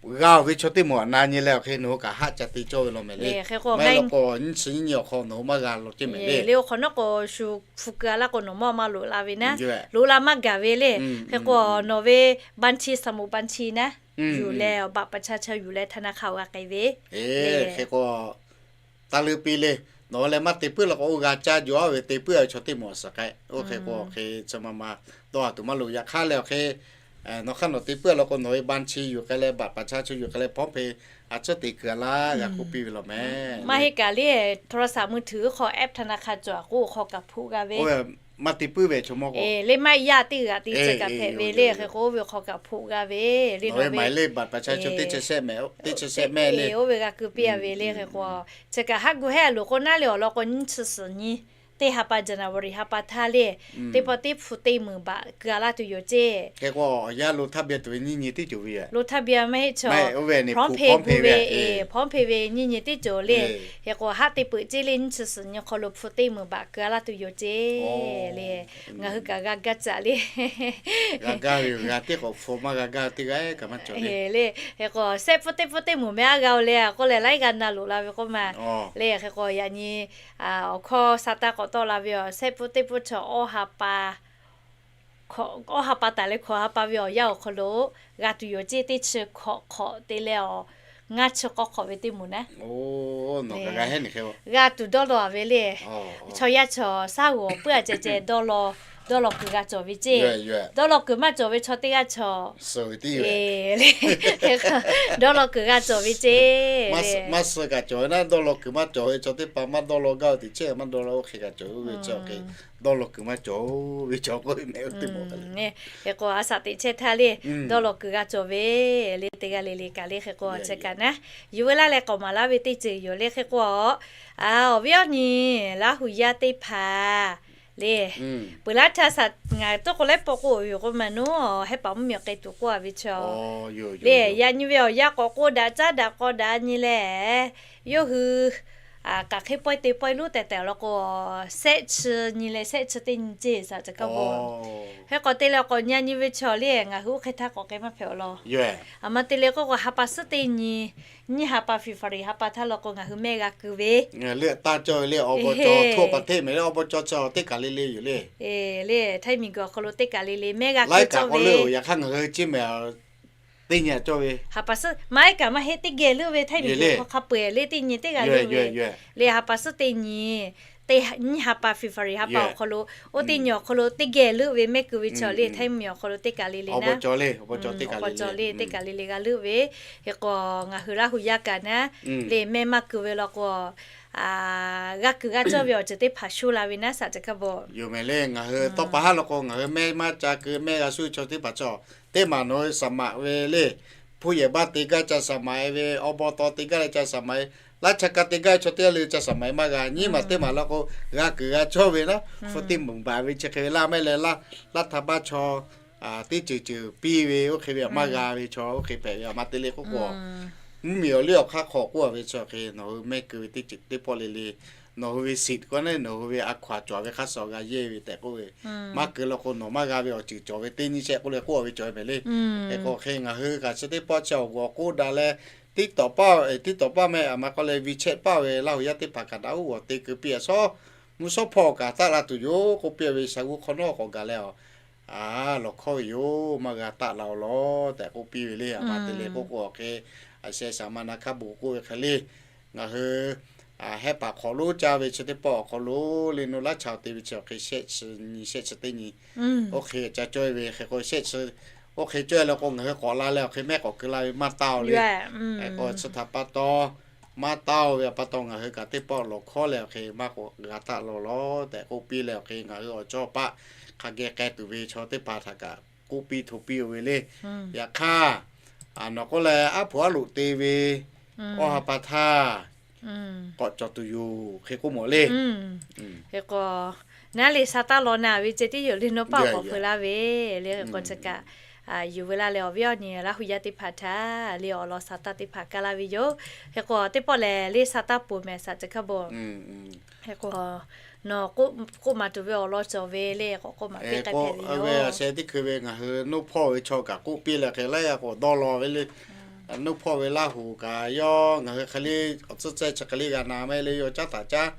g'a-oˬ ve chaw teˇ moˍ aꞈ na nyi leh awˬ hk'e nawˬ hui kaꞈ haˆ ca te cawˇ ve law mehˍ le. Maˇ heˆ law k'o nyiˇ chi nyiˇ nyi awˬ hk'aw nawˬ hui maˇ g'a law ceˇ mehˍ le. Le awˬ hk'awꞈ nawˉ k'o shu hpu keu-a laˇ k'o nawˬ mawˇ maˇ loꞈ la ve naˉ, loꞈ la maˇ gaˬ ve le. Hk'e k'o nawˬ ve บัญชี สมุดบัญชี naˉ yuˬ leh, บัตรประชาชน yuˬ leh ธนาคาร g'a k'ai ve. Hk'e k'o taˇ leuˆ piˇ le. Nawˬ hui leh maˇ te puiˉ law k'o oˇ g'a caˇ jaw-a ve te puiˉ-a ve chaw teˇ moˍ suhˍ k'ai. Oˇ hk'e k'o awˬ hk'e chi ma ma dawˇ a tuˬ maˇ loˍ. Yaꞈ hk'aˇ leh awˬ hk'e nawˬ hk'aˇ nawˬ te puiˉ-a law k'o nawˬ ve บัญชี yuˬ k'ai leh บัตรประชาชน yuˬ k'ai leh พร้อมเพย์ a tcuhˉ te kuiˬ-a laˇ g'a k'oˆ piˇ ve law mehˍ. Maˇ heˆ kaꞈ le, โทรศัพท์มือถือ hk'aw app ธนาคาร cawˬ-a k'o awˬ hk'aw kaꞈ hpuˆ g'a ve. Maˇ te puiˉ ve chaw mawˇ k'o le, maˇ yaˇ teˇ g'aꞈ te chi kaꞈ hpehꞈ ve le. Hk'e k'o oˇ ve awˬ hk'aw kaꞈ hpuˆ g'a ve le. Nawˬ ve หมายเลขบัตรประชาชน teˇ chi shehˆ mehˍ, teˇ chi shehˆ mehˍ le. Oˇ ve g'a keu piˇ-a ve le. Hk'e k'o chi kaꞈ haˆ gu hehˆ loˬ k'o naˉ le awˬ lawn k'o nyiˇ chi suhˍ nyi teˇ ha pa January ha pa htaˇ le, teˇ pawˆ teˇ hpu teˇ meunˍ baꞈ keu-a laˇ tuˬ yoˬ ceˇ. Hk'e k'o awˬ yanˇ ลงทะเบียน tuˬ ve nyiˇ nyi teˇ cawˬ ve yoˬ. ลงทะเบียน maˇ heˆ chaw พร้อมเพย์ gu ve, พร้อมเพย์ ve nyiˇ nyi teˇ cawˬ le. Hk'e k'o haˆ te peuˬ ceˇ le, nyiˇ chi suhˍ nyi hk'aw lo hpu teˇ meunˍ baꞈ keu-a laˇ tuˬ yoˬ ceˇ le. Ngaˬ hui kaꞈ g'a gaˇ caꞈ le. G'a gaˇ ve yoˬ, g'a teˇ k'awꞈ hpu maˇ g'a gaˇ teˇ g'aˇ kaꞈ maˇ cawˬ le. Le, hk'e k'o sehˆ pfuhˇ teˇ pfuhˇ teˇ moˍ meh aˉ g'a-o le, k'oˆ leh laiˉ g'a na loꞈ la ve k'oˆ ma. Le hk'e k'o yaꞈ nyi awˬ hkawˇ sa taˇ k'awꞈ tawˆ la ve yoˬ. Sehˆ pfuhˇ teˇ pfuhˇ chaw awˇ ha pa, awˇ ha pa taˍ leh hkawꞈ ha pa ve awˬ yanˇ awˬ hk'aw lo g'a tuˬ yoˬ ceˇ. Teˇ chi hkawꞈ hk'awꞈ te leh awˬ ngaˇ chi k'awˇ hk'awꞈ ve teˇ moˍ naˉ, g'a tuˬ dawˇ law-a ve le. Chaw yaˇ chaw shaˉ g'awˬ puiˉ-a ceh ceh dawˇ law, dawˇ law kuiˬ g'a cawˬ ve ceˇ. Dawˇ law kuiˬ maˇ cawˬ ve chaw teˇ g'aˇ chaw le, dawˇ law kuiˬ g'a cawˬ ve ceˇ. Maˇ suh kaꞈ cawˬ ve naˉ, dawˇ law kuiˬ maˇ cawˬ ve chaw teˇ hpaˍ maˇ dawˇ law gaˇ-o, teꞈ chehˇ maˇ dawˇ law, oˇ hk'e kaꞈ cawˬ ve, oˇ ve chi hk'e dawˇ law kuiˬ maˇ cawˬ ve chaw k'oˆ ve mehˍ, oˇ teˇ moˍ kaꞈ le. Hk'e k'o a shaꞈ teꞈ chehˇ htaˇ le, dawˇ law kuiˬ g'a cawˬ ve le, teˇ g'aˇ le le kaꞈ le. Hk'e k'o chi kaꞈ naˉ yuˬ ve laˇ leh k'awꞈ maˍ laˇ ve teˇ ceuˬ yoˬ le. Hk'e k'o a, awˬ viˉ awˬ nyi Laˇ hu yaˇ teˇ hpaˍ le, peuˬ laˇ htaˇ shaꞈ ngaˬ tuˉ k'o leh pawˆ k'oˆ ve yoˬ k'o maˇ nuˉ, hehˉ paˍ mvuhˇmiˬ k'ai tuˬ k'oˆ-a ve chaw le, yaꞈ nyi ve awˬ yanˇ k'awꞈ k'oˆ daꞈ caˉ daꞈ k'aw daꞈ nyi leh, yawˇ hui k'aˬ hk'e pawehˇ te pawehˇ lonˉ tehˬ tehˬ law k'o, sehˆ chi nyi leh sehˆ chi teˇ nyi ceˇ shaꞈ ca kaˇ bo. Hk'e k'awꞈ te leh k'awꞈ nyi-a nyi ve chaw le, ngaˬ hui oˇ hk'e htaˇ k'awꞈ k'ai maˇ hpehꞈ-aw law. A ma te le k'oˆ k'o ha pa suhˉ teˇ nyi, nyiˇ ha pa February ha pa htaˇ law k'o ngaˬ hui mehˆ g'a keu ve. Leuˆ taˇ cawˇ ve le, awˬ baw caw hto pa hteˇ mehˍ le, awˬ baw caw chi teˇ kaˬ le le yoˬ le. Le, htaiˇ miˬguiˬ awˬ hk'aw lo teˇ kaˬ le le mehˆ g'a keu cawˇ ve. Yaꞈ hk'aˇ ngaˬ hui chi mehˍ teˇ nyi cawˇ ve. Ha pa suhˉ maˇ heˆ kaꞈ maˇ heˆ, teˇ geh leuˆ ve, htaiˇ miˬguiˬ hk'aw hk'a peu-eˬ le, teˇ nyi teˇ g'aˇ leuˆ ve le. Ha pa suhˉ teˇ nyi, nyiˇ ha pa February ha pa awˬ hk'aw lo, oˇ teˇ nyi awˬ hk'aw lo teˇ geh leuˆ ve mehˆ keu ve chaw le, htaiˇ miˬ awˬ hk'aw lo teˇ kaˬ le le naˉ, awˬ baw caw le teˇ kaˬ le le, teˇ kaˬ le le g'a leuˆ ve. Hk'e k'o ngaˬ hui Laˇ hu yaˇ kaꞈ naˉ le mehˆ maˇ keu ve law k'o, g'a kuiˬ g'a cawˇ ve awˬ ceuˬ teˇ hpaˍ shu la ve naˉ shaꞈ ca kaˇ bo. Yoˬ mehˍ le, ngaˬ hui tawˇ pa haˉ law k'o ngaˬ hui mehˆ maˇ ca keu, mehˆ g'a shu chaw teˇ hpaˍ chaw teˇ maˬ nawˬ hui สมัคร ve le. Hpu yehˬ baˆ te gaˇ ca สมัคร ve, awˬ baw taw te gaˇ leh ca สมัคร ve, laˇ cha ka te gaˇ ve chaw teˇ g'aˇ le ca สมัคร maˇ g'a. Nyiˇ maˬ teˇ maˬ law k'o g'a kuiˬ g'a cawˇ ve naˉ, hpu teˇ maˬ baˬ ve chi hk'e ve laˇ mehˆ leh, laˇ htaˇ baˆ chaw teˇ ceuˬ ceuˬ piˇ ve oˇ hk'e ve maˇ g'a ve chaw oˇ hk'e hpehꞈ ve. A ma te le k'oˆ k'o, mvuhˇmiˬ awˬ liˇ awˬ hk'aˇ hk'aw k'oˆ-a ve chi hk'e nawˬ hui mehˆ keu ve teˇ ceuˬ teˇ pawˆ le le nawˬ hui ve seat k'o naˉ, nawˬ hui ve a hkaw-anˬ cawˬ ve hk'a shuˍ g'a yehˇ ve tehꞈ k'oˆ ve, maˇ keu law k'o nawˬ maˇ g'a ve awˬ ceuˬ cawˬ ve teˇ nyiˇ shehˆ k'oˆ leh k'oˆ ve cawˬ ve mehˍ le. Hk'e k'o hk'e ngaˬ hui kaꞈ chi teˇ pawˆ chi awˬ g'awˬ k'oˆ daꞈ leh, TikTok paˇ, TikTok paˇ meh a ma k'aw leh WeChat paˇ ve Laˇ huˍ yaˇ teˇ hpaˍ kaꞈ daꞈ uˉ g'awˬ te keu piˇ a shawˉ, mvuhˇ shawˉ hpawˇ kaꞈ taˆ la tuˬ yoˬ k'oˆ piˇ ve shaˍ g'uˇ hk'awꞈ nawˉ k'awꞈ gaˬ leh a, lawˬ hkawˇ ve yoˬ, maˇ g'a taˆ la-o lawˬ tehꞈ k'oˆ piˇ ve le. A ma te le k'oˆ k'o awˬ hk'e, a sheh shaˍ ma na hkaˇ bon k'oˆ ve hk'e le, ngaˬ hui hehˆ paˍ hk'awꞈ lonˉ caˇ ve chi teˇ pawˆ awˬ hk'aw lo le, nawˬ laˇ chaw te ve chi awˬ hk'e shehˆ chi nyi, shehˆ chi teˇ nyi, oˇ hk'e ca cawˇ ve hk'e k'o shehˆ chi, oˇ hk'e cawˇ leh k'o ngaˬ hui k'awꞈ la leh awˬ hk'e mehˆ k'awꞈ keu la ve maˇ taˇ-o le. K'o chi htaꞈ pa taw, maˇ taˇ-o ve pa taw ngaˬ hui kaꞈ teˇ pawˆ lawˬ hkawˇ leh awˬ hk'e maˇ k'awꞈ g'a taˆ la-o lawˬ tehꞈ k'oˆ piˇ leh awˬ hk'e ngaˬ hui awˬ cawˇ paˆ hk'a geh k'ai tuˬ ve chaw teˇ hpaˍ htaꞈ kaꞈ k'oˆ piˇ hto piˇ-o ve le. Yaꞈ hk'aˇ, nawˬ k'oˆ leh aˉ hpoꞈ aˉ loꞈ te ve awˇ ha pa htaˇ k'awꞈ cawˬ tuˬ yoˬ hk'e k'oˆ mawˬ le. Hk'e k'o, naˉ le sha taˇ law na ve ceh tiˉ yoˬ le, nawˬ paˆ k'awꞈ hpeu laˇ ve le. Hk'e k'o chi kaꞈ yuˬ veu laˇ leh awˬ viˉ awˬ nyi Laˇ huˍ yaˇ teˇ hpaˍ htaꞈ le awˬ lawn sha taˇ teˇ hpaˍ kaˇ laˇ ve yoˬ. Hk'e k'o teˇ pawˆ lehˬ le sha taˇ peuˬ mehˍ shaˍ ceˬ hk'a bon. Hk'e k'o, nawˬ k'oˆ maˍ tuˬ ve awˬ lawn cawˬ ve le k'awꞈ k'oˆ maˍ piˇ k'ai hpehꞈ ve yoˬ. Teˇ hkui ve ngaˬ hui nuˇ hpawˇ ve chaw kaꞈ k'oˆ piˇ leh hk'e laiˉ g'aˇ k'awꞈ dawˇ law ve le. Nuˇ hpawˇ ve Laˇ huˍ kaꞈ yawˇ ngaˬ hui hk'e le awˬ tcuhˇ ceh chi hk'e le g'a na mehˆ le, yawˇ caˉ htaꞈ caˉ,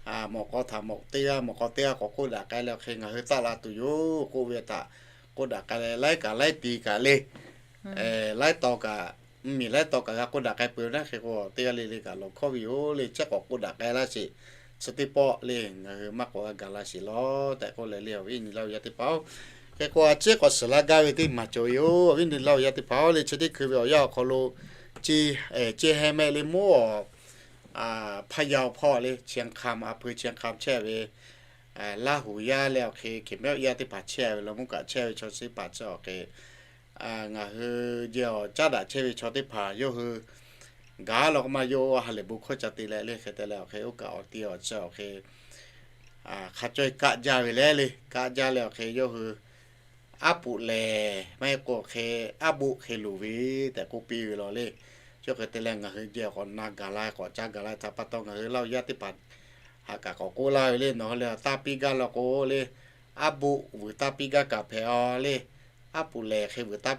mawꞈ k'aw htaꞈ mawꞈ teˇ g'aˇ, mawꞈ k'aw teˇ g'aˇ k'awꞈ k'oˆ daꞈ k'ai leh awˬ hk'e ngaˬ hui taˆ la tuˬ yoˬ k'oˆ ve htaꞈ k'oˆ daꞈ k'ai leh laiˉ kaꞈ laiˉ ti kaꞈ le, laiˉ taw kaꞈ, mvuhˇmiˬ laiˉ taw kaꞈ g'a k'oˆ daꞈ k'ai peuˬ naˉ. Hk'e k'o teˇ g'aˇ le le kaꞈ lawˬ hkawˇ ve yoˬ le, chi k'awꞈ k'oˆ daꞈ k'ai laˇ sheˍ. Chi teˇ pawˆ le ngaˬ hui maˇ k'awꞈ g'a gaˬ la sheˍ lawˬ tehꞈ k'oˆ leh le awˬ viˉ awˬ nyi Laˇ huˍ yaˇ teˇ hpaˍ-oˬ, hk'e k'o a ciˉ k'awꞈ suhˍ laˇ gaˇ ve teˇ maˬ cawˬ ve yoˬ. Awˬ viˉ awˬ nyi Laˇ huˍ yaˇ teˇ hpaˍ-oˬ le, chi teˇ hkui ve awˬ yanˇ awˬ hk'aw lo ceˇ, ceˇ heh mehˆ le mawˇ awˬ, Hpaˇ yaˇ awˬ hpawˇ le, Chi Hkaˇ, a peu Chi Hkaˇ chehˇ ve Laˇ huˍ yaˇ leh awˬ hk'e Hkeˍ mehˆ yaˇ teˇ hpaˍ chehˇ ve la mvuhˇ kaꞈ chehˇ ve chaw chi teˇ hpaˍ chi awˬ hk'e ngaˬ hui jehˬ awˬ caˉ daꞈ chehˇ ve chaw teˇ hpaˍ yawˇ hui gaˬ law k'o maˇ yawˇ ha lehˬ bon hkawˇ ca te leh le hk'e te leh awˬ hk'e oˇ kaꞈ awˬ ti awˬ chi awˬ hk'e hk'a cawˇ kaˆ jaˇ ve le le, kaˆ jaˇ leh awˬ hk'e yawˇ hui aˉ poꞈ lehˬ maˇ heˆ k'o awˬ hk'e aˉ boˆ hk'e loˍ ve tehꞈ k'oˆ piˇ ve law le. Chi hk'e te leh ngaˬ hui jehˬ k'awꞈ na gaˬ la k'awꞈ ca gaˬ la htaꞈ pa taw ngaˬ hui Laˇ huˍ yaˇ teˇ hpaˍ haꞈ kaꞈ k'awꞈ k'oˆ laˇ ve le, nawˬ hui lehˬ taˇ piˇ gaˇ law k'o le, aˉ boˆ vuiˬ taˇ piˇ gaˇ kaꞈ hpehꞈ-aw le, aˉ poꞈ lehˬ hk'e vuiˬ taˇ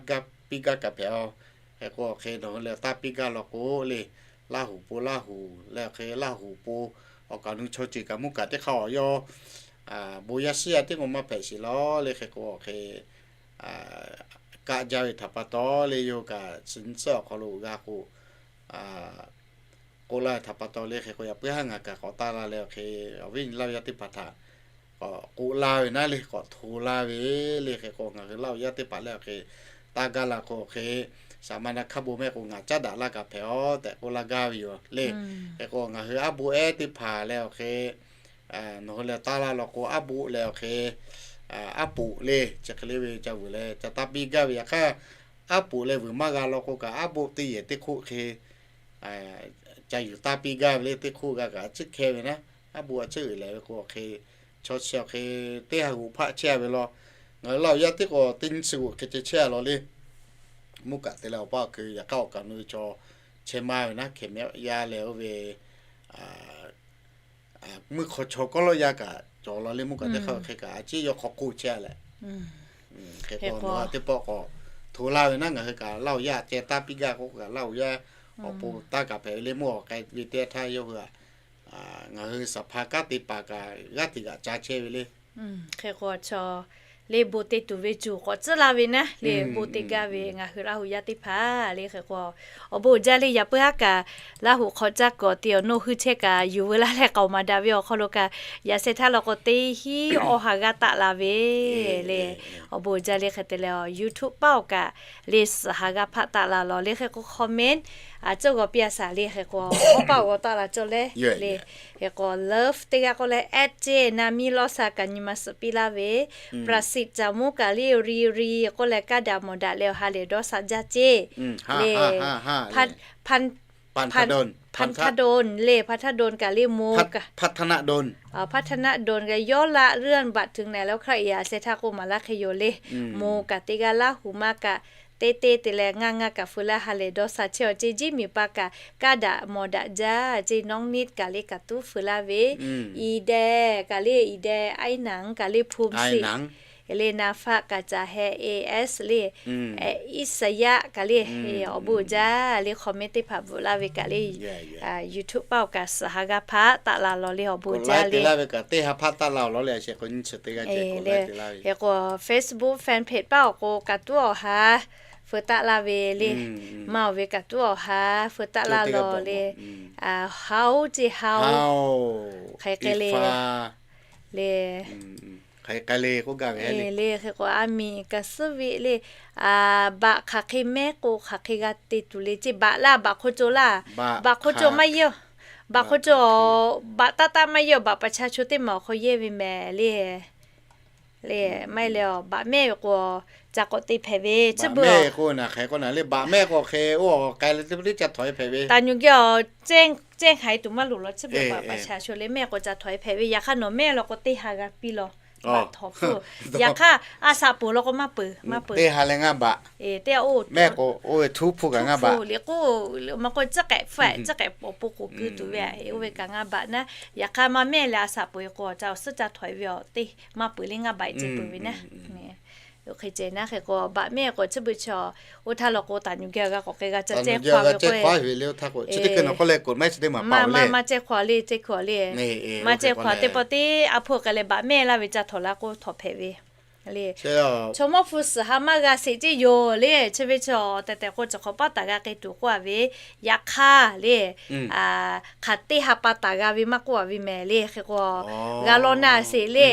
piˇ gaˇ kaꞈ hpehꞈ-aw. Hk'e k'o awˬ hk'e nawˬ hui lehˬ taˇ piˇ gaˇ law k'o le, Laˇ huˍ po Laˇ huˍ leh awˬ hk'e Laˇ huˍ po awˬ kaˍ nu chaw ceuˬ kaꞈ mvuhˇ kaꞈ teˇ hk'aˇ awˬ yawˇ bon yaˇ shiˉ yaˇ teˇ k'o maˇ hpehꞈ sheˍ law le. Hk'e k'o awˬ hk'e kaˆ jaˇ ve htaꞈ pa taw le yawˇ hui kaꞈ chi nyi tcuhˉ awˬ hk'aw lo g'a k'o k'oˆ laˇ ve htaꞈ pa taw le. Hk'e k'o yaꞈ puiˉ haˉ ngaˬ kaꞈ k'awꞈ taˇ la leh awˬ hk'e awˬ viˉ awˬ nyi Laˇ huˍ yaˇ teˇ hpaˍ htaꞈ k'awꞈ k'oˆ laˇ ve naˉ le, k'awꞈ hto laˇ ve le. Hk'e k'o ngaˬ hui Laˇ huˍ yaˇ teˇ hpaˍ lehˬ awˬ hk'e taˇ gaˇ la k'o hk'e, shaˍ ma na hkaˇ bon mehˆ k'o ngaˬ caˉ daꞈ laˇ kaꞈ hpehꞈ-aw tehꞈ k'oˆ laˇ gaˇ ve yoˬ le. Hk'e k'o ngaˬ hui aˉ boˆ ehˉ teˇ hpaˍ leh awˬ hk'e nawˬ hui lehˬ taˇ laˇ law k'o aˉ boˆ leh awˬ hk'e aˉ poꞈ le chi hk'e le ve ca vuiˬ leh ca taˇ piˇ gaˇ ve. Yaꞈ hk'aˇ aˉ poꞈ leh vuiˬ maˇ g'a law k'o kaꞈ aˉ boˆ teˇ yehˬ teˇ hk'oˆ hk'e ca yuˬ taˇ piˇ gaˇ ve le. Teˇ hk'oˆ g'a kaꞈ a ciˉ hkehˇ ve naˉ, aˉ boˆ a ciˉ uiˍ lehˍ ve k'o awˬ hk'e chaw chi awˬ hk'e teˇ ha g'oꞈ hpaˆ chehˇ ve law. Ngaˬ hui Laˇ huˍ yaˇ teˇ k'o teˇ nyiˇ chi g'oꞈ hk'e ceh chehˇ a law le. Mvuhˇ kaꞈ te leh awˬ paˇ awˬ hk'e yaꞈ hk'aˇ awˬ kaˍ nu ve chaw chehˇ maˇ ve naˉ, Hkeˍ mehˆ yaˇ leh oˇ ve mvuhˇ hk'aw chaw kawˉ lawˇ yaˇ kaꞈ cawˬ law le. Mvuhˇ kaꞈ teˇ hk'aˇ hk'e kaꞈ a ciˉ yawˇ hk'aw k'oˆ chehˇ a leh hk'e k'o teˇ pawˆ k'awꞈ hto laˇ ve naˉ. Ngaˬ hui kaꞈ Laˇ huˍ yaˇ ceh taˇ piˇ gaˇ k'o kaꞈ Laˇ huˍ yaˇ awˬ pon taˇ kaꞈ hpehꞈ ve le. Mvuhˇ awˬ k'ai ve teˇ htaˇ yawˇ hui ngaˬ hui saˍ hpaˍ kanˉ te paˍ kaꞈ g'aˇ hteꞈ g'aꞈ ca chehˇ ve le. Hk'e k'o chaw le bon te tuˬ ve cuˬ k'awꞈ tcuhˉ laˇ ve naˉ le, bon te gaˇ ve ngaˬ hui Laˇ huˍ yaˇ teˇ hpaˍ le. Hk'e k'o awˬ bon uiˍ jaˇ le. Yaꞈ puiˉ haˉ kaꞈ Laˇ huˍ hk'aw caˇ k'awꞈ te awˬ nawˇ huiˇ chehˇ kaꞈ yuˬ veu laˇ leh k'aoˍ maˍ daꞈ ve awˬ hk'aw lo kaꞈ yaꞈ sheh htaˇ law k'o teˇ hinˉ awˬ ha g'aˇ taˆ la ve le. Awˬ bon uiˍ jaˇ le. Hk'e te leh awˬ YouTube paˉ awˬ kaꞈ le suhˍ ha g'aˇ hpaˆ taˆ la law le. Hk'e k'o comment cawˇ g'aw piˇ a shaˍ le. Hk'e k'o awˬ paˆ awˬ g'aw taˆ la cawˇ le le. Hk'e k'o love teˇ g'aˇ k'oˆ leh at ceˇ na miˇ lawˇ sha kaꞈ nyi ma suhˍ piˇ laˇ ve, ประสิทธิ์ caꞈ mvuhˇ kaꞈ le ri ri k'oˆ leh kaˇ daꞈ mawˬ daꞈ leh awˬ ha lehˬ dawˇ sha jaˇ ceˇ le. พันธดล พันธดล le พันธดล kaꞈ le โม kaꞈ พัฒนดล kaꞈ ยอดละเรื่องบัตรถึงไหนแล้วครับ yaꞈ sheh htaˇ k'oˆ maˍ laˇ hk'e yoˬ le. โม kaꞈ teˇ g'aˇ Laˇ huˍ ma kaꞈ teˇ teˇ te leh ngaˇ ngaˇ kaꞈ feu laˇ ha lehˬ dawˇ sha chehˇ awˬ ceˇ. Jiˇ miˬ pa kaꞈ kaˇ daꞈ mawˬ daꞈ jaˇ ceˇ, nawˉ niˆ kaꞈ le kaꞈ tuˉ feu laˇ ve, iˍ deh kaꞈ le iˍ deh, aiˉ naˍ kaꞈ le hpu msi le, naˍ faˆ kaꞈ caˍ heh es le, iˉ saˍ yaˆ kaꞈ le, awˬ bon uiˍ jaˇ le, comment teˇ hpaˍ bvuhꞈ laˇ ve kaꞈ le, YouTube paˇ awˬ kaꞈ suhˍ ha g'a hpaˇ taˆ la lawˬ le, awˬ bon uiˍ jaˇ le. Hk'e k'o Facebook fan page paˇ awˬ k'o kaꞈ tuˉ awˬ ha feu taˆ laˇ ve le, maˇ oˬ ve kaꞈ tuˉ awˬ ha feu taˆ laˇ lawˬ le, haoˉ ceˇ haoˉ, hk'e k'ai le, le le, hk'e k'o a miˬ kaꞈ suhˉ ve le, baꞈ hk'aˬ hk'e mehˉ k'o hk'aˬ hk'e g'a te tuˬ le ceˇ, baꞈ laˇ, baꞈ hk'oˆ co laˇ, baꞈ hk'oˆ co maˇ yeˇ, baꞈ hk'oˆ co, baꞈ taˇ taˇ maˇ yeˇ, baꞈ pa cha cho teˇ maˬ awˬ hk'aw yehˇ ve mehˍ le. Le maˇ heˆ leh, baꞈ mehˆ ve k'o, ca k'awꞈ te hpehꞈ ve chi beuꞈ k'o, naˬ hk'e k'o naˬ le, baꞈ mehˆ k'o hk'e oˇ awˬ k'ai leh teˇ pawˆ teˇ ca htawnˍ e hpehꞈ ve. Taˍ nyu geh awˬ ceˇ hk'aˬ e tuˬ maˇ loˍ lawˬ chi beuꞈ baꞈ pa cha cho le mehˆ k'o ca htawnˍ e hpehꞈ ve. Yaꞈ hk'aˇ nawˬ mehˆ law k'o teˇ ha g'a piˇ lawˬ, baꞈ htawnˍ hpfuhˇ. Yaꞈ hk'aˇ a shaꞈ peuˬ law k'o maˇ peuˬ, maˇ peuˬ. Teˇ ha leh ngaˇ baꞈ, mehˆ k'o oˇ ve htuˉ hpfuhˇ kaꞈ ngaˇ baꞈ le k'o, maˇ k'oˆ, ciˉ k'ehꞈ hpfuhˆ, ciˉ k'ehꞈ awˬ pon k'oˍ keu tuˬ ve, oˇ ve kaꞈ ngaˇ baꞈ naˉ. Yaꞈ hk'aˇ maˇ mehˆ leh a shaꞈ peuˬ e k'o, ca awˬ suhˉ ca htawnˍ e ve awˬ teˇ maˇ peuˬ le, ngaˇ baꞈ e ceh peuˬ ve naˉ. Oˇ hk'e ceh naˉ hk'e k'o, baꞈ mehˆ k'o chi beuꞈ chaw, oˇ htaˇ law k'o taˍ nyu geh g'a k'awꞈ k'ai g'a ca cehˇ hk'aw ve k'o, maˇ cehˇ hk'aw le, cehˇ hk'aw le, maˇ cehˇ hk'aw teˇ pawˆ teˇ a hpfuhˇ k'ai leh baꞈ mehˆ laˇ ve ca htawnˍ la k'o htawnˍ hpehꞈ ve le. Chaw mawˇ hpu suhˍ ha maˇ g'a sheˍ ceˇ yoˬ le. Chi ve chaw tehꞈ tehꞈ k'o, chi hk'awꞈ paˉ taˍ g'a k'ai tuˬ k'oˆ a ve, yaꞈ hk'aˇ le, hk'aˬ teˇ ha pa taˍ g'a ve maˇ k'oˆ a ve mehˍ le. Hk'e k'o, g'a law na sheˍ le.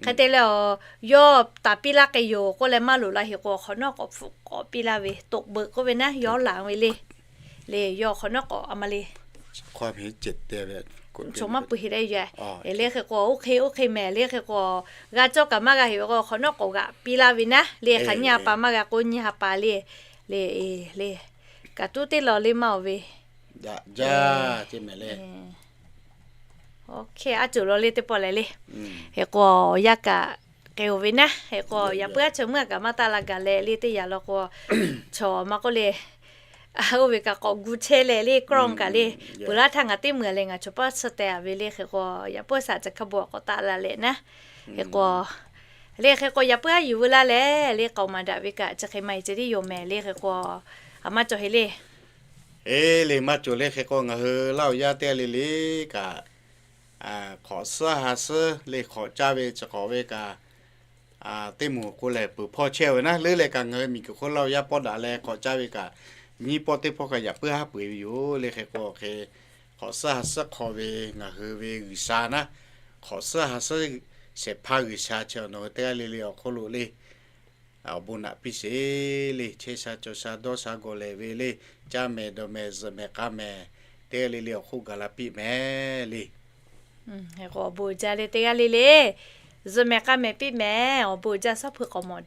Hk'e te leh, yawˇ taˍ piˇ laˇ k'ai yoˬ k'oˆ leh maˇ loˍ la heˍ k'o, hk'awꞈ nawˉ k'awꞈ hpfuhˆ k'awꞈ piˇ laˇ ve, toꞈ beuꞈ k'oˆ ve naˉ, yawˇ laˬ ve le. Le yawˇ hk'awꞈ nawˉ k'awꞈ a ma le, chaw maˇ pui heˍ le yaˇ. Le hk'e k'o, oˇ hk'e oˇ hk'e mehˍ le. Hk'e k'o, g'a cawˇ kaꞈ maˇ g'a heˍ ve k'o, hk'awꞈ nawˉ k'awꞈ g'aꞈ piˇ laˇ ve naˉ le. Hk'aˬ nyiˇ ha pa maˇ g'a k'o nyiˇ ha pa le. Le, le, kaꞈ tuˉ teˇ law le maˇ oˬ ve. Oˇ hk'e a cawˬ law le teˇ pawˆ lehˬ le. Hk'e k'o, yaˇ kaꞈ k'ai oˬ ve naˉ. Hk'e k'o, yaꞈ puiˉ aˉ chaweh meuˇ kaꞈ maˇ taˆ la gaˬ leh le teˇ yanˇ law k'o, chaw maˇ k'oˆ le, oˇ ve kaꞈ k'awꞈ gu chehˇ leh le, กล้อง kaꞈ le, peuˬ laˇ htaˇ ngaˬ teˇ meuˇ leh ngaˬ chaw paˇ suh teh a ve le. Hk'e k'o, yaꞈ puiˉ shaꞈ ca hk'a bon k'awꞈ taˆ la leh naˉ. Hk'e k'o, le hk'e k'o yaꞈ puiˉ aˉ yuˬ veu laˇ leh le, k'aoˍ maˍ daꞈ ve kaꞈ chi hk'e maˇ heˆ ceh tiˉ yoˬ mehˍ le. Hk'e k'o, a maˇ cawˬ heˍ le. E le maˇ cawˬ le. Hk'e k'o ngaˬ hui Laˇ huˍ yaˇ teˇ g'aˇ le le kaꞈ, hk'awꞈ suhˉ ha suhˉ le hk'awꞈ caˇ ve chi hk'awꞈ ve kaꞈ, teˇ moˍ k'o lehˬ peuˬ hpawˇ chehˇ ve naˉ. Leuˉ leh kaꞈ ngaˬ hui miˬguiˬ hk'oˆ Laˇ huˍ yaˇ pawˆ daꞈ leh hk'awꞈ caˇ ve kaꞈ, nyiˇ pawˆ teˇ pawˆ kaꞈ yaꞈ puiˉ haˉ peu eˬ ve yoˬ le. Hk'e k'o hk'e, hk'awꞈ suhˉ ha suhˉ hk'aw ve ngaˬ hui ve G'uiˬsha naˉ, hk'awꞈ suhˉ ha suhˉ shehˍ hpaˇ G'uiˬsha chi awˬ nawˬ hui teˇ g'aˇ le le awˬ hk'oˆ lo le awˬ bon naꞈ piˇ sheˍ le. Chehˇ sha cawˬ sha dawˇ sha gawˬ lehˬ ve le, caˇ mehˍ dawˬ mehˍ zuhꞈ mehˍ k'aˇ mehˍ, teˇ g'aˇ le le awˬ hk'oˆ gaˬ la piˇ mehˍ le. Awˬ bon uiˍ jaˇ le teˇ g'aˇ le le, zuhꞈ mehˍ k'aˇ mehˍ piˇ mehˍ. Awˬ bon uiˍ jaˇ, shaˉ hpu k'awꞈ mawˬ